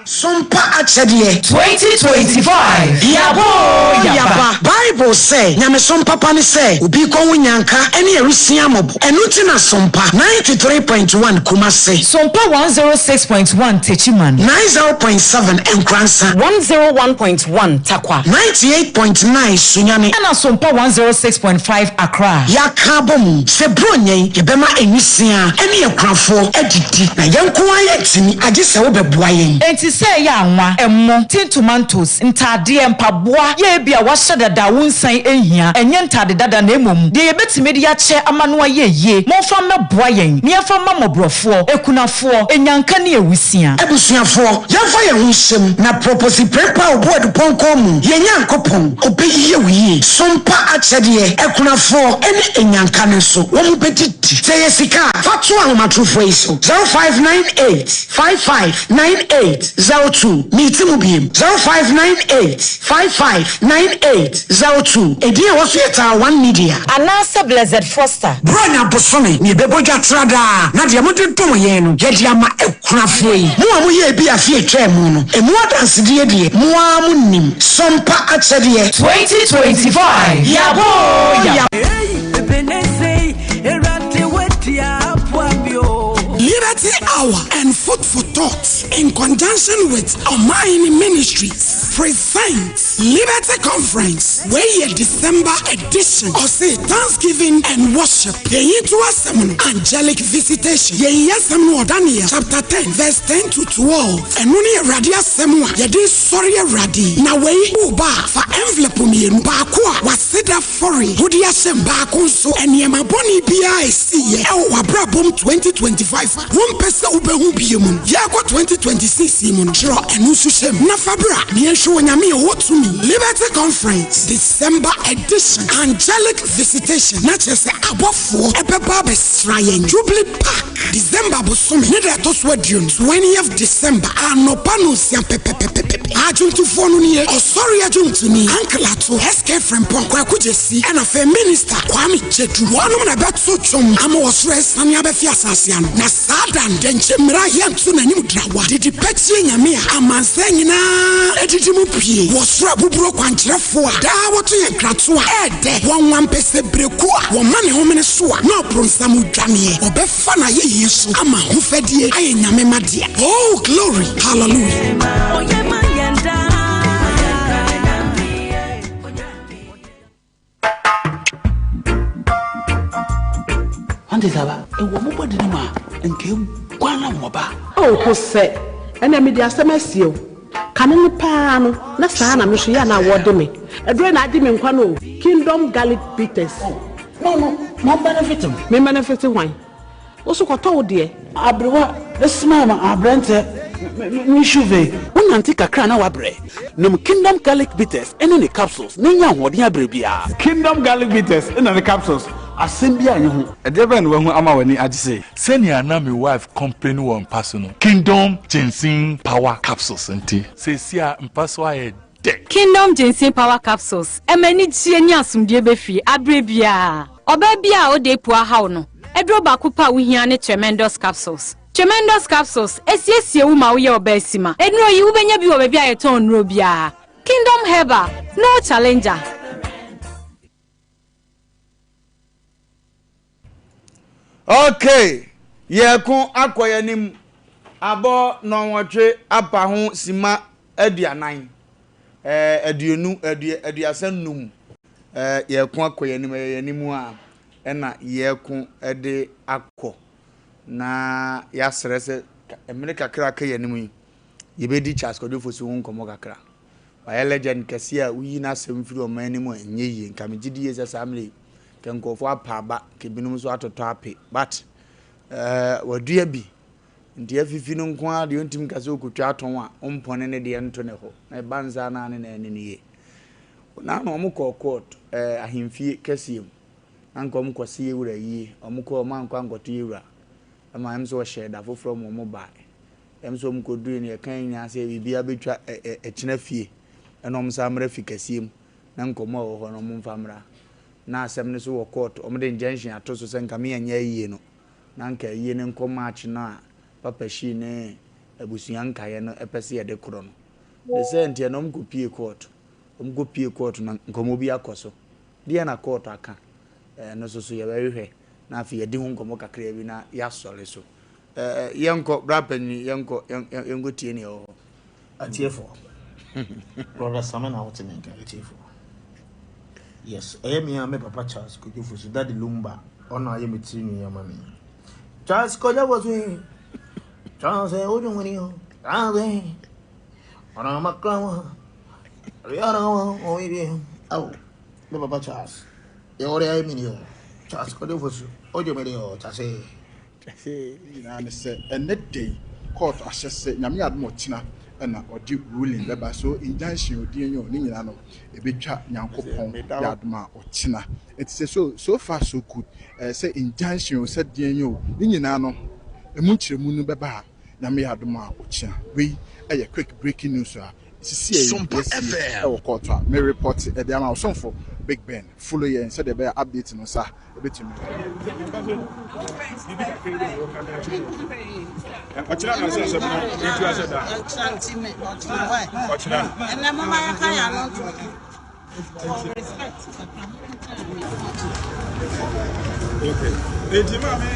Sompa akyɛdeɛ. 2025 Yaba oo yaba. Bible sɛ, Nyamesom papa ne sɛ obi rekɔ ho nyanka ne awisia mmɔbɔ. Ɛno nti na Sompa 93.1 Kumase. Sompa 106.1 Techiman. 90.7 Nkoransa. 101.1 Tarkwa. 98.9 Sunyani. Ɛna Sompa 106.5 Accra. Yɛaka abom sɛ Buronya yi yɛbɛma nwisiaa ne akunafoɔ adidi, na yɛn nko ara yɛntumi, agye sɛ wobɛboa yɛn. Enti sɛ ɛyɛ anwa, ɛmo, tin tomatoes, ntaadeɛ, mpaboa, yɛ ebia wɔahyɛ dada a wonsan nhia, ɛnyɛ ntaade dada na mmom deɛ yɛbɛtumi de akyɛ ama no ayɛ yie, momfa mmɛboa yɛn na yɛmfa mma mmɔborɔfoɔ, akunafoɔ, anyanka ne awusia. Abusuafoɔ, yɛmfa yɛn ho nhyɛ mu na prɔpɔsi prempa a ɔbu adupɔnkɔn mu, yɛn Nyankopɔn, ɔbɛyie wo yie. Sompa akyɛdeɛ, akunafoɔ ne anyanka no nso, wɔn bɛdidi. Sɛ ɛyɛ sika a, fa to ahomatorofoɔ yi so, 0598 55 98. 8 02. Meti mu biem, 0598 55 98 02. Edin a ɛwɔ so yɛ Taa One Media. Anaasɛ Blessed Foster. Buronya bosome na yɛbɛbɔ dwa tra daa, na deɛ mode dom yɛn no, yɛde ama akunafoɔ yi. Mo a moyɛɛ bi afe a ɛtwaa mu no, ɛmu adansedie deɛ, mo ara monim. Sompa akyɛdeɛ. 2025 Yɛabɔ oo yɛabɔ. Liberty Hour and Food for Thought in conjunction with Omayini Ministries presents Liberty Conference wei yɛ December edition ɔse Thanksgiving and Worship yɛyi to asɛm no Angelic Visitation yɛyi asɛm no wɔ Daniel chapter 10 verse 10 to 12 ɛno ne Awurade asɛm a yɛde sɔre Awurade na wei woba a fa envelope mmienu baako a waseda Fɔre wode ahyɛ mu baako nso, nneɛma bɔne biara a ɛsiiɛ wɔ w'abrabɔ mu 2025 a wompɛ sɛ wobɛhu bio mu no, yɛrekɔ 2026 yi mu no, twerɛ ɛno nso hyɛ mu na fa bra na yɛnhwɛ Onyame a ɔwɔ tumi. Liberty Conference, December Edition, Angelic Visitation, na kyerɛ sɛ abɔfoɔ bɛba abɛsra yɛn Jubilee Park, December bosome ne da ɛtɔ so aduonu, 20th December, anɔpa nonsia pɛpɛpɛpɛpɛ. Adwomtofoɔ no nie, Ɔsɔre adwomtoni, Uncle Ato, SK Frimpong, Kwaku Gyasi, ɛna afei Minister Kwame Gyedu. Wɔnom na ɛbɛto dwom ama ɔsoro asiane abɛfe asase ano. Na saa da no, dɛnkyɛ mmira yɛnto n'anim drawa, didi pɛkyie Nyame a amansan nyinaa adidi mu pue, wɔ soro abuburo kwankyerɛfoɔ a daa wɔto yɛn nkratoɔ a ɛɛdɛ, wɔn wampɛsɛ berekuo a wɔma ne homene so a na ɔbronsam dwaneɛ, ɔbɛfa n'ayɛyie so ama ahofadie ayɛ Nyame ma dea. Oh glory, hallelujah. Ɔnte saa ba? Ewɔ mo bɔde no mu a, nka eguan na wɔba. Oh, Hosɛ, ɛnna mede asɛm asie wo. Kane no paa no, na saa na me nso yɛ a na wɔde me. Ɛdurɛ na agye me nkwa no o. Kingdom Garlic Bitters. Oh, no, no, mo benefit mo. Me benefit hwan? Wo so kɔtɔ wo deɛ. Aberewa bɛsoma ma aberanteɛ me shuve. Wonante kakra na woabrɛ. Nom Kingdom Garlic Bitters ne ne capsules na nya ahoɔden abrɛ biara. Kingdom Garlic Bitters na ne capsules, asɛm biara nni ho. Ɛdeɛ bɛn na wahu ama w'ani agye sei? Sɛnea na me wife complain wɔ mpa so no, Kingdom Ginseng Power Capsules nti, seesei a mpa so ayɛ dɛ. Kingdom Ginseng Power Capsules ɛma anigyeɛ ne asomdwoeɛ ba fie aberɛ biara. Ɔbaa biara a ɔda apu ahaw no, aduro baako pɛ a wohia ne Tremendous Capsules. Tremendous Capsules ɛsiesie wo ma woyɛ ɔbaa sima. Nnuro yi wobɛnya bi wɔ baabi a yɛtɔn nnuro biara. Kingdom Herbal, no challenger. Okay, yɛko akɔ yɛn anim abɔ nnɔnwɔtwe apa ho sima aduanan, ɛɛ aduonu, adua, aduasa num. Ɛɛ yɛko akɔ yɛn anim, ɛyɛ yɛn anim a ɛna yɛko de akɔ. Na yɛasrɛ sɛ mmere kakra aka yɛn anim yi, yɛbɛdi Charles Kwadwo Fosu ho nkɔmmɔ kakra. Wayɛ legend kɛseɛ a woyi n'asɛm firi ɔman no mu a ɛnyɛ yie. Nka megye di yie sɛ saa mmerɛ yi, nka nkurɔfoɔ apa aba, nka ebinom nso atotɔ ape. But eh, wadua bi. Nti afifi no nko ara deɛ ɔntumi nka sɛ ɔkɔtwa atɔn a, ɔmpɔne ne deɛ nto ne hɔ. Na ɛba nsa no a ne na ɛne no yie. Na na wɔn kɔɔ court eh, ahemfie kɛseɛ mu. Na nka wɔn kɔse yɛwura yie. Wɔn kɔɔ, wɔn ankɔ ankɔto yɛwura. Ɛma ɛm sɛ ɔhyɛɛ da foforɔ ma wɔn baeɛ. Ɛm sɛ wɔn kɔduruiɛ no yɛka yɛn nyinaa sɛ biribiara bɛtwa ɛ ɛ ɛkyena fie ɛna wɔn san mmra fi kɛseɛ mu na nkɔmmɔ a ɛwɔ hɔ no wɔn mfa mmra. Na asɛm no so wɔ court wɔn de injunction ato so sɛ nka me yɛnyɛ ayie no na nka ayie no nkɔ March no a Papa Shee ne abusua nkaeɛ no pɛ sɛ yɛde korɔ no. Ne sɛ nti ɛna wɔn kɔpie court. Wɔn kɔpie court no nkɔmmɔ bi akɔ so. Deɛn na court aka? Ɛno nso so yɛbɛhwehwɛ na afei yɛadi ho nkɔmmɔ kakraa bi na yɛasɔre so. Ɛɛ, yɛnkɔ, bra panyin, yɛnkɔ, yɛnkɔ tie nea ɛwɔ hɔ. Atiefoɔ, Brother Same na wote me nka, atiefoɔ. Yes, ɛyɛ me a me papa Charles Kojo Fosu, Daddy Lumba, ɔno ayɛ me tiri nwi ama me. Charles Kojo Fosu, Charles Ojo Nwini, Charles, ɔno amakra wa, ɔno wa, ɔno awo, me papa Charles. Yɛ ɔre ayɛ mini o, Charles Kojo Fosu, Ojo mini o, Charles. Ne nyinaa ne sɛ ɛnnɛ da yi court ahyɛ sɛ Nyame adom ɔkyena na ɔde ruling bɛba so injunction o deɛn o ne nyinaa no ɛbɛtwa Nyankopɔn yɛ adom a ɔkyena nti sɛ so so far so good ɛɛ sɛ injunction o sɛ deɛn o ne nyinaa no ɛmu nkyerɛmu no bɛba a. Nyame yɛ adom a ɔkyena. Wei yɛ quick breaking news a ɛsisi a yɛasie wɔ court a me report de ama wo somfo Big Ben. Follow yɛn sɛdeɛ ɛbɛyɛ a update no nsa bɛtumi. Ɔkyena na sɛ asɛm no yɛtu ahyɛ da. Ɔkyena. Ɛnɛ moma yɛka yɛn ano nto. Okay. Eti maame.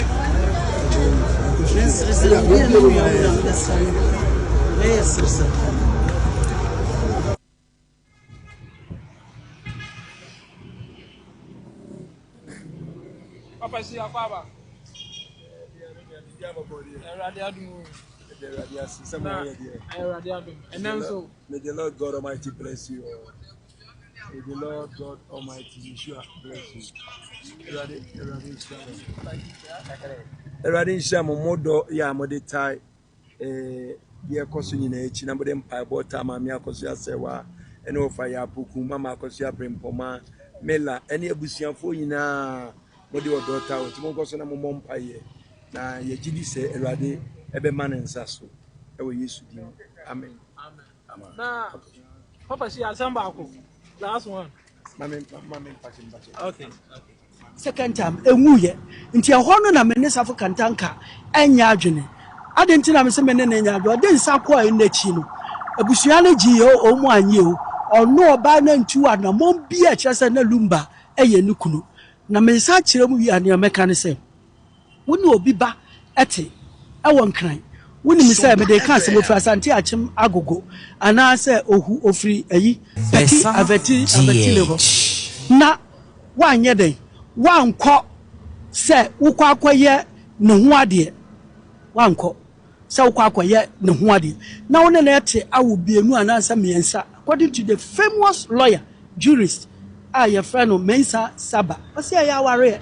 Papa si akɔ aba. Awurade adum o. Awurade ase sɛ mo yɛ deɛ. Awurade adum. Ɛnɛ nso. May the Lord God Almighty bless you all. May the Lord God Almighty Yeshua bless you. Awurade Awurade nhyira mo. Awurade nhyira mo mo dɔ yɛ a mode tae eh, deɛ ɛkɔ so nyinaa akyi na mode mpaebɔ taa maame akɔso asɛwa ɛne ɔfa yɛ apoku mama akɔso abrempɔma mela ɛne abusuafoɔ nyinaa mode ɔdɔ taa wɔn nti monkɔ so na mommɔ mpaeɛ na yɛgye di sɛ Awurade ɛbɛma ne nsa so ɛwɔ Yesu din mu amen. Amen. Na papa si asɛm baako last one. Mame mame mpakyɛ mpakyɛ. Okay. Second time ɛnwuiɛ nti ɛhɔ no na me ne Safo Kantanka ɛnyɛ adwene. Adɛn nti na me se me ne no nyɛ adwene? Ɔde nsa kɔɔ ɛno akyi no abusua no gyeeɛ o wɔn annye o ɔno ɔbaa no antu anammɔn bi a ɛkyerɛ sɛ na Lumba yɛ ne kunu. Na me nsa akyerɛ mu wie a nea mɛka ne sɛ Wo ne obi ba te wɔ Nkran. Wonim sɛ mede reka asɛm, ofiri Asante Akyem Agogo anaasɛ ohu ofiri ayi Pɛki Avati Avatile hɔ. Na woanyɛ dɛn? Woankɔ sɛ wokɔ akɔyɛ ne ho adeɛ. Woankɔ. sɛ wokɔ akɔyɛ ne ho adeɛ na wo ne no te awo bienu anaasɛ mmiɛnsa according to the famous lawyer jurist a yɛfrɛ no Mensah Saba ɔse ɛyɛ awareɛ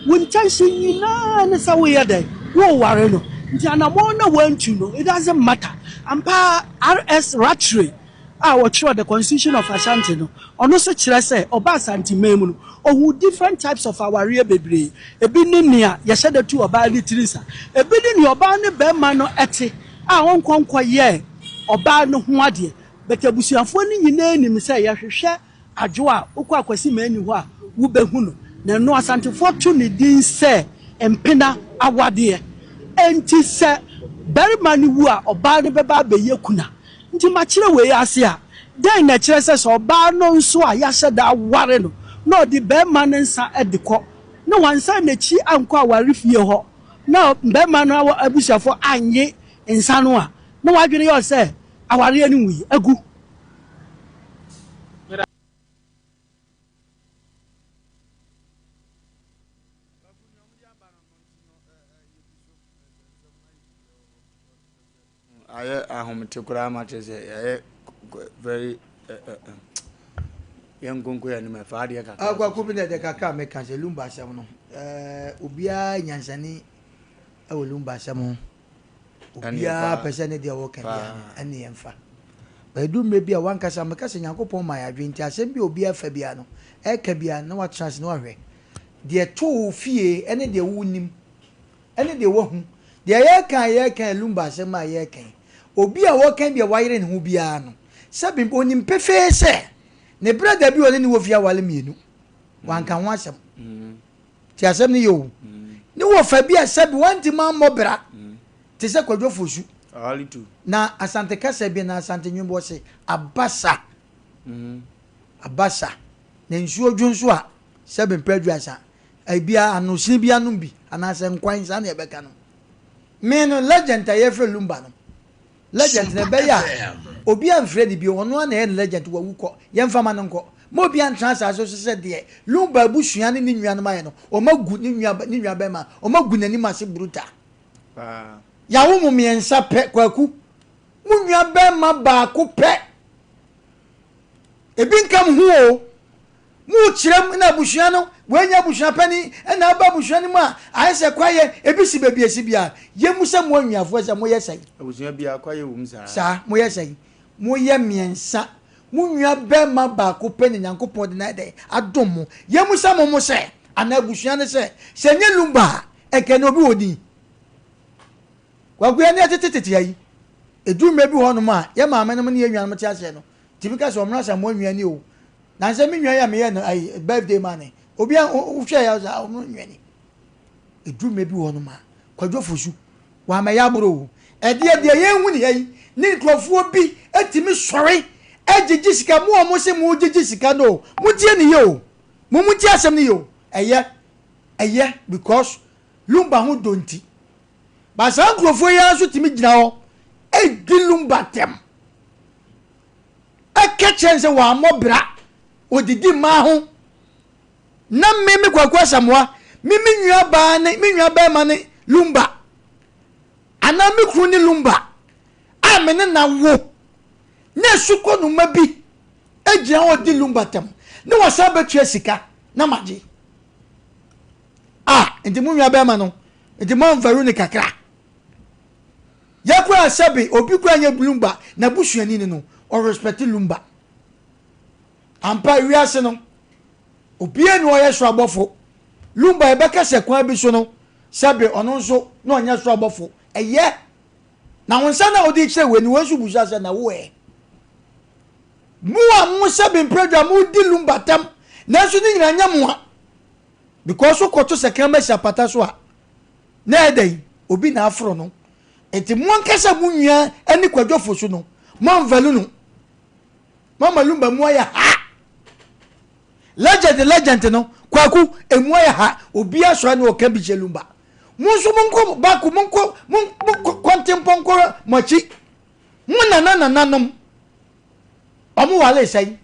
wo intention nyinaa ne sɛ woyɛ dɛn woware no nti anamɔn na wantu no it doesn't matter ampa RS Rattray a ɔtwerɛɛ The Constitution of Ashanti no, ɔno nso kyerɛ sɛ ɔbaa Asanteman mu no, ɔhuu different types of awareɛ bebree. Ebi ne nea yɛhyɛ da tu ɔbaa no tiri nsa, ebi ne nea ɔbaa ne barima no te a ɔnkɔ nkɔyɛ ɔbaa no ho adeɛ. But abusuafoɔ no nyinaa nim sɛ yɛhwehwɛ Adwo a, wokɔ Akwasi Mani hɔ a, wobɛhu no. Na ɛno Asantefoɔ to ne din sɛ mpena awadeɛ. Enti sɛ barima no wu a, ɔbaa no bɛba abɛyɛ kuna. Nti makyerɛ wei ase a, dɛn na ɛkyerɛ sɛ sɛ ɔbaa no nso a yɛahyɛ da aware no na ɔde barima no nsa de kɔ na wansan n'akyi ankɔ awarefie hɔ na barima no abusuafoɔ annye nsa no a, na w'adwene yɛ wo sɛ awareɛ no nwui, agu? Ayɛ ahomete koraa ma kyerɛ sɛ yɛayɛ very yɛn nkonko yɛn anim ɛfa adeɛ kakra. Akwaku bi na ɛdɛ kakra a meka sɛ Lumba asɛm no ɛɛ obiara nyansani ɛwɔ Lumba asɛm ho obiara pɛ sɛ ne deɛ ɔwɔ ka biara no ɛne yɛn fa bɛdu mmerɛ bi a wankasa meka sɛ Nyankopɔn ma yɛ adwene nti asɛm bi a obiara fa biara no ɛka biara na watena ase na wahwɛ deɛ to wo fie ɛne deɛ wonim Ɛne deɛ wahu. Deɛ yɛreka a yɛreka yi, Lumba asɛm a yɛreka yi, obi a ɔreka bi a wayere ne ho biara no, sɛbe ɔnim pefee sɛ ne brada bi a ɔne no wɔ fie aware mmienu, wanka ho asɛm. Te asɛm no yɛ o. Ne wɔfa bi a sɛbe wantumi ammɔ bra te sɛ Kwadwo Fosu. Na Asante kasa bi anaa Asante nnwom bi wɔse, Abasa. Abasa. Na nsuo dwo nso a, sɛbe mpɛ aduasa, Ebia ano sin bi anom bi anaasɛ nkwan saa na yɛbɛka no. Me no legend a yɛfrɛ Lumba no legend na ɛbɛyɛ a obi amfrɛ no bio ɔno ara na ɛyɛ no legend wawu kɔ yɛmfa ma no nkɔ ma obi antena asase so sɛ deɛ Lumba abusua ne ne nuanom ayɛ no wɔn agu ne nua ne nua bɛrima wɔn agu n'anim ase brutal. Yɛawo mo mmiɛnsa pɛ kwaku mo nua bɛrima baako pɛ ebi nka mo ho o. Mokyerɛ mu na abusua no, wei nyɛ abusua panin na aba abusua no mu a, ayɛ sɛ kwaeɛ, ebi si baabi a ɛsi biara. Yɛmmu sɛ mo anuafoɔ sɛ moyɛ sɛn? Abusua biara kwaeɛ wɔ mu saa. Saa, moyɛ sɛn? Moyɛ mmiɛnsa. Mo nua barima baako pɛ na Nyankopɔn de no ayɛ dɛn? Adom mo. Yɛmmu sɛ mo mo sɛ, anaa abusua no sɛ, sɛ ɛnyɛ Lumba a, ɛnka ɛnnɛ obi wɔ din. Kwaku yɛn deɛ tetetete ha yi, ɛduru mmerɛ bi wɔ hɔnom a, yɛn maamenom ne yɛn nuanom te aseɛ no, tumi ka sɛ ɔmmra Asamoah nua ni o. Nansɛ me nua yi a meyɛɛ no ayi birthday maa no yi, obi a wohwɛɛ yɛ sɛ ɔno nua ni. Ɛduru mmerɛ bi wɔ hɔnom a, Kwadwo Fosu, wammɛyɛ aboro o. Ɛdeɛ deɛ yɛnhu ne ha yi, ne nkurɔfoɔ bi tumi sɔre gyegye sika, mo a mose mogyegye sika no o, montie ne yie o, mo montie asɛm no yie o, ɛyɛ, ɛyɛ because Lumba ho dɔ nti. But saa nkurɔfoɔ yi ara nso tumi gyina hɔ di Lumba tɛm. Ɛka kyerɛ no sɛ wammɔ bra, ɔdidi mmaa ho. Na me me Kwaku Asamoah, me me nua baa ne me nua bɛrima ne Lumba anaa me kunu ne Lumba a me ne na wo na esukɔnoma bi gyina hɔ di Lumba tɛm ne wasan bɛtua sika na magye. Ah, nti mo nua bɛrima no, nti mo anvaru ne kakra. Yɛ koraa sɛbe obi koraa nyɛ Lumba na busuani ni no, ɔrespect Lumba. Ampa wiase no, obiara ni ɔyɛ soro abɔfo. Lumba yɛbɛka sɛ kwan bi so no, sɛbe ɔno nso na ɔnyɛ soro abɔfo. Ɛyɛ. Na wo nsa na wode kyerɛ wei no, wei nso busa sɛ na wo ɛ? Mo a mo sɛbe mprɛdwa mo di Lumba tam, nanso ne nyinaa nyɛ moa. Because wo kɔto sɛ kraman si apata so a, na ɛyɛ dɛn? Obi na aforo no. Nti mo ankasa mo nua ne Kwadwo Fosu no, mo anvalue no. Mo ama Lumba mu ayɛ ha. Legend legend no, Kwaku, emu ayɛ ha. Obi asɔre na ɔka bi kyɛ Lumba. Mo nso mo nkɔ baako, mo nkɔ, mo kɔntempɔ nkɔ mo akyi. Mo nana nananom, ɔmo wale sɛn?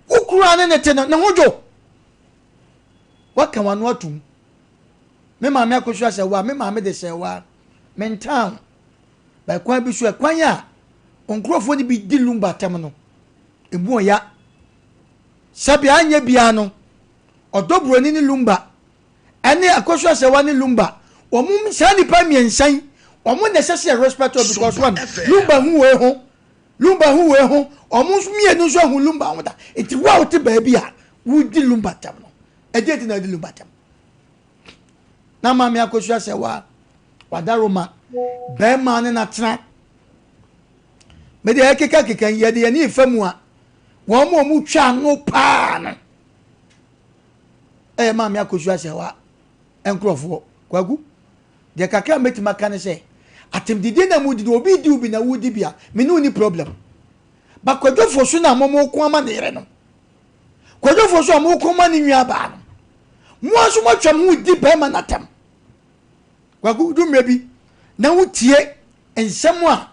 Wo kunu a ne ne te no, ne ho dwo. Woaka w'ano atom. Me maame akosua sɛ wo a, me maame de sɛ wo a, mentaa wo. But kwan bi so, ɛkwan a nkurɔfoɔ no bi di lumba atɛm no, emu ɔya. Sɛbea anyɛ biara no, ɔdɔ buroni ne lumba, ɛne akosua sɛ wa ne lumba, wɔn saa nnipa mmiɛnsa yi, wɔn na ɛsɛ sɛ yɛ respect because one, lumba hu wei ho, Lumba ho wei ho, wɔn nso mmienu nso ahu Lumba ho da. Nti wo a wote baabi a wodi Lumba tam no, ɛdeɛ nti na wodi Lumba tam? Na maame akosua sɛ wa wadaroma bɛrima ne n'atena. Mede ɛkeka keka yi yɛde yɛn ani fa mu a wɔn a wɔn twa ano paa no ɛyɛ maame akosua sɛ wa nkurɔfoɔ kwaku. Deɛ kakra a mɛtumi aka ne sɛ, atɛmdidie no a modi no, obi redi wo bi na woredi bi a, me ne wo nni problem. But Kwadwo Fosu no a mo moko ama ne yere no, Kwadwo Fosu a moko ma ne nua baa no, mo ara nso moatwa mo ho redi barima no atɛm. Kwaku, du mmerɛ bi na wotie nsɛm a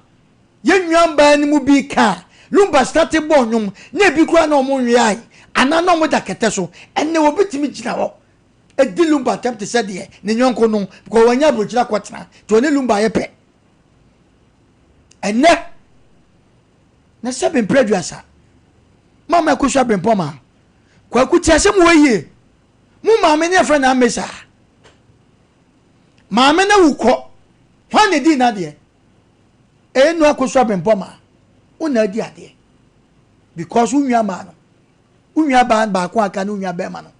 yɛn nua baa no mu bi ka a, Lumba starte bɔɔ nnwom na ebi koraa na wɔn nweae anaa na wɔda kɛtɛ so. Ɛnnɛ obi tumi gyina hɔ di Lumba atɛm te sɛ deɛ ne yɔnko no because wanya aburokyire akɔtena nti ɔne Lumba ayɛ pɛ. Ɛnnɛ na sɛ bempere aduasa mama ɛkosua brempɔ ma kwaku te asɛm wɔ yie mo maame ne ɛfrɛ na ame saa maame na wu kɔ hwan na di n'adeɛ ɛnu akosua brempɔ ma wo na adi adeɛ because wo nua maa no wo nua baa baako aka ne wo nua bɛrima no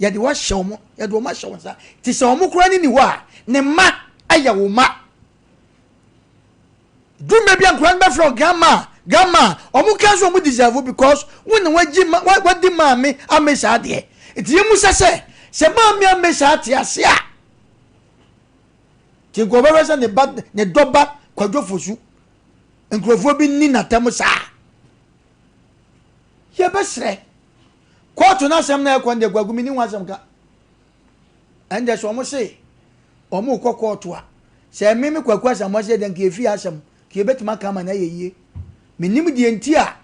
yɛde wɔahyɛ wɔn yɛde wɔn ahyɛ wɔn nsa te sɛ wɔn koraa ne ni hɔ a ne mma yɛ wo mma dwuma bi a nkora no bɛfrɛ grandma grandma wɔn ka nso wɔn deserve because wo na wagyi ma wadi maame ame saa deɛ nti yɛn mu sɛ sɛ sɛ maame ame saa te ase a te nka ɔbɛhwɛ sɛ ne ba ne dɔba kwadwo fosu nkurɔfoɔ bi ni n'atam saa yɛbɛsrɛ Kɔɔto no asɛm na ɛkɔ no deɛ Kwaku menni ho asɛm ka. Ɛndeɛ sɛ wɔn se wɔn rekɔ kɔɔto a, sɛ ɛme me Kwaku Asamoah sɛ deɛ nka yɛfie asɛm, nka yɛbɛtumi aka ama no ayɛ yie. Mennim deɛ nti a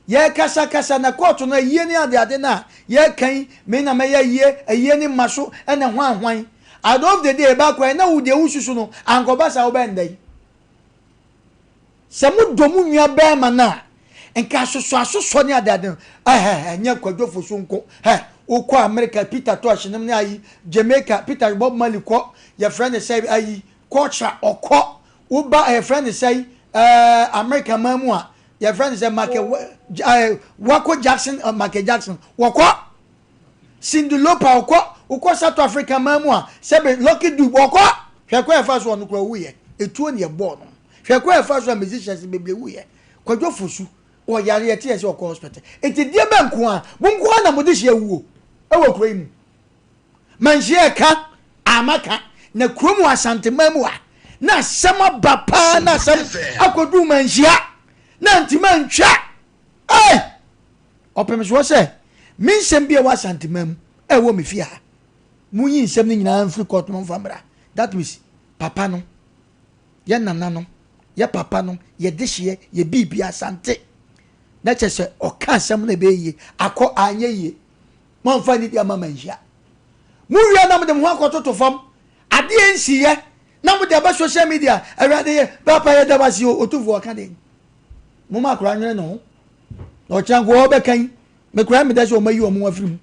yɛrekasakasa na kɔɔto no ayie ne adeade no a yɛreka yi, me na mɛyɛ ayie, ayie ne mma so ɛna hwan hwan. At the end of the day ɛbɛakɔ ɛ na wo deɛ wosusu no ankɔba saa wobɛyɛ no dɛn? Sɛ modɔ mo nua barima no a, nka asosɔasosɔ ne adeade no, ɛhɛ, ɛnyɛ Kwadwo Fosu nko, hɛ, wokɔ Amerika, Peter Tosh nom ne ayi, Jamaica, Peter Bob Marley kɔ, yɛfrɛ no sɛ ayi, culture, ɔkɔ, woba, yɛfrɛ no sɛ, ɛɛ, Amerika man mu a, yɛfrɛ no sɛ Michael, ɛɛ, Wako Jackson, Michael Jackson, wɔkɔ, Cyndi Lauper ɔkɔ, wokɔ South Africa man mu a, sɛbe Lucky Dube ɔkɔ. Hwɛ kwan a ɛfa so a ɔno koraa wuiɛ. Etuo na ɛbɔɔ no. Hwɛ kwan a ɛfa so a musicians bebree wuiɛ. Kwadwo Fosu, ɔyare yɛte yɛ sɛ ɔkɔ hospital. Enti deɛ bɛn nko ara? Mo nko ara na mode hyia wuo wɔ kuro yi mu. Manhyia ɛka a maka na kurom wɔ Asanteman mu a na asɛm aba paa na asɛm akɔduru manhyia na ntimi antwa. Ei! Ɔpem soɔ sɛ me nsɛm bi a ɛwɔ Asanteman mu ɛwɔ me fie ha. Monyi nsɛm no nyinaa mfiri court no mfa mmra. That means papa no, yɛ nana no, yɛ papa no, yɛ dehyeɛ, yɛ biribi Asante. Na kyerɛ sɛ ɔka asɛm no ɛbɛyɛ yie, akɔ anyɛ yie. Moamfa anidie amma manhyia. Mowie na mode mo ho akɔtoto fam. Adeɛ nsiiɛ na mode aba social media. Awurade yɛ papa yɛda wo ase o, Otumfoɔ ɔka deɛn? Momma akwadaa nwene ne ho. Na ɔkyena nko ɔbɛka yi, me koraa meda sɛ ɔmayi wɔn afiri mu.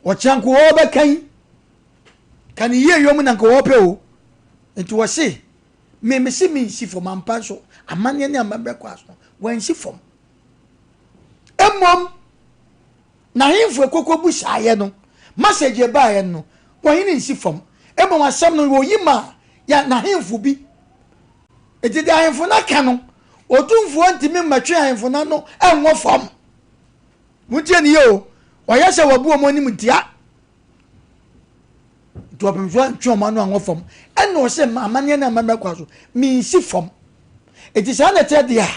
Ɔkyena nko ɔbɛka yi, ka ne yie yɔ mu na nka ɔpɛ o. Nti wɔse, me mese mensi fam ampa nso, amanneɛ ne amammerɛ kɔ aso, wɔansi fam. Mmom, n'ahemfo ekoko busaeɛ no, message ɛbaeɛ no, ɔhene nsi fam. Mmom asɛm no wɔyi maa yɛ n'ahemfo bi. Nti deɛ ahemfo no aka no, otumfoɔ ntumi mmɛtwe ahemfo no ano nwɔ fam. Montie ne yie o, ɔyɛ sɛ wabu wɔn anim ntia. Nti ɔpem so antwe wɔn ano anwɔ fam. Ɛna ɔsɛ amanneɛ ne amammerɛ kwa so, mensi fam. Nti saa na ɛteɛ deɛ a,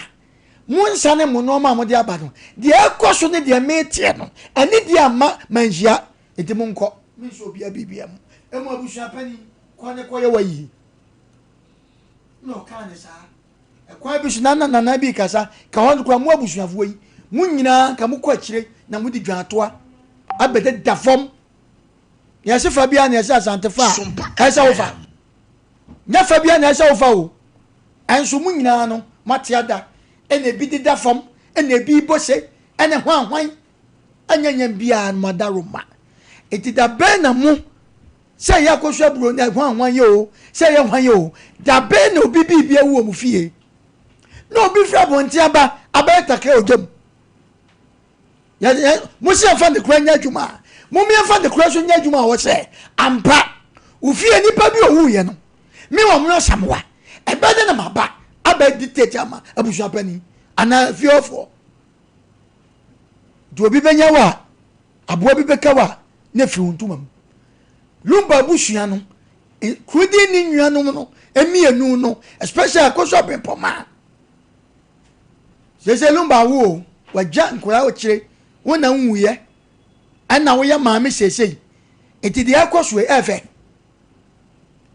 Monsane mo nnoɔma a mode aba no, deɛ ɛrekɔ so ne deɛ mereteɛ no, anidie amma manhyia, enti monkɔ. Mensɔ obiara biribiara mu. Mmom abusua panin, kɔ ne kɔyɛ w'ayie. Na ɔkaa no saa. Ɛkwan bi so na na nana bi rekasa, ka hɔ no koraa mo abusuafoɔ yi, mo nyinaa nka mokɔ akyire na mode dwaatoa abɛdeda fam. Nea ɛse fa biara na ɛsɛ Asante fa a, ɛsɛ wofa. Nyɛ fa biara na ɛsɛ wofa o. Nso mo nyinaa no, moate ada, ɛna ebi deda fam, ɛna ebi rebɔ se, ɛna hwan hwan, ɛnyɛ nyɛ biara no moada Roma. Enti da bɛn na mo, sɛ ɛyɛ akɔsu aburo na hwan hwan yɛ o, sɛ ɛyɛ hwan yɛ o, da bɛn na obi biribi awu wɔ mo fie, na obi firi abɔnten aba abɛyɛ takra ogya mu? Mo sɛ yɛmfa nekora nyɛ adwuma a, mom yɛmfa nekora nso nyɛ adwuma a wɔ sɛ ampa ofie nipa bi owuiɛ no me wɔn no asamoa ɛbɛ de na maba abɛ dictate ama abusua panin anaa fiefoɔ nti obi bɛnya wɔ a aboa bi bɛka wɔ a na efiri wo ntoma mu lumba abusua no kurudi ne nuanom no mmienu no especially akɔsɔ abempɔmaa Sese Lumba awo o, wagya nkwadaa ɔkyire, wo na nwuiɛ, ɛna woyɛ maame seesei. Nti deɛ ɛkɔ so yi ɛfɛ.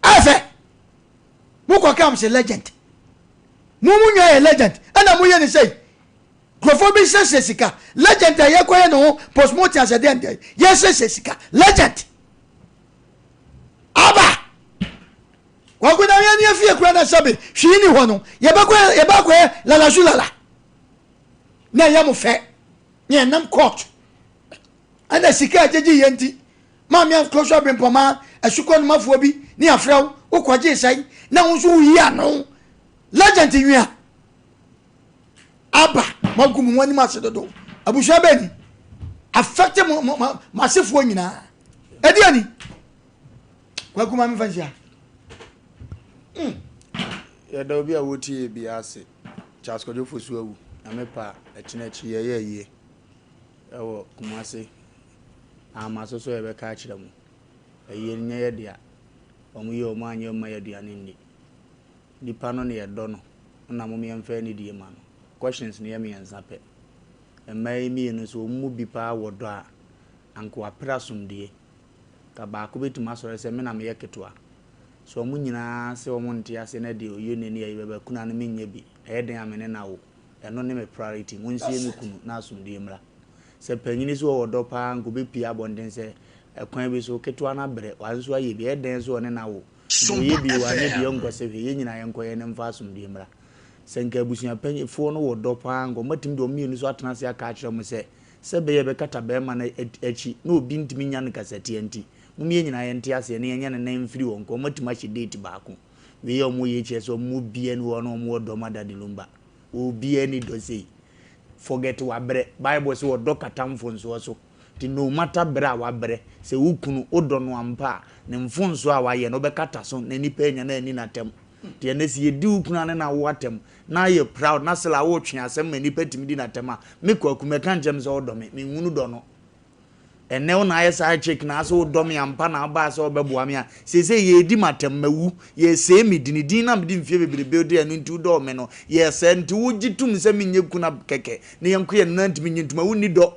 Ɛfɛ. Mokɔ kam se legend. Mo mo nwa yɛ legend, ɛna moyɛ ne sei. Nkurɔfoɔ bi sɛsɛ sika, legend a yɛkɔyɛ ne ho postmortem asɛ deɛ deɛ, yɛsɛsɛ sika, legend. Aba! Kwaku na yɛn yɛ fie kura na sɛbe hwee ni hɔ no yɛbɛkɔ yɛbɛkɔyɛ lalasu lala na ɛyɛ mo fɛ na yɛnam court ɛna sika a gyegye yɛn nti maame akɔ so abempɔma asukɔ nomafoɔ bi ne afrɛ wo wokɔgye sɛn na wo nso woyi ano legend nwia aba moagu mo ho anim ase dodo abusua bɛni affect mo mo mo asefoɔ nyinaa ɛdi ani Kwaku ma memfa nhyia. Mm. Yɛda obi a wotie yɛ biara ase. Charles Kwadwo Fosu awu. Nyame pɛ a, ɛkyena akyi yɛyɛ ayie ɛwɔ Kumasi. Ama so so yɛbɛka akyerɛ mo. Ayie no nyɛ yɛ dea. Wɔn yɛ wɔn anyɛ mma yɛ aduane nni. Nipa no na yɛdɔ no na mom yɛmfa anidie ma no. Questions no yɛ mmiɛnsa pɛ. Mmaa yi mmienu nso wɔn mu bi paa wɔ dɔ a, anka wapere asomdue. Ka baako bɛtumi asɔre sɛ, Me na meyɛ ketewa. Sɛ wɔn nyinaa se wɔn nte aseɛ na deɛ ɔyɛ ne ayi bɛba kunu a no menyɛ bi. Ɛyɛ den a me ne no awo. Ɛno ne me priority. Monsie me kunu na asomdwoeɛ mmra. Sɛ panyini nso ɔwɔ dɔ paa anka ɔbɛpue abɔnten sɛ ɛkwan bi so ketewa no abrɛ, wa nso ayɛ bi. Ɛyɛ den nso ɔne no awo. Nti ɔyɛ bi o, anyɛ bi o, ɛnkɔ sɛ hwee. Yɛn nyinaa yɛnkɔyɛ na ɛmfa asomdwoeɛ mmra. Sɛ nka abusua panyifoɔ no wɔ dɔ paa anka wɔatumi de wɔn mmienu nso atena ase aka akyerɛ wɔn sɛ, Sɛ ɛbɛyɛ a ɛbɛkata barima no akyi na obi ntumi nnya no kasatia nti, mom yɛn nyinaa yɛnte aseɛ na yɛnyɛ ne nan mfiri hɔ nka wɔatumi ahyɛ date baako. Wei a wɔyɛ yi kyerɛ sɛ wɔn mu biara nni hɔ a na wɔwɔ dɔ ma Daddy Lumba. Obiara nni dɔ sei. Forget wabrɛ. Bible se ɔdɔ kata mfomsoɔ so. Nti no matter brɛ a wabrɛ, sɛ wo kunu, wodɔ no ampa a, ne mfomsoɔ a wayɛ no wobɛkata so na nnipa anya no anni no atɛm. Nti ɛnnɛ sɛ yɛdi wo kunu a ne no awo atɛm na ayɛ proud na sɛla wotwe asɛm ma nnipa tumi di no atɛm a, me Kwaku mɛka nkyerɛ me sɛ wodɔ me, menhunu dɔ no. Ɛnnɛ wo na ayɛ side chick na ase wodɔ me ampa na wobaa sɛ wobɛboa me a, seesei yɛredi m'atɛm, mawu, yɛresɛe me dini, din no a mede mfeɛ bebrebe de ɛno nti wodɔɔ me no, yɛresɛe, nti wogye tom sɛ menyɛ kuna kɛkɛ na yɛnko yɛn nan ntumi nye ntoma, wonni dɔ.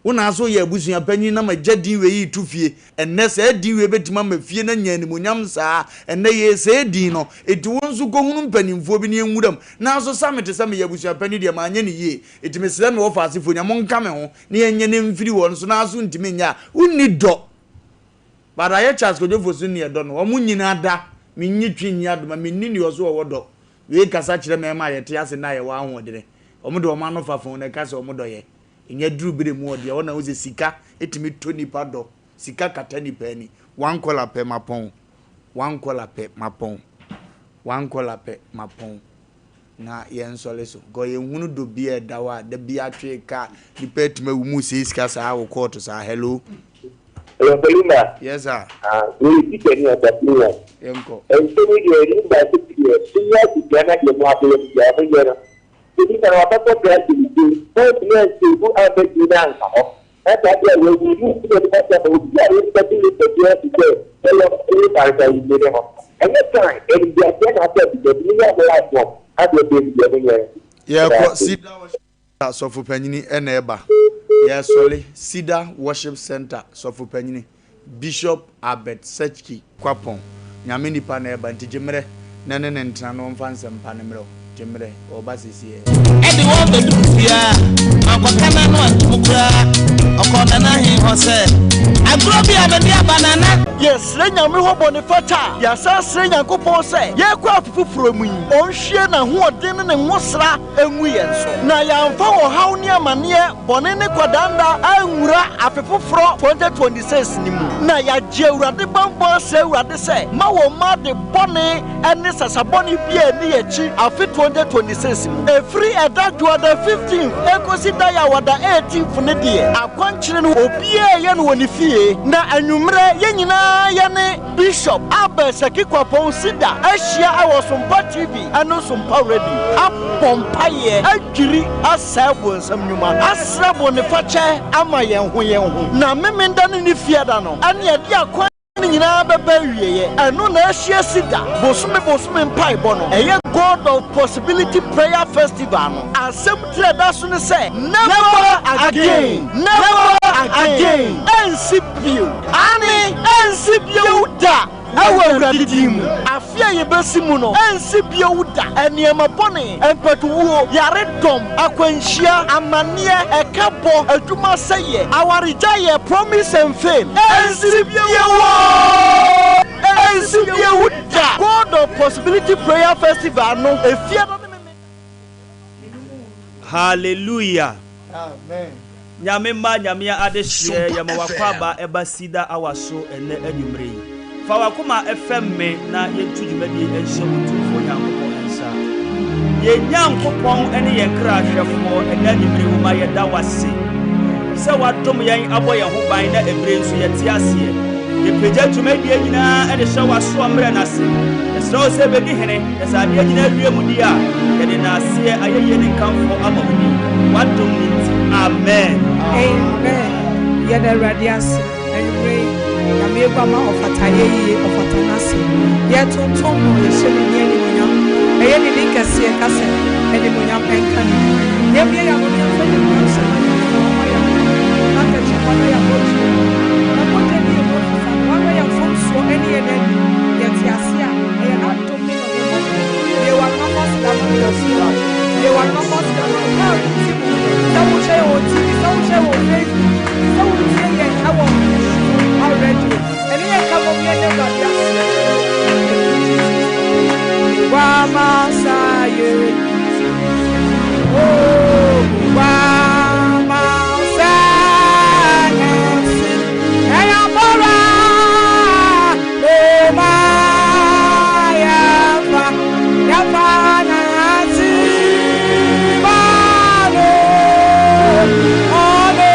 Wo na ase woyɛ abusua panyin na magya din wei reto fie, ɛnnɛ saa din wei bɛtumi ama fie no anya animuonyam saa, ɛnnɛ yɛresɛe din no, enti wo nso kɔhunu mpanimfoɔ bi na yɛnwura mu, nanso sa mete sɛ meyɛ abusua panin deɛ manyɛ no yie, enti mesrɛ me wɔfa asefoɔ nyinaa monka me ho na yɛnyɛ no mfiri hɔ nso na aso ntumi nyɛ a wonni dɔ but ayɛ Charles Kojo Fosu nni ɛdɔ no wɔn nyinaa da menyi twi nyi adoma menni nea ɔso ɔwɔ dɔ wei kasa kyerɛ mmarima a yɛte ase nnɛ a yɛwɔ ahoɔdene wɔn de wɔn ano fa fon na ɛka sɛ wɔn dɔ yɛ nya duru bere mu ɔdeɛ hɔ na wo sɛ sika tumi tɔ nipa dɔ sika kata nipa ani one kɔla pɛ mapɔn one kɔla pɛ mapɔn one kɔla pɛ mapɔn na yɛnsɔre so because yɛnhunu dɔ bi a ɛda hɔ a da bi atwe ka nipa atumi awu mu sɛ sika saa wɔ kɔɔto saa hello. Hello Belinda. Yes sir. Ah, wei teacher ni ɔda fi wɔn. Yɛnkɔ. Nsɛm yi deɛ ɛni baako bi deɛ ɛnyɛ adesua na deɛ mo abɛyɛ no deɛ ɔmo yɛ no. Sɛ nipa no wabɛbɔ bra gye ne din na ɔntumi ansave amma din no anka hɔ. Na saa deɛ wei wei mu nti na nipa sɛ ma obi a wɔn nipa bi nipa bi ahu sɛ ɛyɛ ɛyɛ farisa yi ne ho. Ɛnyɛ fine animguaseɛ na asɛ adesua nti mo nyɛ ɔmo life wɔn adeɛ bɛn mu deɛ mo nyɛ. Yɛkɔ Cedar Worship Center sɔfopanyini na ɛba. Yɛsɔre Cedar Worship Center sɔfopanyini Bishop Albert Sechki Kwapong, Nyame nipa na ɛba nti gye mmerɛ na ne no ntena na ɔmfa nsɛmpa no mmerɛ wo. Gye mmerɛ, ɔreba sesiɛ. Ɛde wɔn bɛduruu fie a, wankɔka n'ano anto mu koraa. Ɔkɔɔ Nana Ahen hɔ sɛ, Agorɔ bi a m'ani aba, Nana. Yɛsrɛ Nyame hɔ bɔnefakyɛ a, yɛasan srɛ Nyankopɔn sɛ yɛrekɔ afe foforɔ mu yi, ɔnhwie n'ahoɔden ne ne ngosra ngu yɛn so, na yɛamfa ɔhaw ne amaneɛ, bɔne ne kwadanda anwura afe foforɔ 2026 no mu, na yɛagye Awurade banbɔ asrɛ Awurade sɛ ma wɔmma ade bɔne ne sasa bɔne biara nni yɛn akyi afe 2026 mu. Ɛfiri ɛda Dwoada 15th ɛkɔsi da Yawada 18th no deɛ, akwankyerɛ no obiara reyɛ no wɔ ne fie, na anwummerɛ yɛn nyinaa yɛne Bishop Abel Saki Kwapong Sida ahyia wɔ Sompa TV ne Sompa Radio abɔ mpaeɛ adwiri asɛe bonsam nnwuma, asrɛ bɔnefakyɛ ama yɛn ho yɛn ho. Na Memenda ne ne Fiada no ɛne ɛde akwan no nyinaa bɛba awieɛ. Ɛno na ahyia Sida bosome bosome mpaebɔ no. Ɛyɛ God of Possibility Prayer Festival no. Asɛm tiri a ɛda so ne sɛ Never Again, Never Again, Ɛnsi Bio. Aane, ɛrensi bio da, wɔ Awurade din mu. Afe a yɛbɛsi mu no, ɛrensi bio da. Nneɛma bɔne, mpatuwuo, yaredɔm, akwanhyia, amaneɛ, ɛkabɔ, adwuma sɛeɛ, awaregyaeɛ, promise and fail, ɛrensi bio oo, ɛrensi bio da. God of Possibility Prayer Festival no, Efiada ne Memeneda. Hallelujah Amen. Nyame mma Nyame adehyeɛ yɛma w'akwaaba ɛba Cedar Hour so ɛnnɛ anwumerɛ yi. Fa w'akoma fɛm me na yɛntu dwumadie nhyɛ Otumfoɔ Nyankopɔn nsa. Yɛn Nyankopɔn ne yɛn kra hwɛfoɔ, ɛnnɛ anwumerɛ wo ma yɛda w'ase sɛ w'adom yɛn abɔ yɛn ho ban na ɛberɛ yi nso yɛte aseɛ. Yɛpagya dwumadie nyinaa de hyɛ w'asoɔ mmerɛ no ase. Yɛsrɛ wo sɛ bɛdi hene. Na sɛ adeɛ nyinaa wie mu di a, yɛde naaseɛ, ayɛyie ne nkamfoɔ ama wo din, w'adom no nti. Amen. Amen yɛda awurade ase anwummerɛ yi nyame aguama ɔfata ayɛyie ɔfata nase yɛtontom no yɛhyɛ ne din animuonyam ɛyɛ ne din kɛseɛ ka sɛ animuonyam ɛnka ne din yɛmmue yɛn ano na yɛmfa animuonyam hyɛ ma nyame na wama yɛn nkwa na tɛkyerɛma na yɛabɔ turo na mogya ni yɛn mu afisa no wahwɛ yɛn mfomsoɔ ɛne yɛn ani yɛte ase a ɛyɛ n'adom ne n'ahummɔborɔ. Bue w'ano ma aseda ma no Yeshua. Bue w'ano ma aseda ma no. Kaa wo ti mu. Sɛ wohwɛ yɛn wɔ TV, sɛ wohwɛ yɛn wɔ Facebook, sɛ wotie yɛn wɔ Sompa Radio. Ɛne yɛn ka bom yɛn Awurade ase. Thank you Jesus. Wama sa ye. Oh, wama sa nasi. Ɛyɛ bɔra. Oma yɛmfa yɛmfa nante ma no ɔno.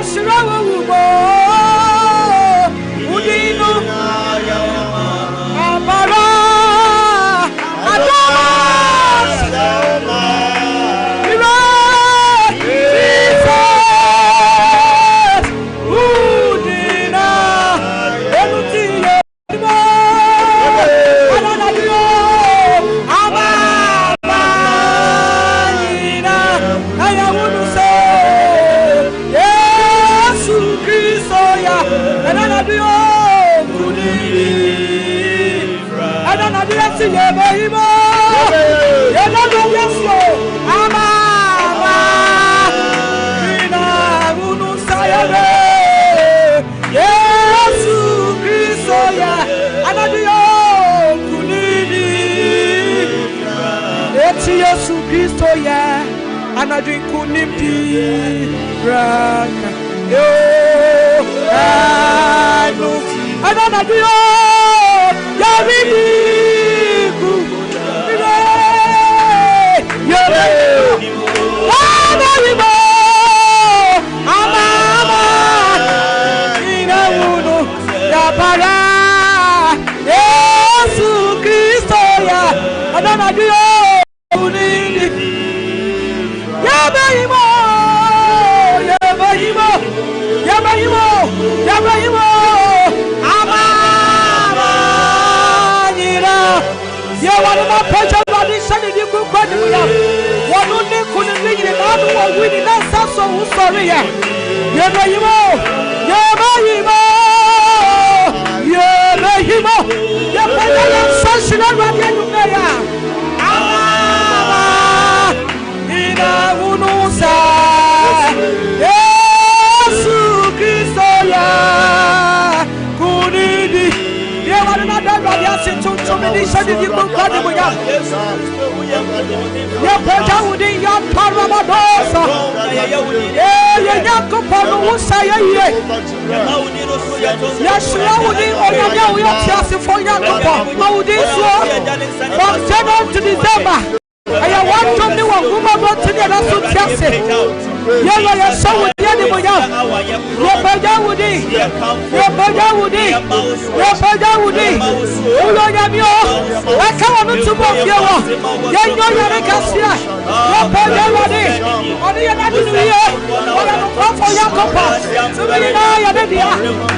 Yɛhyira wo wu mo. Wo din no. Amara. Adomas. Ire. Jesus. Wo din na. Enu ti yɛ. Yesu Kristo yɛ anadwo yɛ okunini. Eti Yesu Kristo yɛ anadwo nkunimdi ranka. Yo ɛnu ɛna anadwo yɛ yɛredi ku. Ire yɛredi ku. Wɔn ayi mo ama ama nyina wunu yabara Yesu Kristo ya ananadu yo unini yabahimo yabahimo yabahimo yabahimo ama ama nyina yɛwɔ no pɛgya awurade hyɛ ne di kunkun ne mu yam wɔno ne kunini nyinaa no wɔ wini na nsa so wo sɔre yɛ yɛbɛyimo yɛbɛyimo yɛbɛyimo yɛpɛgya yɛn nsa hyerɛ awurade anwummerɛ yɛ a ama nyina wunu sɛ Yesu Kristo yɛ kunini yɛwɔde no ada awurade ase tontom ne hyɛ ne di kunkun ne mu yam yɛpɛgya wo din yɛntɔrɔbɔdɔɔsa yɛ nyankopɔn no wo sa yɛ yie yɛhyira wo din onyame a woyɛ teasefoɔ nyankopɔn ma wo din soɔ from January to December ɛyɛ wɔdom ne wɔn nwoma bɔ nti ne ɛda so te ase yɛwɔ yɛhyɛ wo din animuonyam yɛpɛgya wo din yɛpɛgya wo din yɛpɛgya wo din woyɛ onyame o ɛka wɔ no to bɔ fie wɔ yɛnyɛ onyame kɛseɛ yɛpɛgya awurade ɔne yɛn ade no yie ɔyɛ nokwafo Nyankopɔn tumi nyinaa yɛ ne dea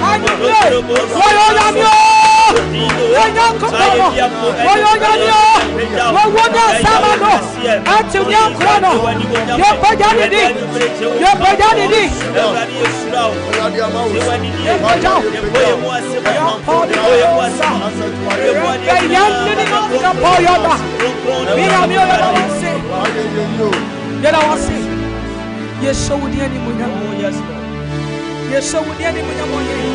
anwummere wɔyɛ onyame o yɛ Nyankopɔn no wɔyɛ onyame o wɔwɔ ne asama no atumi ankora no yɛpɛgya ne din yɛpɛgya ne din yɛpɛgya yɛda wase yɛhyɛ wo din animuonyam yɛhyɛ wo din animuonyam ɔhene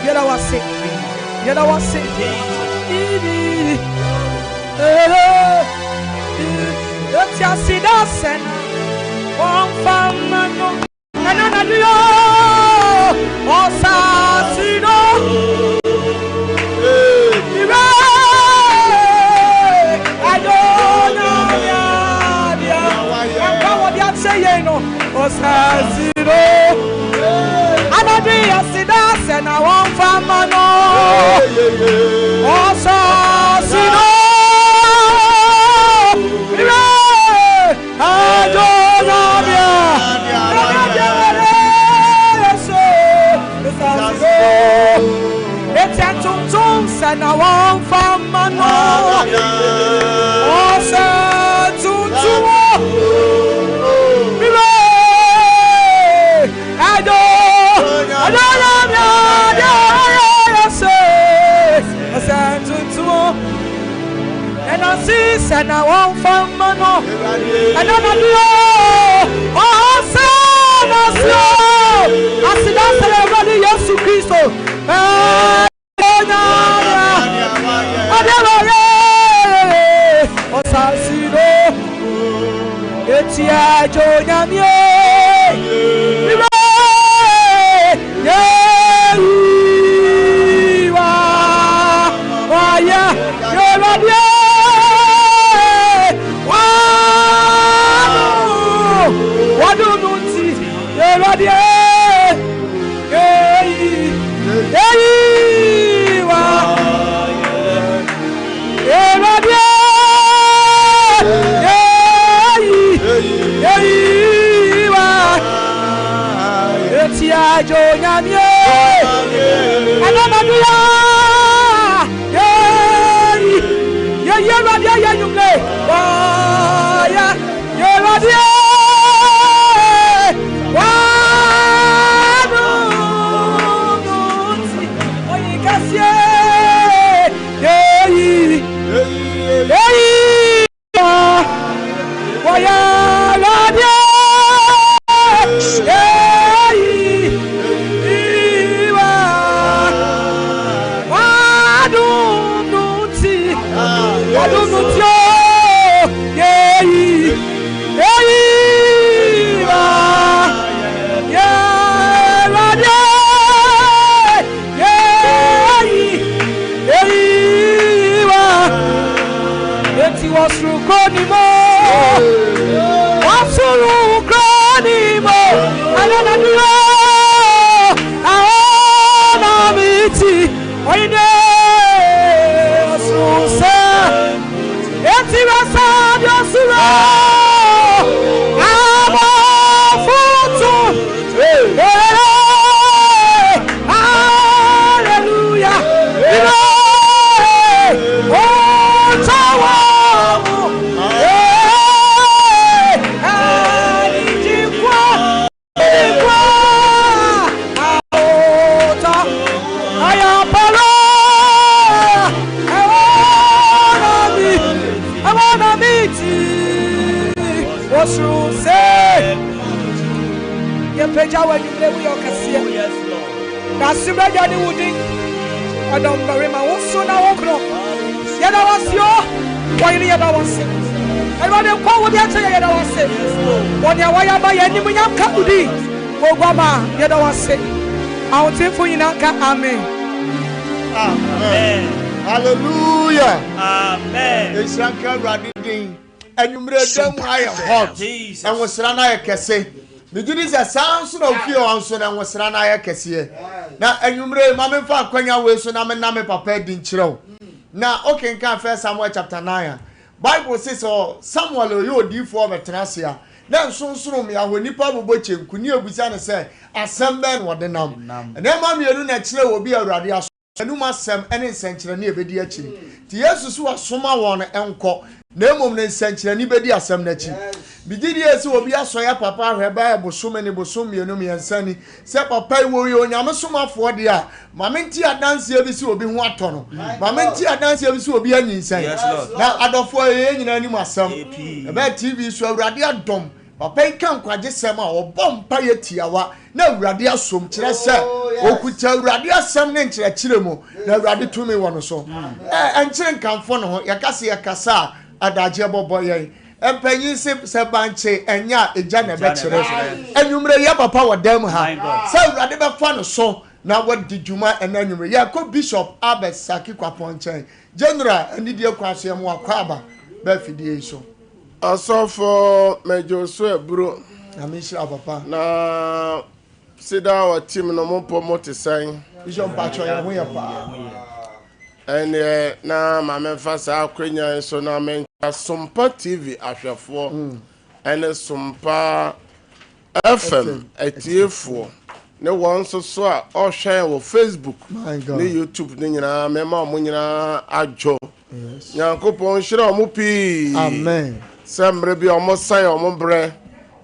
yɛda wase yɛda wase eti aseda sɛ na wɔmfa mma no ɛna anadwo yɛ ɔsaase no ire ayo nyamiabia ɛnkwa wɔde akyɛ yɛn no ɔsaase no anadwo yɛ aseda sɛ na wɔmfa mma no ɔsaase no ire ayo nyamia Eti atuntum sɛ na wɔmfa mma no ɔsɛ tuntum o mire ɛdo ɛdo nyamia deɛ ɔyɛ yɛ sɛ ɔsɛ tuntum o ɛna si sɛ na wɔmfa mma no ɛna na do ɔsɛ na si o aseda sɛ Awurade Yesu Kristo ɛnyanya ɔde wɔyɛ ɔsase no eti adwo nyamie ibe yeyiwa wayɛ Awurade wano wado no nti Awurade. Eti ajo nyamie. Ɛnamaduya. Yeyi. Yeyi Awurade ayɛ anwummerɛ. Wɔyɛ Awurade. Wɔadom no nti. Oyi kɛseɛ. Yeyi. Yeyi. Wɔyɛ Awurade. Yeyi. Wa. Wɔadom no nti. Wɔadom no nti o. Yeyi. Yeyi. Wa. Yɛ Awurade. Yeyi. Yeyi. Wa. Eti wɔsoro kuro ni mo. Wɔsoro kuro ni mo. Ananaduro. Ahona mi ti. Oyine ɔsoro sɛ. Eti wasa di ɔsoro. Abɔfoto. Hallelujah. Yɛpagya wɔ anwummerɛ woyɛ ɔkɛseɛ na asomdagya ne wo din ɔdɔmbarima wo so na wo korɔ yɛda wo ase o wɔyere yɛda wo ase Awurade nkwa wo de akyɛ yɛ yɛda wo ase wɔ nea wɔyɛ ama yɛ animuonyam ka wo din oguama yɛda wo ase ahoteefo nyinaa ka amen. Amen. Hallelujah. Amen. Nhyira nka Awurade din. Anwummerɛ da mu ayɛ hot. Ɛnwosra no ayɛ kɛse. Megye di sɛ saa nso na ofie hɔ nso na ɛnwosra no ayɛ kɛseɛ. Na anwummerɛ yi ma memfa akwanya wei so na menna me papa adi nkyerɛ wo. Na wokenkan First Samuel chapter 9 a, Bible se sɛ Samuel a ɔyɛ odiyifoɔ rebɛtena ase a, na nsonsono mmea hɔ nnipa bobɔ kyenku ne abisa no sɛ asɛm bɛn na ɔde nam. Nneɛma mmienu na ɛkyerɛ obi a Awurade asoma. N'anom asɛm ne nsɛnkyerɛnne a ebedi akyiri. Nti Yesu se wasoma wɔn nkɔ, na mmom ne nsɛnkyerɛnne bedi asɛm no akyi. Megye die sɛ obi asɔ yɛ papa ahwɛ bɛyɛ bosome ne bosom mmienu mmiɛnsa ni sɛ papa yi wɔyɛ Onyame somafoɔ deɛ a, ma mente adanseɛ bi sɛ obi ho atɔ no. Ma mente adanseɛ bi sɛ obi anyinsɛn. Na adɔfoɔ ɛyɛ yɛn nyinaa anim asɛm. Ɛbɛyɛ TV so Awurade adom Papa yi ka nkwagyesɛm a ɔbɔ mpaeɛ tiawa na Awurade asom, kyerɛ sɛ ɔkuta Awurade asɛm ne nkyerɛkyerɛ mu na Awurade tumi wɔ no so. Ɛ, ɛnkyere nkamfo ne ho, yɛka sɛ yɛkasa a, adagyeɛ bɔbɔ yɛn. Mpanyin se sɛ bankye ɛnyɛ a, egya na ɛbɛkyerɛ. Anwummerɛ yi, yɛ papa wɔ dan mu ha sɛ Awurade bɛfa no so na wadi dwuma ɛnɛ anwummerɛ. Yɛrekɔ Bishop Albert Saki Kwapɔn nkyɛn. General, anidie kwan so yɛma wakɔ aba bɛ afidie yi so. Ɔsɔfo Major so aburo. Nyame nhyira wo papa. Na sida wɔ team no mo mpo mo te sɛn? Bishop mpakyɛ yɛn ho yɛ paa. Ɛneɛ na ma memfa saa akwanya yi so na menkyia Sompa TV ahwɛfoɔ ɛne Sompa FM atiefoɔ ne wɔn nso so a ɔhwɛ yɛn wɔ Facebook ne YouTube ne nyinaa mɛma wɔn nyinaa adwo. Nyankopɔn nhyira wɔn pii. Amen. Sɛ mmerɛ bi a wɔn sɛe wɔn berɛ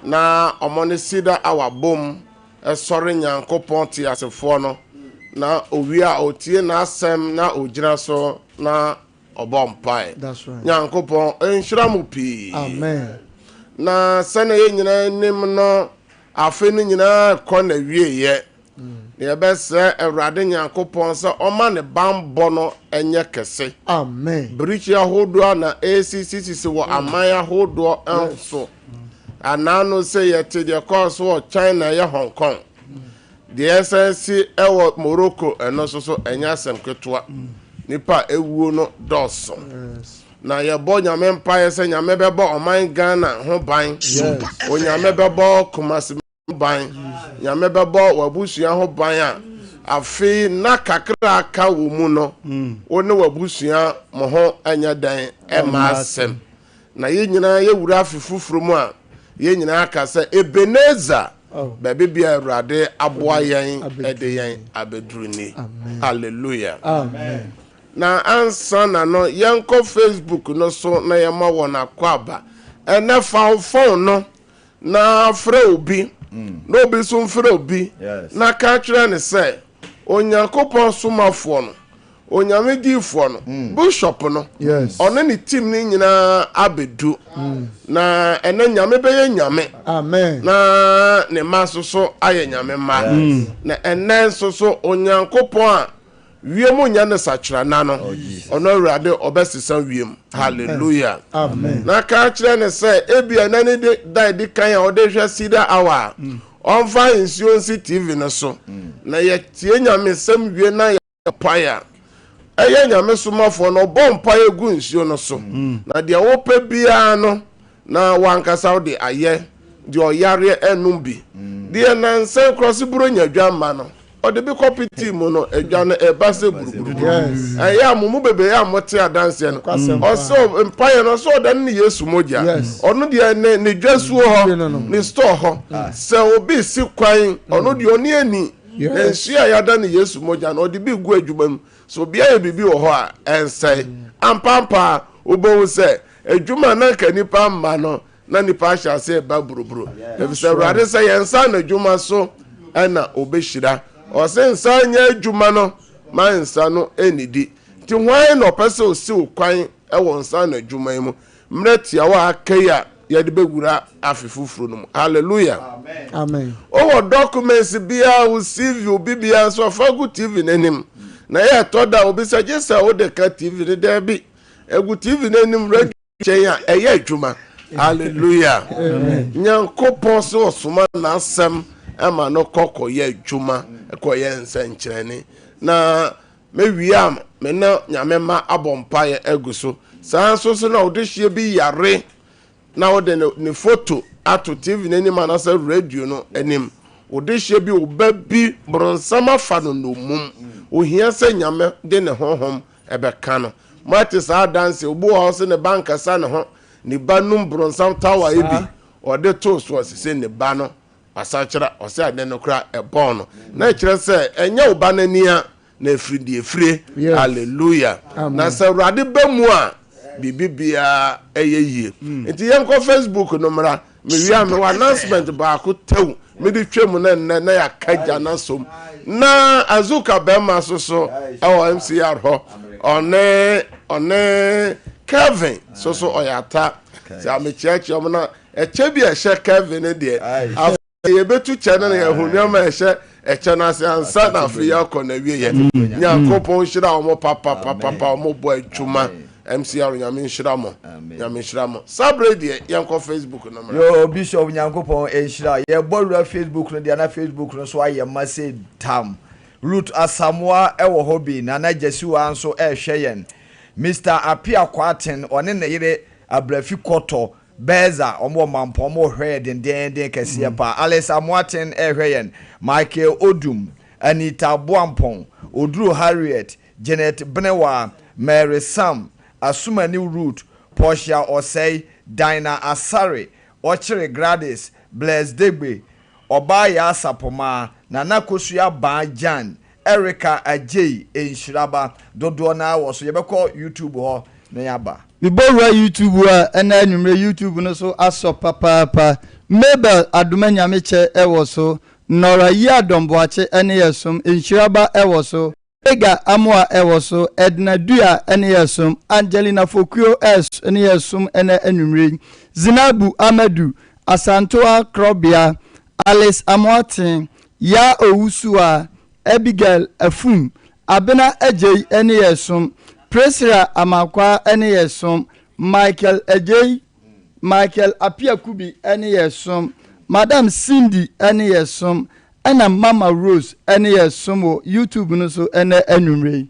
na wɔn ne Cedar Hour bom sɔre Nyankopɔn teasefoɔ no na owie a ɔtie n'asɛm na ɔgyina so na ɔbɔ mpae. Nyankopɔn nhyira mo pii. Amen. Na sɛnea yɛn nyinaa nim no, afe no nyinaa kɔ n'awieeɛ. Na yɛbɛsrɛ Awurade Nyankopɔn sɛ ɔma ne banbɔ no nyɛ kɛse. Amen. Birikyi ahodoɔ a na ɛresisisisi wɔ aman ahodoɔ so. Anaa no sɛ yɛte deɛ kɔɔ so wɔ China yɛ Hong Kong. Deɛ ɛsan si wɔ Morocco ɛno nso so ɛnyɛ asɛm ketewa. Nipa a ɛwuo no dɔɔso. Na yɛbɔ Nyame mpaeɛ sɛ Nyame bɛbɔ ɔman Ghana ho ban. Onyame bɛbɔ Kumasi ho ban. Nyame bɛbɔ w'abusua ho ban a afei na kakra aka wɔ mu no wo ne w'abusua mo ho nyɛ dɛn ɛmma asɛm. Na yɛn nyinaa yɛwura afe foforɔ mu a yɛn nyinaa ka sɛ Ebenezer. Baabi bia Awurade aboa yɛn de yɛn abɛduru ni. Hallelujah. Amen. Na ansa na no, yɛnkɔ Facebook no so na yɛma wɔn akwaaba. Ɛnɛ fa wo phone no na frɛ obi, na obi nso mfrɛ obi, na ka kyerɛ no sɛ, Onyankopɔn somafoɔ no, Onyame diifoɔ no, mm. bishop no, ɔne ne team no nyinaa abɛdu. Mm. Na ɛnɛ Nyame bɛyɛ Nyame. Amen. Na ne mma nso so ayɛ Nyame mma. Mm. Na ɛnɛ nso so Onyankopɔn a wiem nyɛ no sakyerana no, oh, ɔno Awurade ɔbɛsesa wiem. Hallelujah. Amen. Na ka kyerɛ no sɛ ebia ɛnɛ ne de da edi kan a ɔde hwɛ Cedar Hour a, ɔmfa nsuo nsi TV no so. Na yɛtie nyamesɛm wie na mpaeɛ a, ɛyɛ Nyame somafoɔ no, ɔbɔ mpaeɛ gu nsuo no so. Na deɛ wopɛ biara no, na wankasa wode ayɛ, deɛ ɔyareɛ ɛnom bi. Deɛ nansa koraa se Buronya dwa mma no, ɔde bi kɔ petee mu no, adwa no ɛba sɛ buruburuburu. Ɛyɛ a mo mu bebree a mote adanseɛ no, ɔsɛ mpaeɛ no, ɔsɛ ɔdane ne Yesu mogya. Ɔno deɛ ne ne dwasuo hɔ, ne store hɔ, sɛ obi si kwan, ɔno deɛ ɔne ani. Na nsuo a yɛada no Yesu mogya no, ɔde bi gu adwuma mu. Sɛ obi ayɛ biribi wɔ hɔ a, ɛnsɛe. Ampaampa ara, wobɛhu sɛ adwuma a na anka nnipa mma no, na nnipa ahyɛ aseɛ reba buruburu. Ɛfiri sɛ Awurade sɛ yɛn nsa ano adwuma so na ɔbɛhyira. Ɔse nsa nyɛ adwuma no ma nsa no nnidi. Nti hwan na ɔpɛ sɛ ɔsi wo kwan wɔ nsa ano adwuma yi mu? Mmerɛ tiawa a aka yi a yɛde bɛwura afe foforɔ no mu. Hallelujah. Amen. Wowɔ documents biara, wo CV, obi biara nso afa gu TV no anim. Na yɛ ɛtɔ da obi sɛ gye sɛ wode ka TV no daabi. Egu TV no anim radio nkyɛn a ɛyɛ adwuma. Hallelujah. Nyankopɔn sɛ ɔsoma n'asɛm ma no kɔ kɔyɛ adwuma, kɔyɛ nsɛnkyerɛnne. Na Mewie a, me ne Nyame mma abɔ mpaeɛ agu so. Saa nso so na ɔdehyeɛ bi yare na wode ne, ne foto ato TV no anim anaasɛ radio no anim. Wodehyeɛ bi, wo ba bi, boronsam afa no nnommum. Ohia sɛ Nyame de ne honhom ɛbɛka no. Moate saa adanseɛ, obi wɔ hɔ sɛ ne ba nkasa ne ho, ne ba num boronsam tawa yi bi, ɔde too so, ɔse sɛ ne ba no Wasakyera, ɔsɛ ade no koraa ɛbɔn no. Na ɛkyerɛ sɛ ɛnyɛ wo ba no ani a na ɛfiri deɛ ɛfire. Hallelujah. Na sɛ Awurade ba mu a, biribi biara ɛyɛ yie. Hmm. Nti yɛnkɔ Facebook no mmra. Mewie a mewɔ announcement baako tɛw mede twa mu na nnɛ na yɛaka gya no asom. Na Azuka bɛrima so so ɛwɔ MCR hɔ. Ɔne ɔne Kevin so so ɔyɛ ata. Sɛ amekyeakyea ɔmo na Ɛkyɛ bi a ɛhyɛ Kevin no deɛ, afei yɛbɛtu kyɛ no na yɛahu nneɛma a ɛhyɛ ɛkyɛ no ase ansa na afei yɛakɔ n'awieɛ. Mm. Nyankopɔn nhyira wɔn papapapapa, wɔn bɔ adwuma. MCR Nyame nhyira mo. Nyame nhyira mo. Saa berɛ deɛ yɛnkɔ Facebook no mmra. Yo Bishop Nyankopɔn nhyira. Yɛbɔ wura Facebook no deɛ na Facebook no so ayɛ ma sɛ tam. Ruth Asamoah wɔ hɔ bi, Nana Gyasiwa nso ɛrehwɛ yɛn. Mister Appiah Kwarteng ɔne ne yere Abrafi Kɔtɔ Berza, wɔn wɔ Mampɔn, wɔn rehwɛ yɛn dendeenden kɛseɛ paa. Alice Amoaten rehwɛ yɛn, Michael Odum, Anita Boampong, Oduro Harriet, Janet Benewaa, Mary Sam, Asumani Ruth, Portia Osei, Dinah Asare, Ɔkyere Gladys, Bless Degbe, Ɔbaa Yaa Sapomaa, Nana Kosua Baa Gyan, Erica Adjei Nhyiraba, dodoɔ no ara wɔ so. Yɛbɛkɔ YouTube hɔ na yɛaba. Mebɔ wura YouTube hɔ a, ɛna anwummerɛ YouTube no so asɔ papaapa. Mabel Adoma Nyamekyɛ wɔ so, Nora Yiadom Boakye ne Yɛsom, Nhyiraba wɔ so, Vega Amoah wɔ so, Edna Duah ne Yɛsom, Angelina Fokuo ne Yɛsom ɛnɛ anwummerɛ yi, Zinabu Amadu, Asantewa Krɔbea, Alice Amoateng, Yaa Owusuaa, Abigail Afum, Abena Adjei ne yɛ som, Priscilla Amankwaa ne yɛ som, Michael Adjei, Michael Appiah Kubi ne yɛ som, Madam Cindy ne yɛ som, ɛna Mama Rose ne yɛ som wɔ YouTube no so ɛnɛ anwummerɛ yi.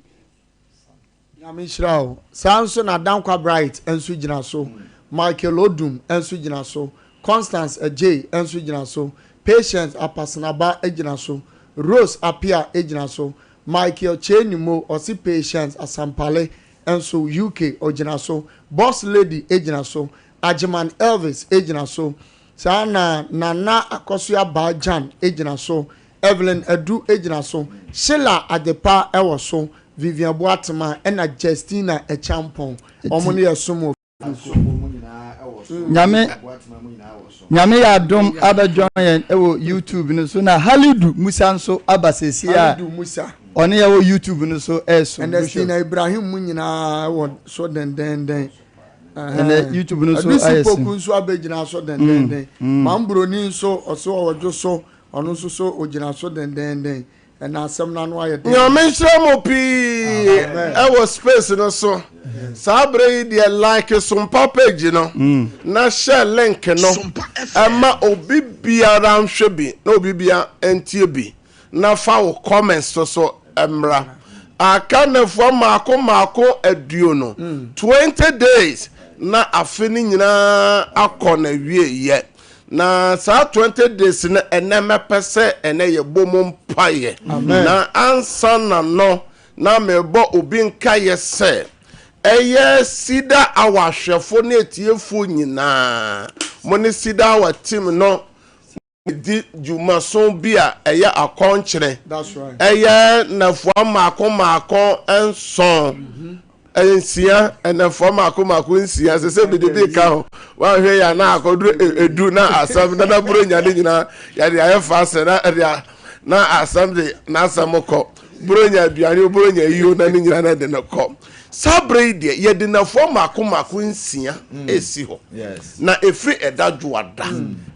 Nyame nhyira wo. Saa nso na Dankwa Bright nso gyina so, Michael Odum nso gyina so, Constance Adjei nso gyina so, Patience Apasenaba gyina so, Rose Appiah gyina so, Michael Kyei-Nimo ɔse Patience Asampale nso UK ɔgyina so, Boss Lady gyina so, Agyeman Elvis gyina so. Saa na Nana Akosua Baa Gyan gyina so, Evelyn Adu gyina so, Sheila Adepa wɔ so, Vivian Boatema ɛna Justina Acheampong. Wɔn ne yɛ som wɔ Nyame Nyame yɛ adom abɛ join yɛn wɔ YouTube no so na Halidu Musa nso aba seesei a Halidu Musa. ɔne yɛ wɔ YouTube no so ɛresom. Ɛnɛ Sina Ibrahim mu nyinaa wɔ so dendenden. Ɛnɛ YouTube no so ayɛ sin. Adusi Poku nso abɛgyina so dendenden. Mambroni nso ɔso ɔwɔ so ɔno nso so ogyina so dendenden. Ɛna asɛm no ano ayɛ den. Nyame nhyira mo pii ɛwɔ space no so saa berɛ yi deɛ like Sompa page no na share link no ɛma obi biara nhwɛ bi na obi biara ntie bi na fa wo comments so so mmra aka nnafua mmaako mmaako aduonu 20 days na afe no nyinaa akɔ na wie yɛ Na saa 20 days no ɛnɛ mɛpɛ sɛ ɛnɛ yɛbɔ mu mpaeɛ. Na ansa na no na mebɔ obi nkaeɛ sɛ ɛyɛ Cedar Hour ahwɛfo ne atiefoɔ nyinaa mo ne Cedar Hour team no di dwumaso bi a ɛyɛ akɔnkyerɛ ɛyɛ nnafua mmaako mmaako nson Ɛyɛ nsia, ɛnɛfoɔ mako mako nsia, sɛ sɛ mede bi ka ho, woanhwɛ yɛ na akɔduru edu na asɛm nana buronya ne nyinaa yɛde ayɛ fa sɛ na ɛde na asɛm de n'asɛm kɔ buronya aduane buronya yio na ne nyinaa na ɛde no kɔ. Saa berɛ yi deɛ yɛde nafoɔ mako mako nsia ɛsi hɔ na ɛfiri ɛda dwoada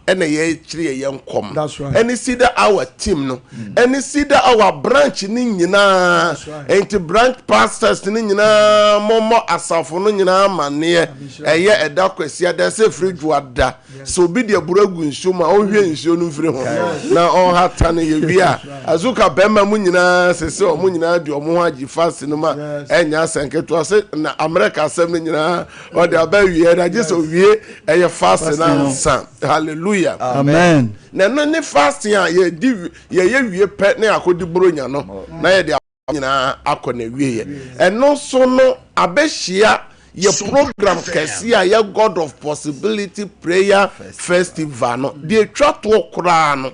ɛna yɛkyerɛ yɛ yɛn nkɔm ɛne Cedar Hour team no ɛne Cedar Hour branch ne nyinaa nti branch pastors ne nyinaa mɔmmɔ asafo no nyinaa amaneɛ ɛyɛ ɛda kwasiada sɛ firi dwoada sɛ obi de aburo agu nsuo mu a ɔnhwɛ nsuo no mfiri ho na ɔnhata no yɛwie a azuka bɛrima mu nyinaa sɛ sɛ ɔmo nyinaa de ɔmo ho agye fast no ma ɛnyɛ asɛnketewa sɛ na Amerika asɛm no nyinaa ɔde aba awie na gye sɛ owie ɛyɛ fasting ansa hallelujah amen na ɛno ne fasting a yɛdi yɛyɛ wie pɛ na yɛakɔdi buronya no na yɛde nyinaa akɔ na wie yɛ ɛno nso no abɛhyia yɛ program kɛse a yɛ God of Possibility Prayer Festival no deɛ etwa toɔ koraa no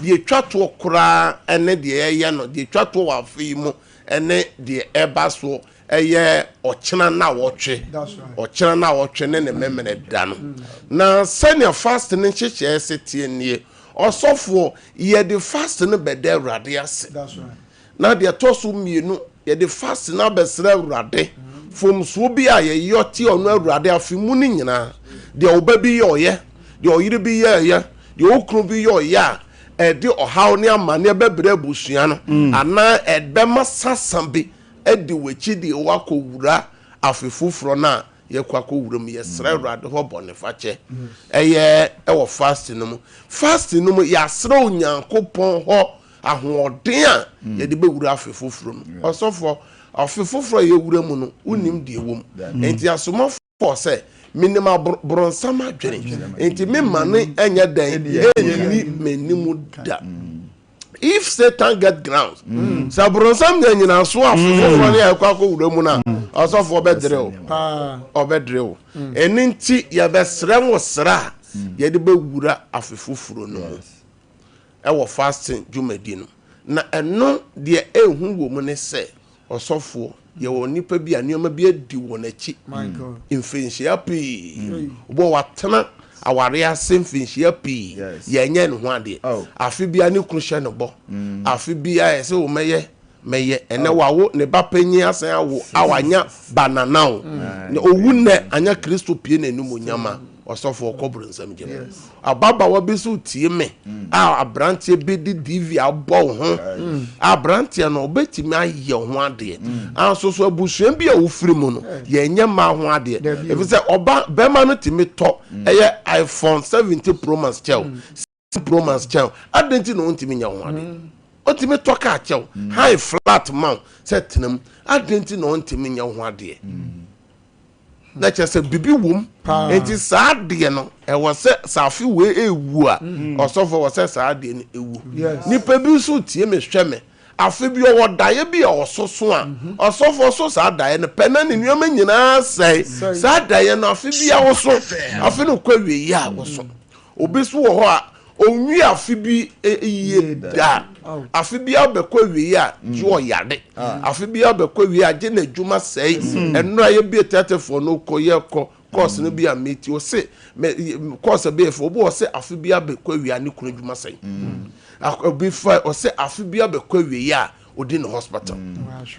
deɛ etwa toɔ koraa ɛne deɛ yɛyɛ no deɛ etwa toɔ wɔ afe yi mu ɛne deɛ ɛba soɔ ɛyɛ ɔkyena nnawɔtwe, ɔkyena nnawɔtwe ne ne memene da no. Na sɛnea fast no nhyehyɛɛ se teɛ nie, ɔsɔfoɔ, yɛde fast no bɛda Awurade ase. Na deɛ ɛtɔ so mmienu, yɛde fast no abɛsrɛ Awurade fomsoɔ bi a yɛyɔ te ɔno Awurade afe mu no nyinaa, deɛ wo ba bi yɔɔyɛ, deɛ ɔyere bi yɛɛyɛ, deɛ wo kunu bi yɔɔyɛ a ɛde ɔhaw ne amaneɛ bɛbrɛ abusua no, anaa ɛbɛma sasa bi adi w'akyi de wo akɔwura afe foforɔ no a yɛkɔ akɔwura mu. Yɛsrɛ Awurade hɔ bɔnefakyɛ. Ɛyɛ ɛwɔ fasting no mu. Fasting no mu, yɛasrɛ Onyankopɔn hɔ ahoɔden a yɛde bɛwura afe foforɔ mu. Ɔsɔfoɔ, afe foforɔ a yɛwura mu no, wonim deɛ ɛwɔ mu. Enti asomafoɔ Paul sɛ, Menim abronsam adwene, enti memma no nyɛ dɛn ɛnni m'anim da. If Satan get grounds, mm. sɛ abronsam nya nyinaso a foforɔ ne a ɛkɔ akɔwura mu no a, mm. ɔsɔfo ɔbɛdere wo. Ɔbɛdere wo. Mm. Ɛno nti yɛbɛsrɛ wo srɛ a yɛde bɛwura afe foforɔ no mu ɛwɔ fasting dwumadi no. Na ɛno deɛ ɛhu wɔ mu ne sɛ Ɔsɔfoɔ, yɛwɔ nnipa bi a nneɛma bi adi wɔn akyi mfirinhyia pii. Obi wɔ watena awareɛ ase mfirinhyia pii, yɛnyɛ ne ho adeɛ. Oh. Afe biara ne kunu hyɛ no bɔ. Mm. Afe biara yɛ sɛ wɔmɛyɛ mɛyɛ. Ɛnɛ oh. wawo ne ba panyin asan awo a wanya banana o. Mm. Na owu nnɛ anya Kristo pie n'anim onyama. Ɔsɔfo ɔkɔ bronsam gyem. Ababaawa bi nso tie me a aberanteɛ bi de DV abɔ wo ho. Aberanteɛ no ɔbɛtumi ayɛ wo ho adeɛ. Anso so abusua bi a wofiri mu no yɛnyɛ mmaa ho adeɛ. Ɛfiri sɛ ɔba bɛrima no tumi tɔ ɛyɛ iPhone 70 Pro Max kyɛw, 16 Pro Max kyɛw. Adɛn nti na ɔntumi nyɛ wo ho adeɛ? Ɔtumi tɔ kaa kyɛw, high flat ma wo sɛ tena mu. Adɛn nti na ɔntumi nyɛ wo ho adeɛ? na kyerɛ sɛ biribi wom nti saa adeɛ no ɛwɔ sɛ sɛ afe wei ewu a mm. ɔsɔfo ɛwɔ sɛ saa adeɛ no ewu nipa bi nso tie me hwɛ me afe bi ɔwɔ daeɛ bi a ɔsoso a mhm. ɔsɔfo so saa daeɛ no pɛ na ne nneɛma nyinaa sɛe saa daeɛ no afe bi a ɔso afe no kɔ awie yi a ɔso mm. Obi so wɔ hɔ a, ɔnwie afe bi yie da. Afe bi abɛkɔ awie a, gye ɔyare. Afe bi abɛkɔ awie a, gye n'adwuma sɛe. Ɛnora yɛbie tɛtɛfoɔ no kɔ yɛkɔ course no bi a meti ɔse me course bi yɛ fɛ obi wɔ sɛ afe bi abɛkɔ awie a ne kunu adwuma sɛe. Obi fa ɔsɛ afe bi abɛkɔ awie a odi no hospital.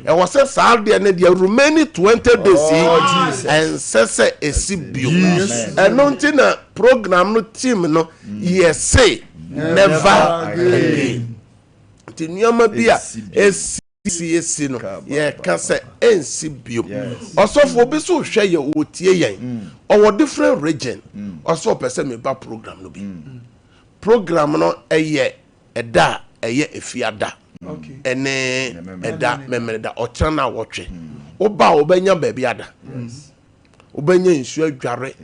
Ɛwɔ sɛ saa deɛ no deɛ remaining 20 days yi oh, ɛnsɛ sɛ ɛsi bio. Ɛno nti na program no team no yɛ se never again. Nti nneɛma bi a ɛsi esi no yɛka sɛ ɛnsi bio. Ɔsɔfo obi so hwɛ yɛ ɔtie yɛn mm. ɔwɔ different region mm. ɔsɛ ɔpɛ sɛ meba program no bi. Mm. Program no ɛyɛ Ɛda a ɛyɛ Efiada ne ɛda Memeneda, ɔkyena nnawɔtwe. Woba a, wobɛnya baabi ada. Wobɛnya nsuo adware.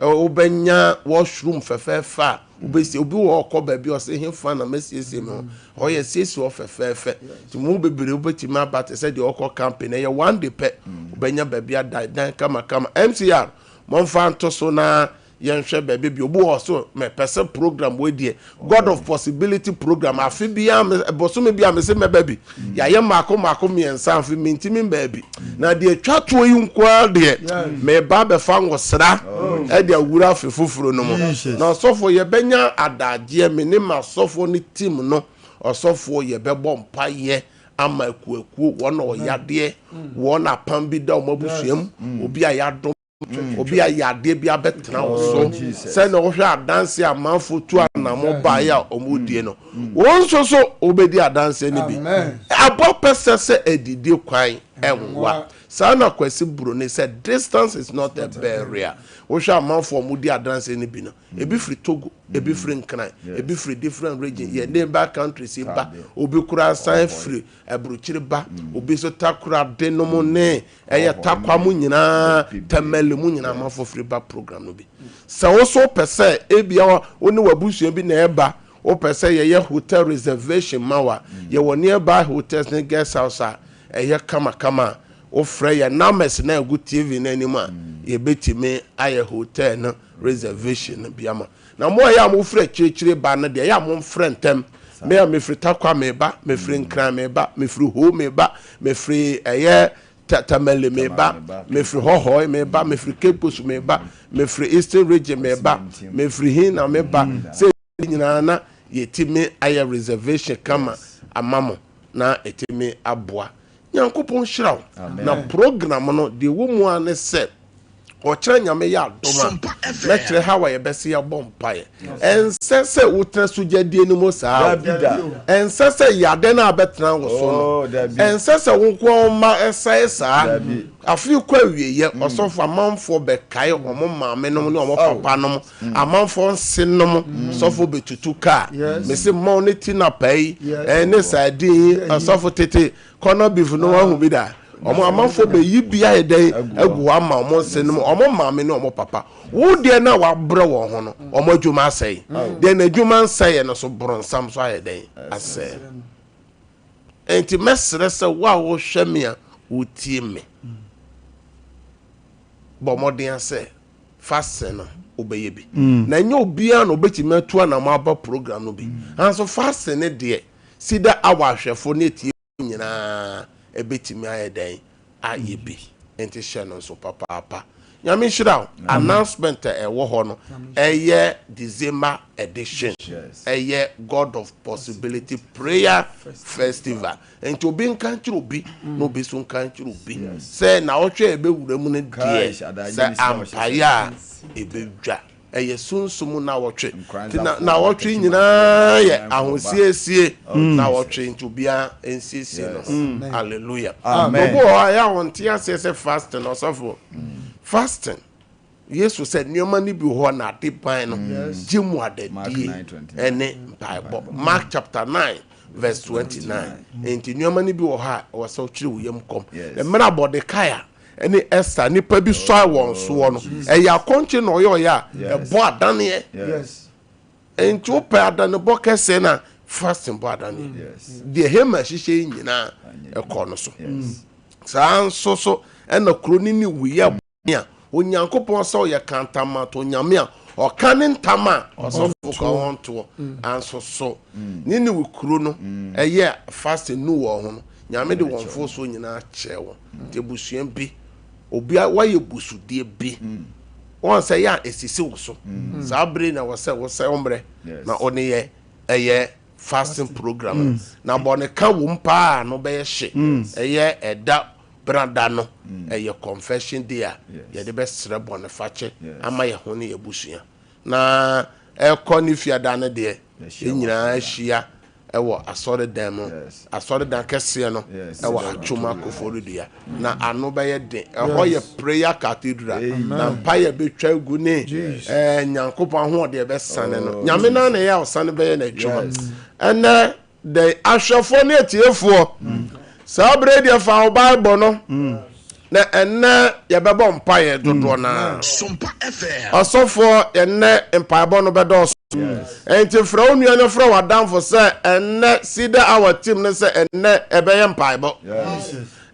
Wobɛnya washroom fɛfɛɛfɛ a wobɛsie. Obi wɔ hɔ ɔkɔ baabi ɔsɛ hefa na mɛsiesie me ho. Hɔ yɛ siesie hɔ fɛfɛɛfɛ. Nti mo bebree wobɛtumi aba te sɛ deɛ ɔkɔ camping. Ɛyɛ one day pɛ. Wobɛnya baabi ada dan kamakama. MCR, momfa nto so na Yɛnhwɛ baabi bi obi wɔ so mɛpɛ sɛ program wei deɛ God of possibility program afe biara me bosome biara me se mɛba bi yɛayɛ mmaako mmaako mmiɛnsa afe mentimi mbaa bi na deɛ atwa toɔ yi nko ara deɛ meba abɛfa ngosra ɛde awura afe foforɔ no mu na ɔsɔfoɔ yɛbɛnya adagyeɛ me ne m'asɔfoɔ ne team no ɔsɔfoɔ yɛbɛbɔ mpaeɛ ama akuakuo wɔn a ɔyadeɛ wɔn apam bi da wɔn abusua mu obi a yɛadom Obi a yadeɛ bi abɛtena wo so oh, sɛnea wohwɛ adanse a amanfo tu anamo baeɛ a wɔredie no mm. wo nso so wobɛdi adanseɛ no bi abɔ pɛsɛ sɛ adidie kwan ɛnwa saa na Kwasi Buroni sɛ distance is not a barrier wohwɛ amanfo a wɔdi adanseɛ no bi no ebi firi Togo ebi firi Nkran ebi firi different region yɛ neighbor countries ba obi koraa san firi aburukyiri ba obi nso takoradi nom ne ɛyɛ takwa mu nyinaa tɛmɛli mu nyinaa amanfoɔ firi ba program no bi sɛ wo so pɛ sɛ ebia wo ne w'abusua bi na ɛba wopɛ sɛ yɛyɛ hotel reservation ma wa yɛwɔ nearby hotels ne guest house a ɛyɛ kamakama a wofrɛ yɛ numbers na ɛgu tv no anim a yɛbɛtumi ayɛ hotel no reservation no bi ama Na mo a ɛyɛ a mofiri akyirikyiri ba no deɛ, ɛyɛ a momfrɛ ntɛm. Me a mefiri Tarkwa meba, mefiri Nkran meba, mefiri Ho meba, mefiri ɛyɛ Tamale meba, mefiri Hɔhɔe meba, mefiri Cape Coast meba, mefiri Eastern Region meba, mefiri hin na meba. Sɛ nyinaa na yɛtumi ayɛ reservation kama ama mo na ɛtumi aboa. Nyankopɔn nhyira wo. Na program no deɛ ɛwɔ mu ara ne sɛ ɔkyerɛ Nyame yɛ adom a mɛkyerɛ how a yɛbɛse yɛabɔ mpaeɛ. Ɛnsɛ sɛ wotena sogyadie no mu saa o. Ɛnsɛ sɛ yade no abɛtena wo so no. Ɛnsɛ sɛ wo nko ara wo mma ɛsɛe saa. Afe kɔ awieɛ ɔsɔfo amanfoɔ bɛkae wɔn maame nom ne wɔn papa nom amanfoɔ nse nom sɔfo bɛtutu kaa mese mmɔn ne ti na paa yi ɛne sardine yi ɔsɔfo tete kɔnɔ beef no wahu bi da ɔmo amanfoɔ bɛyi bi ayɛ dɛn agu hɔ ama ɔmo nse nom ɔmo maame ne ɔmo papa wo deɛ no a wabrɛ wɔn ho no ɔmo adwuma asɛe deɛ n'adwuma nsɛeɛ no so borɔnsam so ayɛ dɛn asɛe Enti mɛsrɛ sɛ wo a wohwɛ me a wotie me, bɔ mmɔden sɛ fasting no wobɛyɛ bi. Mm. Na ɛnyɛ obiara na obɛtumi atu anamɔ aba program no bi. Nanso fasting no deɛ, sida awa ahwɛfo ne atie nyinaa ɛbɛtumi ayɛ dɛn ayɛ bi. Enti hyɛ no nso papaapa. Nyame nhyira wo. Announcement a ɛwɔ hɔ no ɛyɛ December edition. Ɛyɛ God of Possibility Prayer Festival. Enti obi nka nkyerɛ obi na obi nso nka nkyerɛ obi sɛ naawɔtwe a yɛbɛwura mu no deɛ sɛ ampaeɛ a ɛbɛdwa. Ɛyɛ sunsum nnawɔtwe. Nti na nnawɔtwe nyinaa yɛ ahosiesie nnawɔtwe nti obiara nsiesie ne ho. Hallelujah. Amen. Obi wɔ hɔ a ɛyɛ a ɔnte aseɛ sɛ fasting ɔsɔfo. Fasting Yesu sɛ nneɛma no bi wɔ hɔ na ade ban no gye mu adadie ɛne mpaebɔ. Mark chapter 9 verse 29. Nti nneɛma no bi wɔ hɔ a ɛwɔ sɛ wokyerɛ wo yam kɔm. Mmerɛ a Mordecai a ne Esther nnipa bi sɔe wɔn soɔ no, ɛyɛ akɔnkye na ɔyɛ ɔyɛ a ɛbɔ adaneɛ. Nti wopɛ adanebɔ kɛseɛ na fasting bɔ adaneɛ. Deɛ Haman hyehyɛ yi nyinaa ɛkɔ no so. Saa nso so ɛna kuro no ne wuyɛ bɔne a Onyankopɔn sɛ ɔyɛ kantamanto nyame a Ɔka ne ntam a ɔsɔfo ka ɔntoɔ anso so ne ne kuro no ɛyɛ fasting nu wɔn ho no Nyame de wɔn mfosoɔ nyinaa kyɛɛ wɔn. Nti abusua bi obi wayɛ busudie bi wɔn sɛ yɛ a esisi wo so saa bere na wɔsɛ wosɛ wo mmerɛ na ɔne yɛ ɛyɛ fasting program na bɔne ka wom paa no bɛyɛ hye ɛyɛ ɛda Benada no ɛyɛ confession day a yɛde bɛsrɛ bɔnefakyɛ ama yɛn ho ne yɛn abusua. Na ɛkɔ ne fiada no deɛ, yɛn nyinaa hyia wɔ asɔredan mu, asɔredan kɛseɛ no wɔ Atwoma Koforidua. Na ano bɛyɛ den. Ɛhɔ yɛ prayer cathedral. Na mpaeɛ bɛtwa agu ne eh, Nyankopɔn ahoɔden ɛbɛsane no. Nyame no ara na ɛyɛ a ɔsane bɛyɛ n'adwuma. Ɛnɛ Dɛn? Ahwɛfoɔ ne atiefoɔ, saa berɛ yi deɛ fa wo Bible no na ɛnnɛ yɛbɛbɔ mpaeɛ dodoɔ no ara. Ɔsɔfoɔ, ɛnnɛ mpaebɔ no bɛdɔɔso. Enti frɛ wo nua no frɛ w'adamfo sɛ ɛnnɛ Cedar Hour team no sɛ ɛnnɛ ɛbɛyɛ mpaebɔ.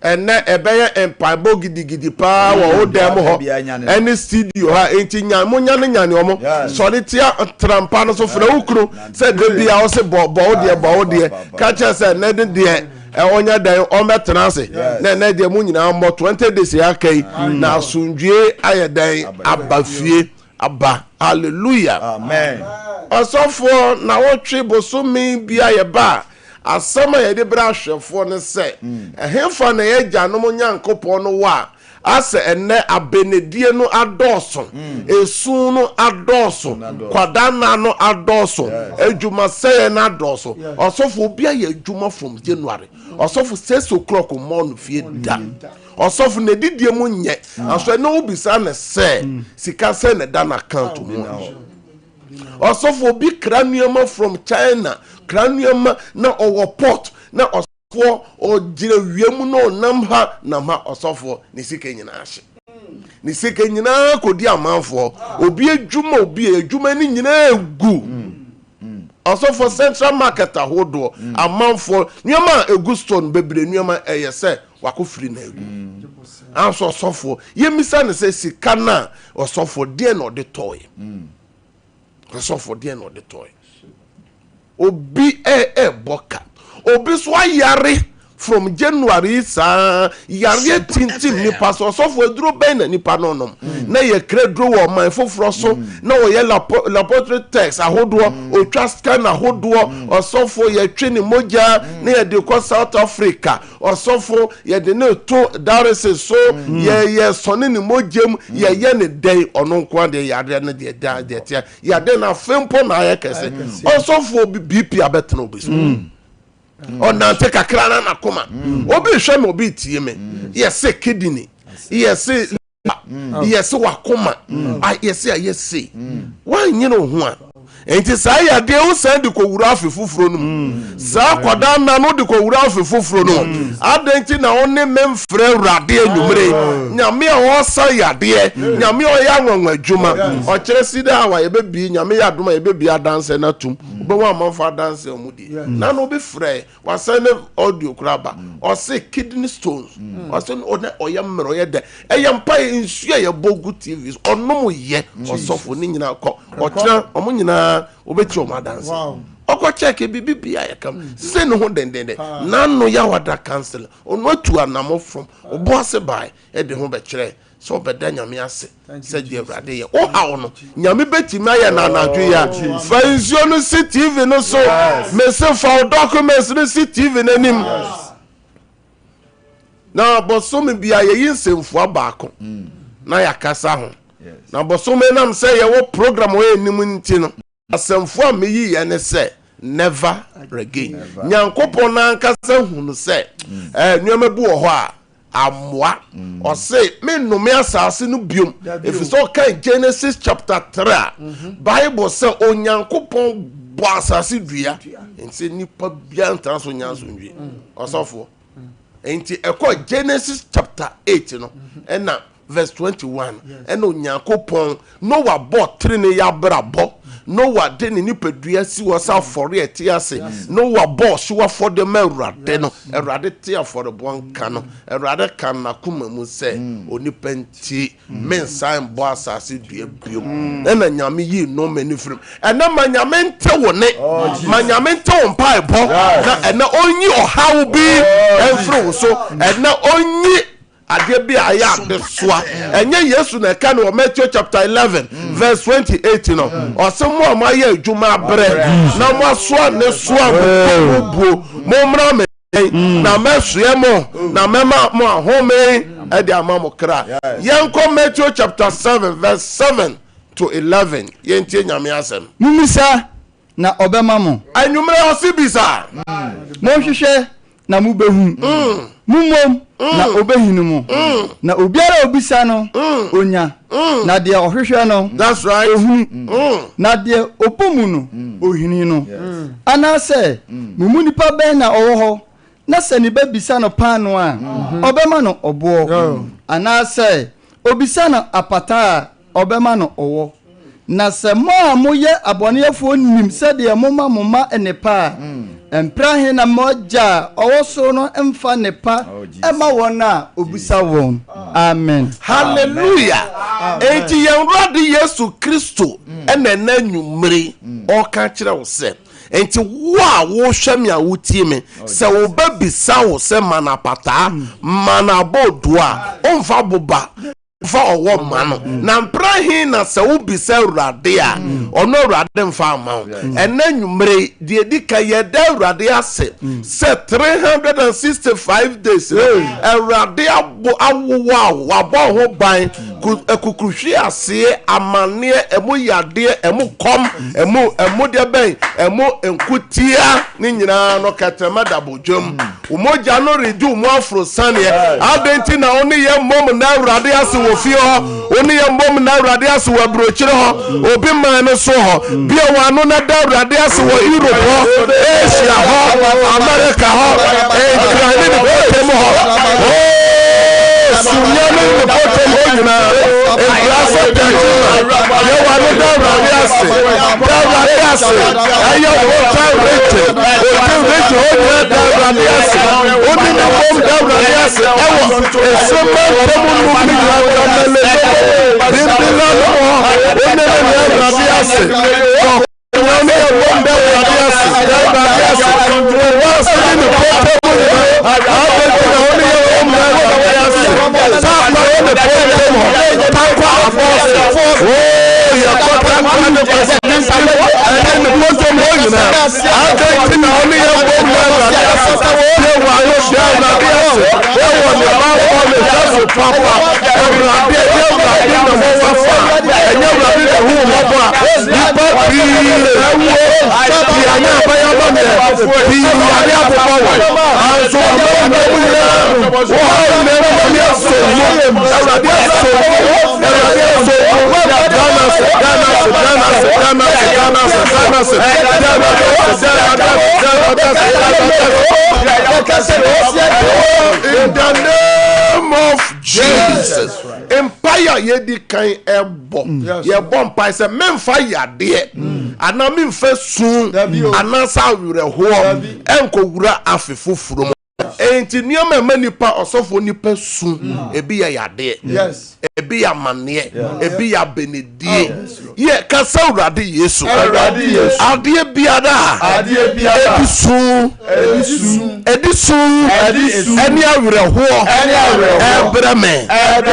Ɛnnɛ ɛbɛyɛ mpaebɔ gidigidi paa wɔ wo dan mu hɔ ɛne studio ha enti nyan mo nyane nyane ɔmo sɔre tia tena mpa no so frɛ wo kunu sɛ da bia ɔse bɔ bɔ wo deɛ bɔ wo deɛ ka kyerɛ sɛ ɛnɛ de deɛ ɔnyɛ dɛn ɔmmɛtena ase na ɛnɛ deɛ mo nyinaa mmɔ 20 days yɛ aka yi na asomdwie ayɛ dɛn aba fie aba hallelujah amen ɔsɔfoɔ na wɔtwe bosome bi a yɛba a asɛm a yɛde brɛ ahwɛfoɔ no sɛ ɛhefa na yɛn agyanom nyankopɔn no wɔ a asɛ ɛnnɛ abɛnedie no adɔɔso esu no adɔɔso kwadanna no adɔɔso adwumasɛeɛ no adɔɔso ɔsɔfo obi ayɛ adwuma from January ɔsɔfo 6 o'clock mmɔɔ no fie da Ɔsɔfo n'adidie mu nyɛ nanso ɛnɛ wobisa no sɛ sika sɛn na ɛda n'account mu a ɔsɔfo obi kra nneɛma from China kra nneɛma na ɔwɔ port na ɔsɔfoɔ ɔgyina wia mu na ɔnam ha nam ha ɔsɔfoɔ ne sika nyinaa hye ne sika nyinaa kɔdi amanfoɔ obi adwuma obi adwuma ne nyinaa gu ɔsɔfoɔ central market ahodoɔ amanfoɔ nneɛma a egu store no bebree nneɛma ɛyɛ sɛ wakɔ firi na egu anso ɔsɔfoɔ yɛmmisa no sɛ sika no a ɔsɔfoɔ deɛ na ɔde tɔɔɛ ɔsɔfoɔ deɛ na ɔde tɔɔɛ obi ɛɛbɔ ka obi so ayare from January yi saa yareɛ tintim nipa so ɔsɔfo aduro bɛn na nipa no nom mm. na yɛ kra duro wɔ ɔman foforɔ so mm. na ɔyɛ laboratory test ahodoɔ mm. otwa scan ahodoɔ ɔsɔfo yɛtwe ne mogya na yɛde kɔ South Africa ɔsɔfo yɛde ne to dialysis so yɛyɛ sɔne ne mogya mu yɛyɛ ne dɛn ɔno nko adeɛ yareɛ no deɛ deɛ teɛ yadeɛ no afe mpo na ayɛ kɛse ɔsɔfo BP abɛtena obi so. Ɔnante kakra na n'akoma. Obi hwɛ me, obi tie me. Yɛse kidney, yɛse liver, yɛse wakoma, yɛse ayɛ sei. Woanyere wo ho a, nti saa yadeɛ wo san de kɔwura afe foforɔ no mu. Saa akwadaa nna no de kɔwura afe foforɔ no mu. Adɛn nti na wo ne me mfrɛ Awurade anwummere? Nyame a ɔsa yadeɛ, Nyame a ɔyɛ anwanwa adwuma. Ɔkyerɛ si dɛ awa yɛbɛbie, Nyame yɛ adom a yɛbɛbie adanseɛ no atom. Wobɛhu amanfoɔ adanseɛ a wɔdi. Na na obi frɛ wasan ne audio koraa ba ɔse kidney stones ɔse ɔnɛ ɔyɛ mmerɛ ɔyɛ dɛ ɛyɛ mpa yɛ nsuo a yɛbɔ gu tv so ɔnom yɛ ɔsɔfo ne nyinaa kɔ ɔkyena ɔmo nyinaa wɔbɛti ɔmo adanse ɔkɔ kyɛke biribi bia yɛ kam sisɛ ne ho dendenden n'ano yɛ awada council ɔno atu anamɔ from ɔbo ase bae ɛde ho bɛkyerɛ sɛ ɔbɛda Nyame ase sɛ deɛ Awurade yɛ. Wo haw no, Nyame bɛtumi ayɛ no anadwo yi a. Fa nsuo no si TV no so. Mese fa wo documents no si TV no anim. Na bɔsome bia yɛyi nsɛmfua baako na yɛakasa ho. Na bɔsome nam sɛ yɛwɔ program wɔ anim nti no, Asɛmfua a meyiiɛ ne sɛ never again. Nyankopɔn n'ankasa hunu sɛ eh, nneɛma bi wɔ hɔ a ammoa. Mm. Ɔse mennome asase no biom. Ɛfiri sɛ ɔka Genesis chapter 3 a, mhm. Bible sɛ Onyankopɔn bɔ asase dua. Nti nipa biara ntena so nya asomdwie. Mm. Ɔsɔfoɔ. Nti ɛkɔ Genesis chapter 8 no, mhm. ɛna verse 21 ɛna Onyankopɔn Noah bɔ trenee abrabɔ. Noa de ne nipadua si hɔ sɛ afɔre a ɛte ase. Noa bɔɔ ɔhyew afɔdeɛ ma Awurade no, Awurade tee afɔrebɔ nka no. Awurade kaa no n'akoma mu sɛ, Onipa nti, mensan mbɔ asase dua bio. Ɛna Nyame yii nnome no firim. Ɛnɛ ma Nyame nte wo ne, ma Nyame nte wo mpaebɔ, na ɛnɛ ɔnyi ɔhaw bi mfiri wo so. Ɛnɛ ɔnyi adeɛ bi a ɛyɛ adesoa. Ɛnyɛ Yesu na ɛka no wɔ Matthew chapter 11 verse 28 no. Ɔse mo a moayɛ adwuma abrɛ na moasoa ne soa mo buo, mommra me nkyɛn na mɛsoɛ mo na mɛma mo ahome ɛde ama mo kra. Yɛnkɔ Matthew chapter 7 verse 7 to 11. Yɛntie Nyame asɛm. Mommisa, na ɔbɛma mo. Anwummerɛ ɔse bisa. Monhwehwɛ, na mobɛhu. Mommom, na ɔbɛhunu mo. Na obiara a ɔbisa no, ɔnya. Na deɛ ɔhwehwɛ no, ɔhunu. Na deɛ ɔbɔ mu no, ɔhini no. Anaasɛ mo mu nipa bɛn na ɔwɔ hɔ na sɛ ne ba bisa no paanoo a, ɔbɛma no ɔboɔ? Anaasɛ ɔbisa no apataa a, ɔbɛma no ɔwɔ. Na sɛ mo a moyɛ abɔneɛfoɔ nim sɛdeɛ moma mo mma nnepa a, mprɛ ahe na mo Agya a ɔwɔ soro no mfa nnepa mma wɔn a ɔbisa wɔn? Amen. Hallelujah! Enti yɛn Awurade Yesu Kristo na ɛnnɛ anwummere yi ɔreka akyerɛ wo sɛ, enti wo a wohwɛ me a wotie me, sɛ wo ba bisa wo sɛ mana apataa, mana abɔɔdua a, womfa boba Mfa ɔwɔ mma no. Na mprɛ he na sɛ wobisa Awurade a, ɔno Awurade mfa mma wo. Ɛnnɛ anwummere yi, deɛ ɛdi kan, yɛda Awurade ase sɛ 365 days no, Awurade abo awowa wo, wabɔ wo ho ban, ku akukuruhweaseɛ, amaneɛ, ɛmu yadeɛ, ɛmu kɔm, ɛmu ɛmu deɛ bɛn, ɛmu nkotia ne nyinaa no, kɛtrɛma da bodwam. Wo mogya no redi wo mu aforosianeɛ. Adɛn nti na wo ne yɛn mmom nna Awurade ase wɔ fie hɔ? Wo ne yɛn mmom nna Awurade ase wɔ aburokyire hɔ, obi man no so hɔ. Bue w'ano na da Awurade ase wɔ Europe hɔ, Asia hɔ, Amerika hɔ, Nkran ne ne mpɔtam hɔ. Oh, Sunyani ne ne mpɔtam hɔ nyinaa. Nkuraase Tachima, bue w'ano da Awurade ase. Da Awurade ase. Ɛyɛ Volta Region. Oti Region hɔ nyinaa da Awurade ase. Wo ne ne mmom da Awurade ase ɛwɔ ese mantam num ne nyinaa Tamale Dobo Bimbila no hɔ. Wo ne ne da Awurade ase. Wo ne ne mmom da Awurade ase. Da Awurade ase. Wɔ ase ne ne pɔtɔ mu nyinaa. Abɛnti na wo ne yɛ mmom da Awurade ase. Takwa ne ne pɔtɔ mu. Takwa abɔse. Oo yɛkɔ takwa ne kwasi ɛne ne pɔtɔ mu hɔ nyinaa. Adɛn nti na wo ne yɛn bom da Awurade ase? Yɛ w'ano da Awurade ase wɔ ne bammɔ ne hwɛso papa. Awurade, ɛnyɛ Awurade na ɛwɔ w'afa, ɛnyɛ Awurade na ɛhu wo mmɔbɔ a, nnipa pii na awuo, pii anyɛ aban amaneɛ, pii yare abobɔ wɔn. Nanso wama wo nna mu nyinaa, wo haw nyinaa mu Nyame asɔ wo mu, Awurade asɔ wo mu, Awurade asɔ wo mu. Ghana ase, Ghana ase, Ghana ase, Ghana ase, Ghana ase, Ghana ase. In the name of Jesus. Mpaeɛ a yɛdi kan ɛbɔ yɛbɔ mpaeɛ sɛ memfa yadeɛ anaa memfa su anaasɛ awerɛhoɔ ɛnkɔwura afe foforɔ mu. Enti nneɛma a ɛma nipa ɔsɔfoɔ nipa su ebi yɛ yadeɛ ebi yɛ amaneɛ ebi yɛ abenedie yɛ kasa awurade yesu adeɛ biara ɛdi su ɛdi su ɛne awerɛhoɔ ɛbrɛ me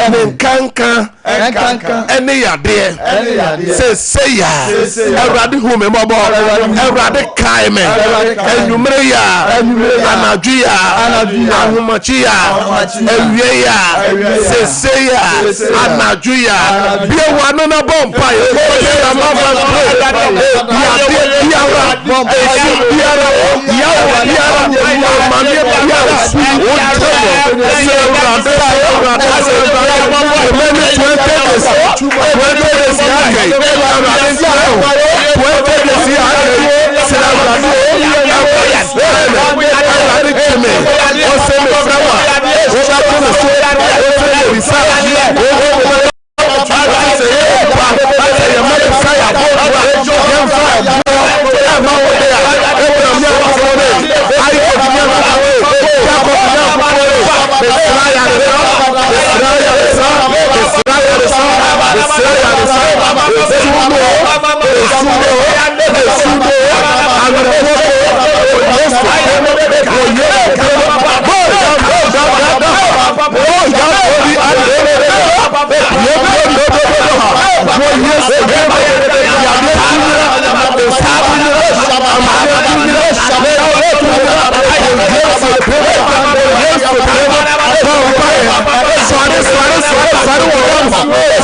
ne nkanka ɛne yadeɛ seesei a awurade hu me mmɔbɔ awurade kae me anwummere yi a anadwo yi a ahomakye yi a awie yi a seesei a anadwo yi a bie w'ano na bɔ mpaeɛ yadeɛ biara esu biara yawo biara amaneɛ biara wotɛ no sɛ awurade sɛ awurade sɛ awurade Remaining 20 days. 20 days yɛ aka yi. Awurade nsira wo. 20 days yɛ aka yi. Sira Awurade o. Awurade sira me. Awurade gye me. Ɔsɛ me frɛ wa. Wobɛto me so. Ɔsɛ me bisa. Ɔsɛ me sɛ yɛ nipa. Sɛ yɛ ma bisa yɛ abɔ. Yɛmfa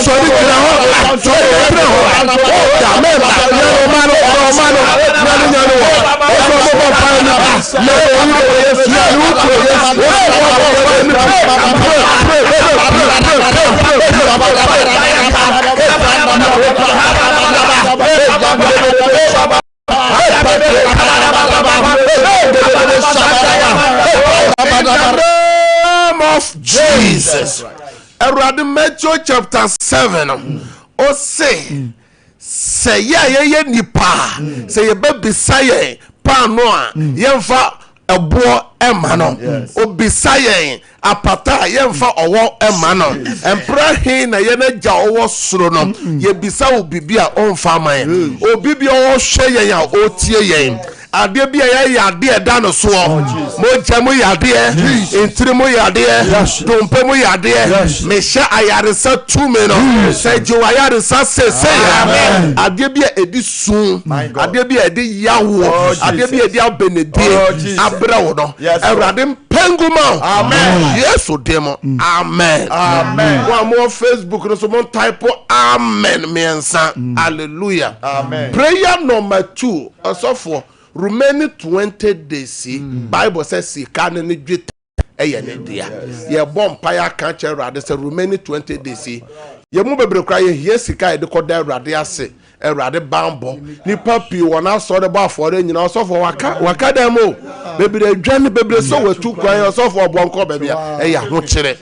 Sɔre gyina hɔ. Sɔre gyina hɔ. Da mɛma. Nyane ɔma no. Ɔma no. Nyane nyane wɔ. Ɔsɔ ɔmo bɔ mpae no bi. Nyane oyi. Nyane wukuro. Ɔsɔ ɔmo bɔ mpae no bi. Pray pray pray pray pray pray pray. In the name of Jesus. Awurade Matthew chapter 7 ɔse sɛ yɛ a yɛyɛ nipa a sɛ yɛbɛbisa yɛn paano a yɛmfa ɛboɔ ɛma no obisa yɛn apata a yɛmfa ɔwɔ ɛma no mpra he na yɛn agya ɔwɔ soro no yɛbisa wo biribi a ɔmfa ma yɛn obi bi a ɔhwɛ yɛn a ɔtie yɛn adeɛ bi a yɛyɛ adeɛ ɛda no soɔ mogya mu yadeɛ ntiri mu yadeɛ dompe mu yadeɛ mehyɛ ayaresa tumi no sɛ gye wɔ ayaresa sese adeɛ bi a ɛdi su adeɛ bi a ɛde yawoɔ adeɛ bi a ɛde abɛnedie abrɛ wo no awurade mpɛngu ma wo yesu din mu amen mo a mowɔ facebook no so mo type amen mmiɛnsa hallelujah prayer number 2 ɔsɔfoɔ remaining 20 days yi bible sɛ sika ne ne dwetɛ ɛyɛ ne dea yɛbɔ mpaeɛ aka kyerɛ awurade sɛ remaining 20 days yi yɛn mu bebree koraa yɛhia sika a yɛde kɔda awurade ase awurade banbɔ nipa pii wɔn asɔre bɔ afɔre nyinaa ɔsɔfo waka waka dɛm o bebree adwane bebree sɛ watu kwan ɔsɔfo ɔbɔ nkɔ baabi a ɛyɛ ahokyerɛ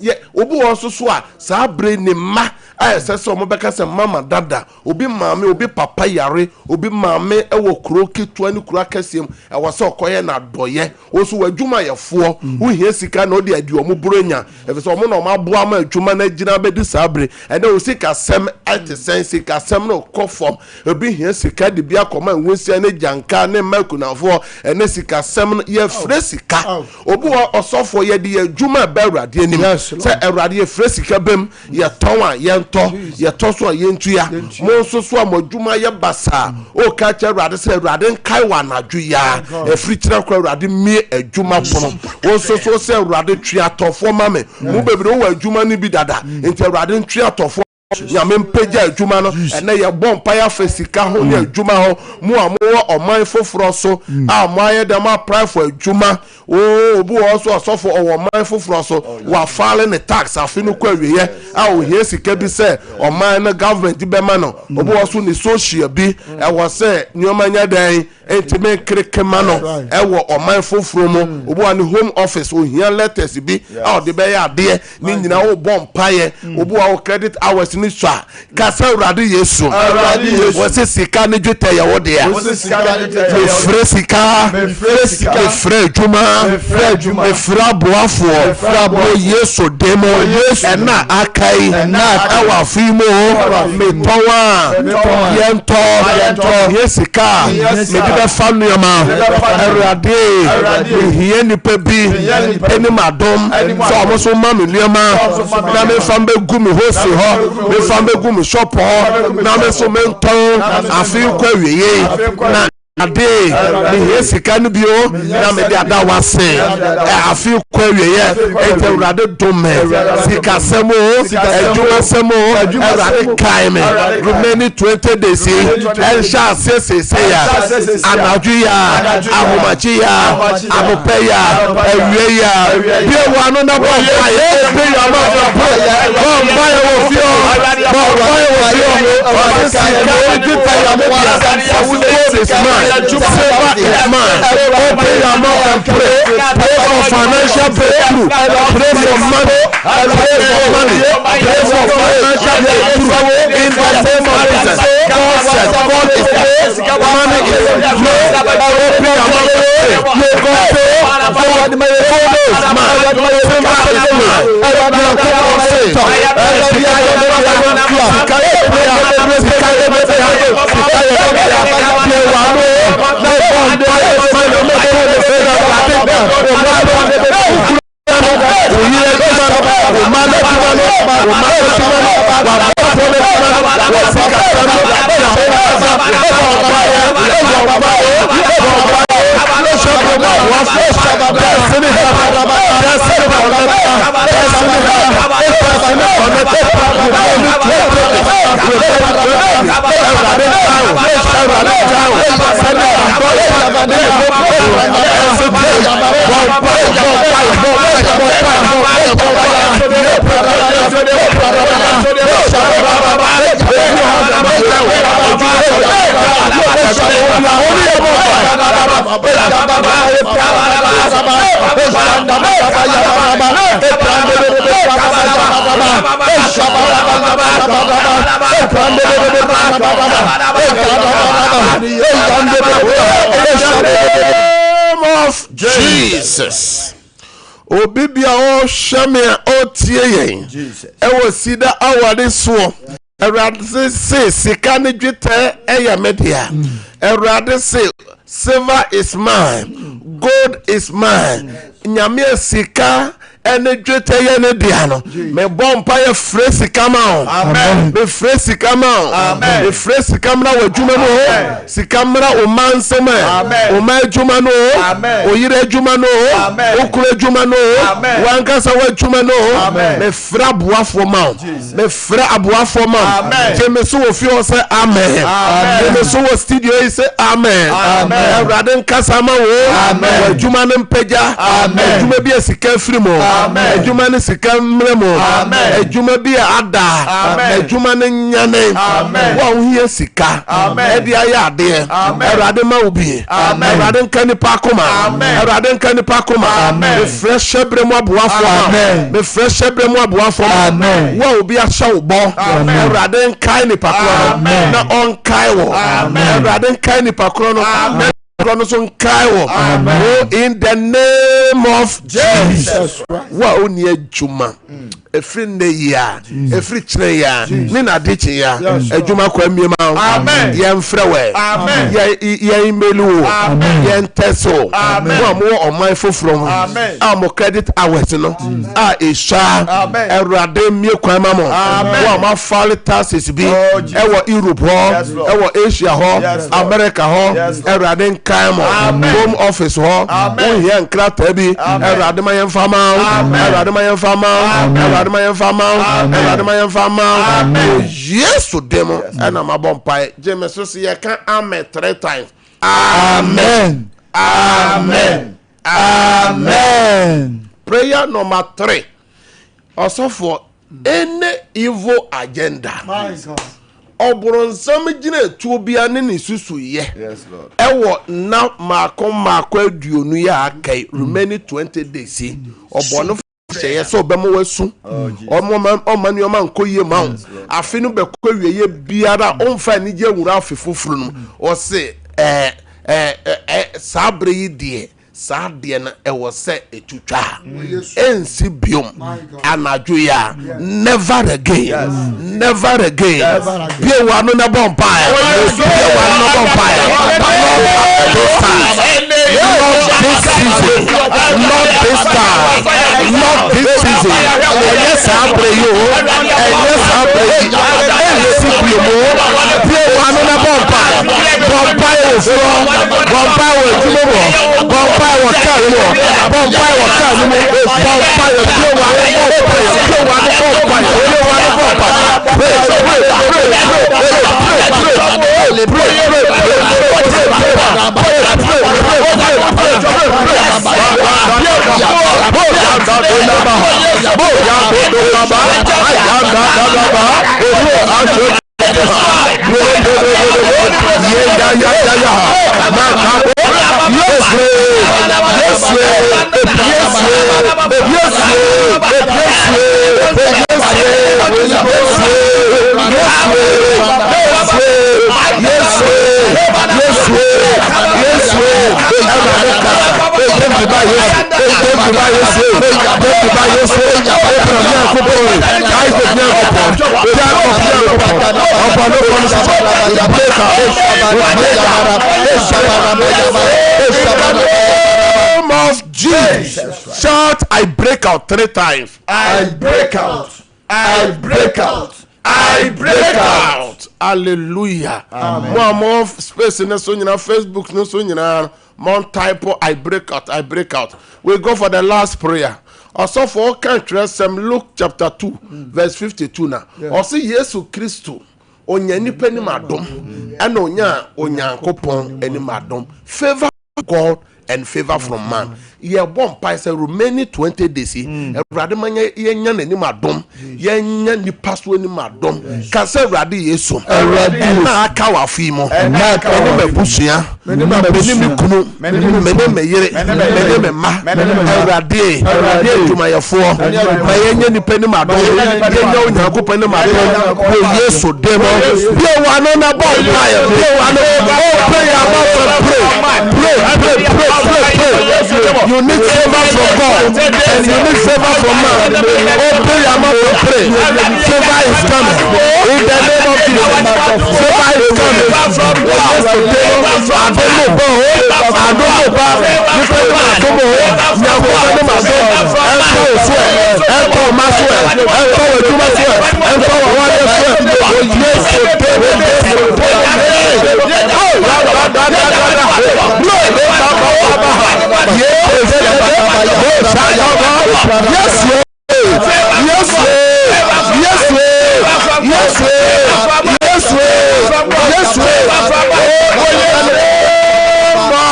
yɛ obi wɔ nso so a saa bere ne mma a ɛsɛ sɛ wɔn bɛka sɛ mama dada obi maame obi papa yare obi maame ɛwɔ kuro ketewa ne kuro akɛseɛ mu ɛwɔ sɛ ɔkɔyɛ n'adɔyɛ Wo nso w'adwumayɛfoɔ, wohia sika na wode adi wɔn buronya, ɛfiri sɛ wɔn na wɔaboa ama adwuma no agyina abɛdu saa bere. Ɛnnɛ wo sikasɛm te sɛn? Sikasɛm no rekɔ fam. Obi hia sika de bi akɔma nwisiaa ne gyanka ne mma akunafoɔ. Ɛnnɛ sikasɛm no, yɛfrɛ sika. Obi wɔ hɔ, ɔsɔfoɔ, yɛde yɛn adwuma reba Awurade anim sɛ, Awurade, yɛfrɛ sika bam. Yɛtɔn a, yɛntɔ, yɛtɔ so a, yɛntua. Mo nso so a mo adwuma yɛ basaa, o ka kyerɛ Awurade sɛ, Awurade nkae wɔ anadwo yi ara, ɛfiri kyerɛ kɔ Awurade mmue adwuma pono. Wo nso so sɛ Awurade twe atɔfoɔ ma me. Mo bebree wowɔ adwuma no bi dada, nti Awurade ntwe atɔfoɔ. Nyame mpagya adwuma no. Ɛnɛ yɛbɔ mpaeɛ afa sika ho ne adwuma ho. Mo a mowɔ ɔman foforɔ so a moayɛ dɛm apply for adwuma, Oo, obi wɔ hɔ nso ɔsɔfo ɔwɔ ɔman foforɔ so, wafile ne tax afe no kɔ awieɛ a ohia sika bi sɛ ɔman no government bɛma no. Obi wɔ hɔ nso ne social bi ɛwɔ sɛ nneɛma nyɛ dɛn ntumi nkereke ma no ɛwɔ ɔman foforɔ mu. Obi wɔ ne home office ohia letters bi a ɔde bɛyɛ adeɛ. Ne nyinaa wobɔ mpaeɛ. Obi wɔ wo credit hours ne sua a, ka sɛ Awurade Yesu, wɔse sika ne dwetɛ yɛ wo dea. Mefrɛ sika, mefrɛ adwuma, mefrɛ aboafoɔ wɔ Yesu din mu. Ɛna aka yi ɛwɔ afe yi mu metɔn a yɛntɔ, mehia sika a mede bɛfa nneɛma. Awurade, mehia nipa bi anim adom sɛ wɔn nso ma me nneɛma na mefa mbɛgu me hosi hɔ, mefa mbɛgu me shop hɔ na me nso mentɔn afe kɔ awieɛ na ade mehia sika no bio na mede ada wase afe kɔ awieɛ. Enti Awurade dom me sikasɛm o, adwumasɛm o, Awurade kae me remaining 20 days yi ɛnhyɛ aseɛ seesei a, anadwo yi a, ahomakye yi a, anɔpa yi a, awia yi a, bue w'ano na bɔ mpaeɛ. Open your mouth and pray. Bɔ mpaeɛ wɔ fie hɔ. Bɔ mpaeɛ wɔ fie hɔ. Ɔse sika ne dwetɛ yɛ me dea. Gold is mine. Silver is mine. Open your mouth and pray. Pray for financial breakthrough. Pray for money. Pray for money. Pray for financial breakthrough. In the name of Jesus. God said, God is money is yours. Open your mouth and pray. God said, God, gold is mine. Silver is mine. Nyankopɔn se, sika yɛ me dea. Sika yɛ me dea. Sika yɛ me dea. Sika yɛ me dea. Bue w'ano na bɔ mpaeɛ ma Nyankopɔn. Awurade, wo mma no, wo kunu wo yere adwuma no, wo mma no adwuma no, wo mma no adwuma no, w'aboafoɔ no adwuma no, wɔ sikasɛm no, na wo kasa, bɔ mpaeɛ, bɔ mpaeɛ, bɔ mpaeɛ, hyɛ bɔ mu aboafoɔ, destiny helper, destiny connector, destiny helper, destiny connector. Name of Jesus. Obi bia ɔhwɛ me a ɔtie yɛn ɛwɔ sida awade soɔ. Awurade se sika ne dwetɛ ɛyɛ me dea. Awurade se silver is mine, gold is mine. Nyame sika ɛne dwetɛ yɛ ne dea no. Mebɔ mpa yɛ frɛ sika ma wo. Mefrɛ sika ma wo. Mefrɛ sika mmra wɔ adwuma mu o. Sika mmra wo mma nsɛm ɛ. Wo mma adwuma no o. Wo yere adwuma no o. Wo kunu adwuma no o. W'ankasa w'adwuma no o. Mefrɛ aboafoɔ ma wo. Mefrɛ aboafoɔ ma wo. Gye me so wɔ fie hɔ sɛ amen. Gye me so wɔ studio yi sɛ amen. Awurade nkasa ma wo. Wɔ adwuma no mpagya. Adwuma bi a sika firi mu. Adwuma no sika mmerɛ mu. Adwuma bi a ada. Adwuma no nyane. Wo a wohia sika ɛde ayɛ adeɛ. Awurade ma wo bi. Awurade nka nipa akoma. Awurade nka nipa akoma. Mefrɛ hyɛbrɛ mu aboafoɔ ma. Mefrɛ hyɛbrɛ mu aboafoɔ ma. Wo a obi ahyɛ wo bɔ. Awurade nkae nipa korɔ no na ɔnkae wɔ. Awurade nkae nipa korɔ no na korɔ no so nkae wɔ. Oh, in the name of Jesus. Wo a wonni adwuma. Ɛfiri nnɛ yi a, ɛfiri kyerɛ yi a, ne nade kye yi a, adwuma kɔ amie ma wo. Yɛmfrɛ wɛ, yɛn email wo, yɛn text wo. Mo a mowɔ ɔman foforɔ ho a mo credit hours no a ɛsua, Awurade mmie kwan ma mo. Mo a moafile taxes bi ɛwɔ Europe hɔ, ɛwɔ Asia hɔ, America hɔ, Awurade nkae mo. Home office hɔ, wohia nkrataa bi, Awurade ma yɛmfa ma wo. Awurade ma yɛmfa ma wo. Awurade ma yɛmfa ma wo. Awurade ma yɛmfa ma wo. Wɔ Yesu din mu ɛna mabɔ mpae. Gye me so sɛ yɛka amen three times. Amen. Amen. Amen. Prayer number three. Ɔsɔfoɔ, any evil agenda. Ɔboronsam gyina etuo bia ne ne susuyɛ ɛwɔ nna mmaako mmaako 20 yi a aka yi, remaining 20 days yi, ɔbɔ no hyɛyɛ sɛ ɔbɛma wasu, ɔma nneɛma nkɔ yie ma wo. Afe no bɛkɔ awieɛ biara a ɔmfa anigye nwura afe foforɔ no mu. Ɔse ɛɛ ɛɛ saa berɛ yi deɛ Saa adeɛ no ɛwɔ sɛ ɛtu twa. Ɛnsi biom anadwo yi a. Never again. Never again. Bie w'ano na bɔ mpaeɛ. Bie w'ano na bɔ mpaeɛ. Not this time. Not this season. Not this time. Not this season. Ɛnyɛ saa berɛ yi o. Ɛnyɛ saa berɛ yi. Ɛnsi biom o. Bie w'ano na bɔ mpaeɛ. Bɔ mpaeɛ wɔ fie hɔ. Bɔ mpaeɛ wɔ adwuma mu hɔ. Bɔ mpaeɛ wɔ kaa no mu hɔ. Bɔ mpaeɛ wɔ kaa no mu. Bɔ mpaeɛ bue w'ano bɔ mpaeɛ bue w'ano bɔ mpaeɛ bue w'ano bɔ mpaeɛ. Pray pray pray pray pray pray pray pray pray pray pray pray pray pray pray pray. Name of Jesus. Shout, I break out three times. I break out. I break out. I break out. Hallelujah. Mo a mo space ne so nyinaa Facebook ne so nyinaa mo type I break out I break out. We go for the last prayer. Ɔsɔfo ɔka twerɛsɛm Luke chapter 2 verse 52 na ɔse Yesu Kristo onya nipa anim adom ɛna onya Onyankopɔn anim adom. Favor God and favor from man. Yɛbɔ mpae sɛ remaining 20 days yi, Awurade ma yɛnya n'anim adom, yɛnya nipa so anim adom. Ka sɛ Awurade Yesu, ɛna aka wɔ afe yi mu, mene m'abusua, mene me kunu, mene me yere, mene me mma, Awurade, ne adwumayɛfoɔ, ma yɛnya nipa anim adom, yɛnya Onyankopɔn anim adom wɔ Yesu din mu. Bue w'ano na bɔ mpaeɛ, bue w'ano, oh pray about pray, pray, pray, pray, pray, pray. You need favor from God and you need favor from man. Open your mouth and pray. Favor is coming in the name of Jesus. Favor is coming. Adomo ba o, adomo ba, nipa ni ma adomo o, nyankopɔn ni ma dom, ɛnkɔ osu ɛ, ɛnkɔ ɔma so ɛ, ɛnkɔ w'adwuma so ɛ, ɛnkɔ w'awadeɛ so ɛ, wɔ Yesu din mu.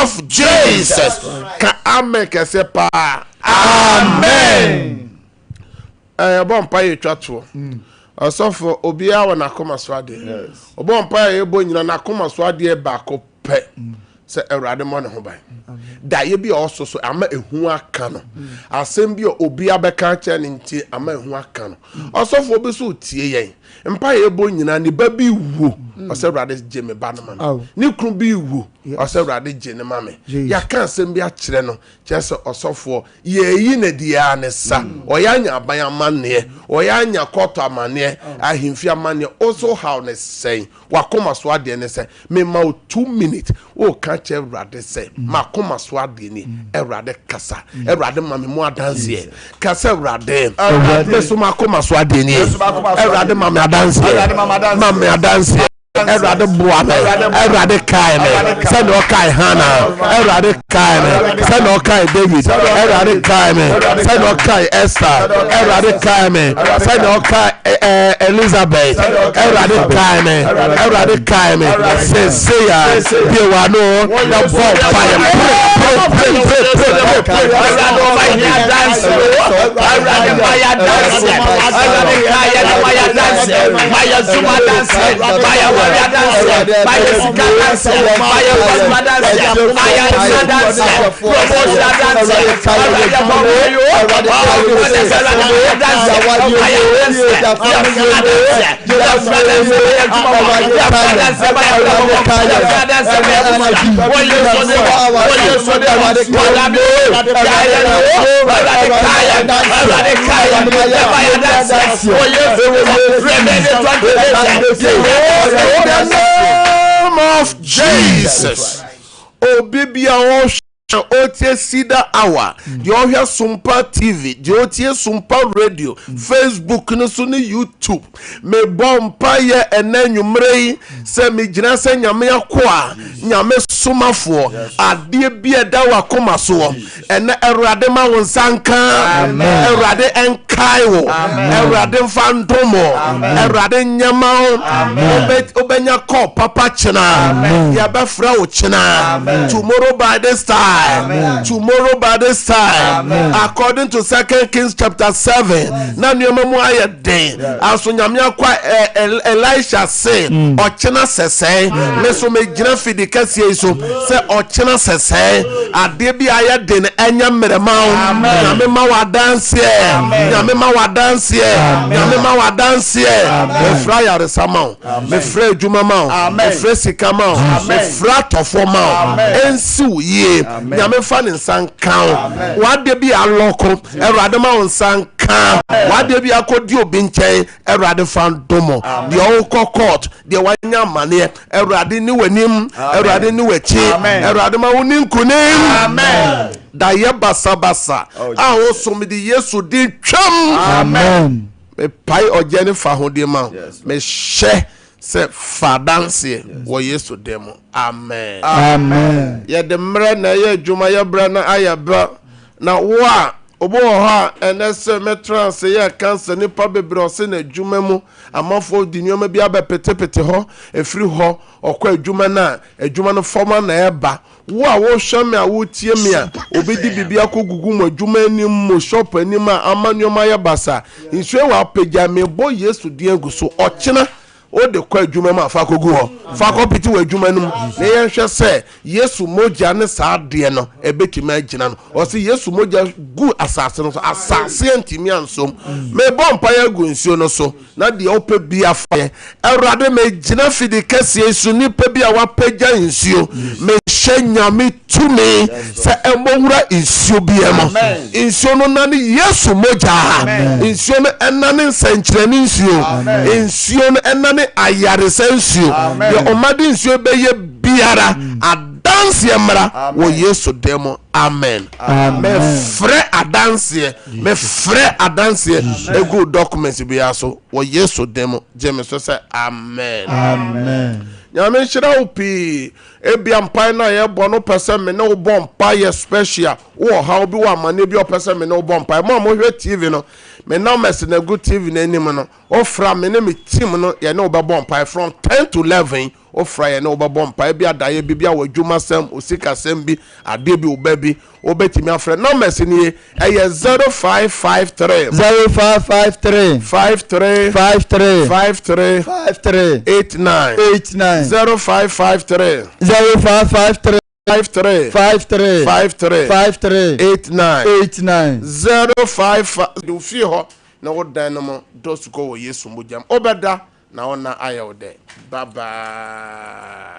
Of Jesus. Ka amen kɛse paa. Amen. Yɛbɔ mpa yɛ twa toɔ. Ɔsɔfo obiara wɔ n'akoma so adeɛ. Ɔbɔ mpa yɛ yɛbɔ nyina n'akoma so adeɛ baako pɛ sɛ Awurade mmɔ ne ho ban. Daeɛ bi a ɔso so ama ehu aka no. Asɛm bi a obi abɛka akyerɛ no nti ama ehu aka no. Ɔsɔfo bi so tie yɛn. Mpa yɛ yɛbɔ nyina ne ba bi wu. Ɔsɛ Awurade gye me ba no ma me. Ne kunu bi wu. Ɔsɛ Awurade gye ne ma me. Yɛaka asɛm bi akyerɛ no kyerɛ sɛ ɔsɔfoɔ Yɛreyi no adi ara ne sa. Ɔyɛ anya aban amanneɛ, ɔyɛ anya kɔɔto amanneɛ, ahemfie amanneɛ, wo nso wo haw ne sɛn? W'akoma so adeɛ ne sɛ, mema wo two minutes, woreka kyerɛ Awurade sɛ, m'akoma so adeɛ ni, Awurade kasa, Awurade ma me mu adanseɛ. Ka sɛ, Awurade, me nso m'akoma so adeɛ nie, Awurade ma me adanseɛ, ma me adanseɛ. Awurade boa me, Awurade kae me sɛdeɛ ɔkae Hana, Awurade kae me sɛdeɛ ɔkae David, Awurade kae me sɛdeɛ ɔkae Esther, Awurade kae me sɛdeɛ ɔkae eh, eh, Elizabeth, Awurade kae me, Awurade kae me, seseya bie w'ano na bɔ mpaeɛ pray pray pray pray pray pray. Awurade ɔma yɛ adanse Awurade ma yɛ adanse Awurade kae yɛ na ma yɛ adanse ma yɛ zuma adanse ma yɛ wari adanse ma yɛ sika adanse ma yɛ nkɔso adanse ma yɛ nsa adanse promotion adanse Awurade bɔ ma yɛ o ɔwɔ sɛ Awurade ma yɛ adanse ma yɛ adanse yɛ fura adanse yɛ fura adanse ma yɛ adwuma wɔ yɛ fura adanse ma yɛ brabɔ wɔ yɛ fura adanse ma yɛ abusua wɔ yɛ nso de wɔ wɔ yɛ nso de wɔ wɔdabi yɛ ayɛ no Awurade kae yɛn Awurade kae yɛn yɛ ma yɛ adanse wɔ Yesu In the name of Jesus. Obi bia ɔhwɛ ɔtie Cedar Hour, deɛ ɔhwɛ Sompa TV, deɛ ɔtie Sompa Radio, Facebook no so ne YouTube. Mebɔ mpaeɛ ɛnɛ anwummerɛ yi sɛ megyina sɛ Nyame akoa, Nyame somafoɔ, adeɛ bi a ɛda w'akoma soɔ, Ɛnɛ Awurade ma wo nsa nka. Awurade nkae wo. Awurade mfa ndom wo. Awurade nyɛ ma wo. Wobɛnya kɔɔ papa kyena. Yɛbɛfrɛ wo kyena. Tomorrow by this time. Tomorrow by this time. According to Second Kings chapter 7. Na nneɛma mu ayɛ den. Aso Nyame akwa Elisha se ɔkyena sɛsɛɛ. Me so megyina fidi kɛseɛ yi so sɛ ɔkyena sɛsɛɛ. Adeɛ bi a ayɛ den ɛnyɛ mmerɛ ma wo. Nyame ma wo adanseɛ. Nyame ma wo adanseɛ. Nyame ma wo adanseɛ. Mefrɛ ayaresa ma wo. Mefrɛ adwuma ma wo. Mefrɛ sika ma wo. Mefrɛ atɔfoɔ ma wo. Ɛnsi wo yie. Nyame mfa ne nsa nka wo. W'adeɛ bi a alɔko. Awurade ma wo nsa nka. W'adeɛ bi akɔdi obi nkyɛn. Awurade fa ndom. Deɛ ɔwokɔ court, deɛ wanya amaneɛ. Awurade ne w'anim. Awurade ne w'akyi. Awurade ma wo ni nkonim. Dayɛ basabasa oh, a wosom de Yesu din twam. Amen. Mepae ɔgya ne fahodie ma wo. Mehyɛ sɛ fa adanseɛ wɔ Yesu din mu. Amen. Amen. Yɛde mmerɛ na ɛyɛ adwuma, yɛbrɛ na ayɛ bɛ. Na wo a Obi wɔ hɔ a, ɛnnɛ sɛ mɛtra ase yɛ kansa nnipa bebree ɔse n'adwuma mu amanfoɔ de nneɛma bi abɛpetepete hɔ, ɛfiri hɔ ɔkɔ adwuma no a, adwuma no fam ara na ɛba. Wo a wohwɛ me a wotie me a, obi de biribi akɔgugu mo adwuma anim, mo shop anim a ama nneɛma ayɛ basaa, nsuo yi wapagya, mebɔ Yesu din agu so, ɔkyena Wode kɔ adwuma mu a, fa kɔgu hɔ. Fa kɔpete w'adwuma no mu na yɛnhwɛ sɛ Yesu mogya ne saa adeɛ no ɛbɛtumi agyina no. Ɔse Yesu mogya gu asase no so, asase antumi ansom. Mebɔ mpaeɛ agu nsuo no so na deɛ wopɛ bia fa yɛ. Awurade megyina fidi kɛseɛ yi so, nipa bi a wapagya nsuo, mehyɛ Nyame tumi sɛ ɛmmɔ wura nsuo biara mu. Nsuo no nane Yesu mogya. Nsuo no ɛnane nsɛnkyerɛnne nsuo. Nsuo no ɛnane ayaresa nsuo. Deɛ ɔma de nsuo bɛyɛ biara, adanseɛ mmra wɔ Yesu din mu. Amen. Mefrɛ adanseɛ, mefrɛ adanseɛ egu documents biara so wɔ Yesu din mu. Gye me so sɛ amen. Nyame nhyira wo pii. Ebia mpae no a yɛbɔ no wopɛ sɛ me ne wo bɔ mpaeɛ special. Wowɔ ɔhaw bi, wɔ amanneɛ bi a wopɛ sɛ me ne wo bɔ mpaeɛ. Mo a mohwɛ TV no, me numbers na egu TV no anim no. Wofrɛ a, me ne me team no yɛne wo bɛbɔ mpaeɛ from 10 to 11. Wofrɛ a yɛne wo bɛbɔ mpaeɛ. Ebia daeɛ bi, ebia w'adwumasɛm, wo sikasɛm bi, adeɛ bi, wo ba bi, Wobɛtumi afrɛ. Numbers nie, ɛyɛ 0553. 0553. 53. 53. 53. 53. 89. 89. 0553. 0553. 53. 53. 53. 53. 89. 89. 05. De wo fie hɔ na wo dan no mu dɔ sukɔ wɔ Yesu mogya mu. Wobɛda na wo nna ayɛ wo dɛ. Bye bye.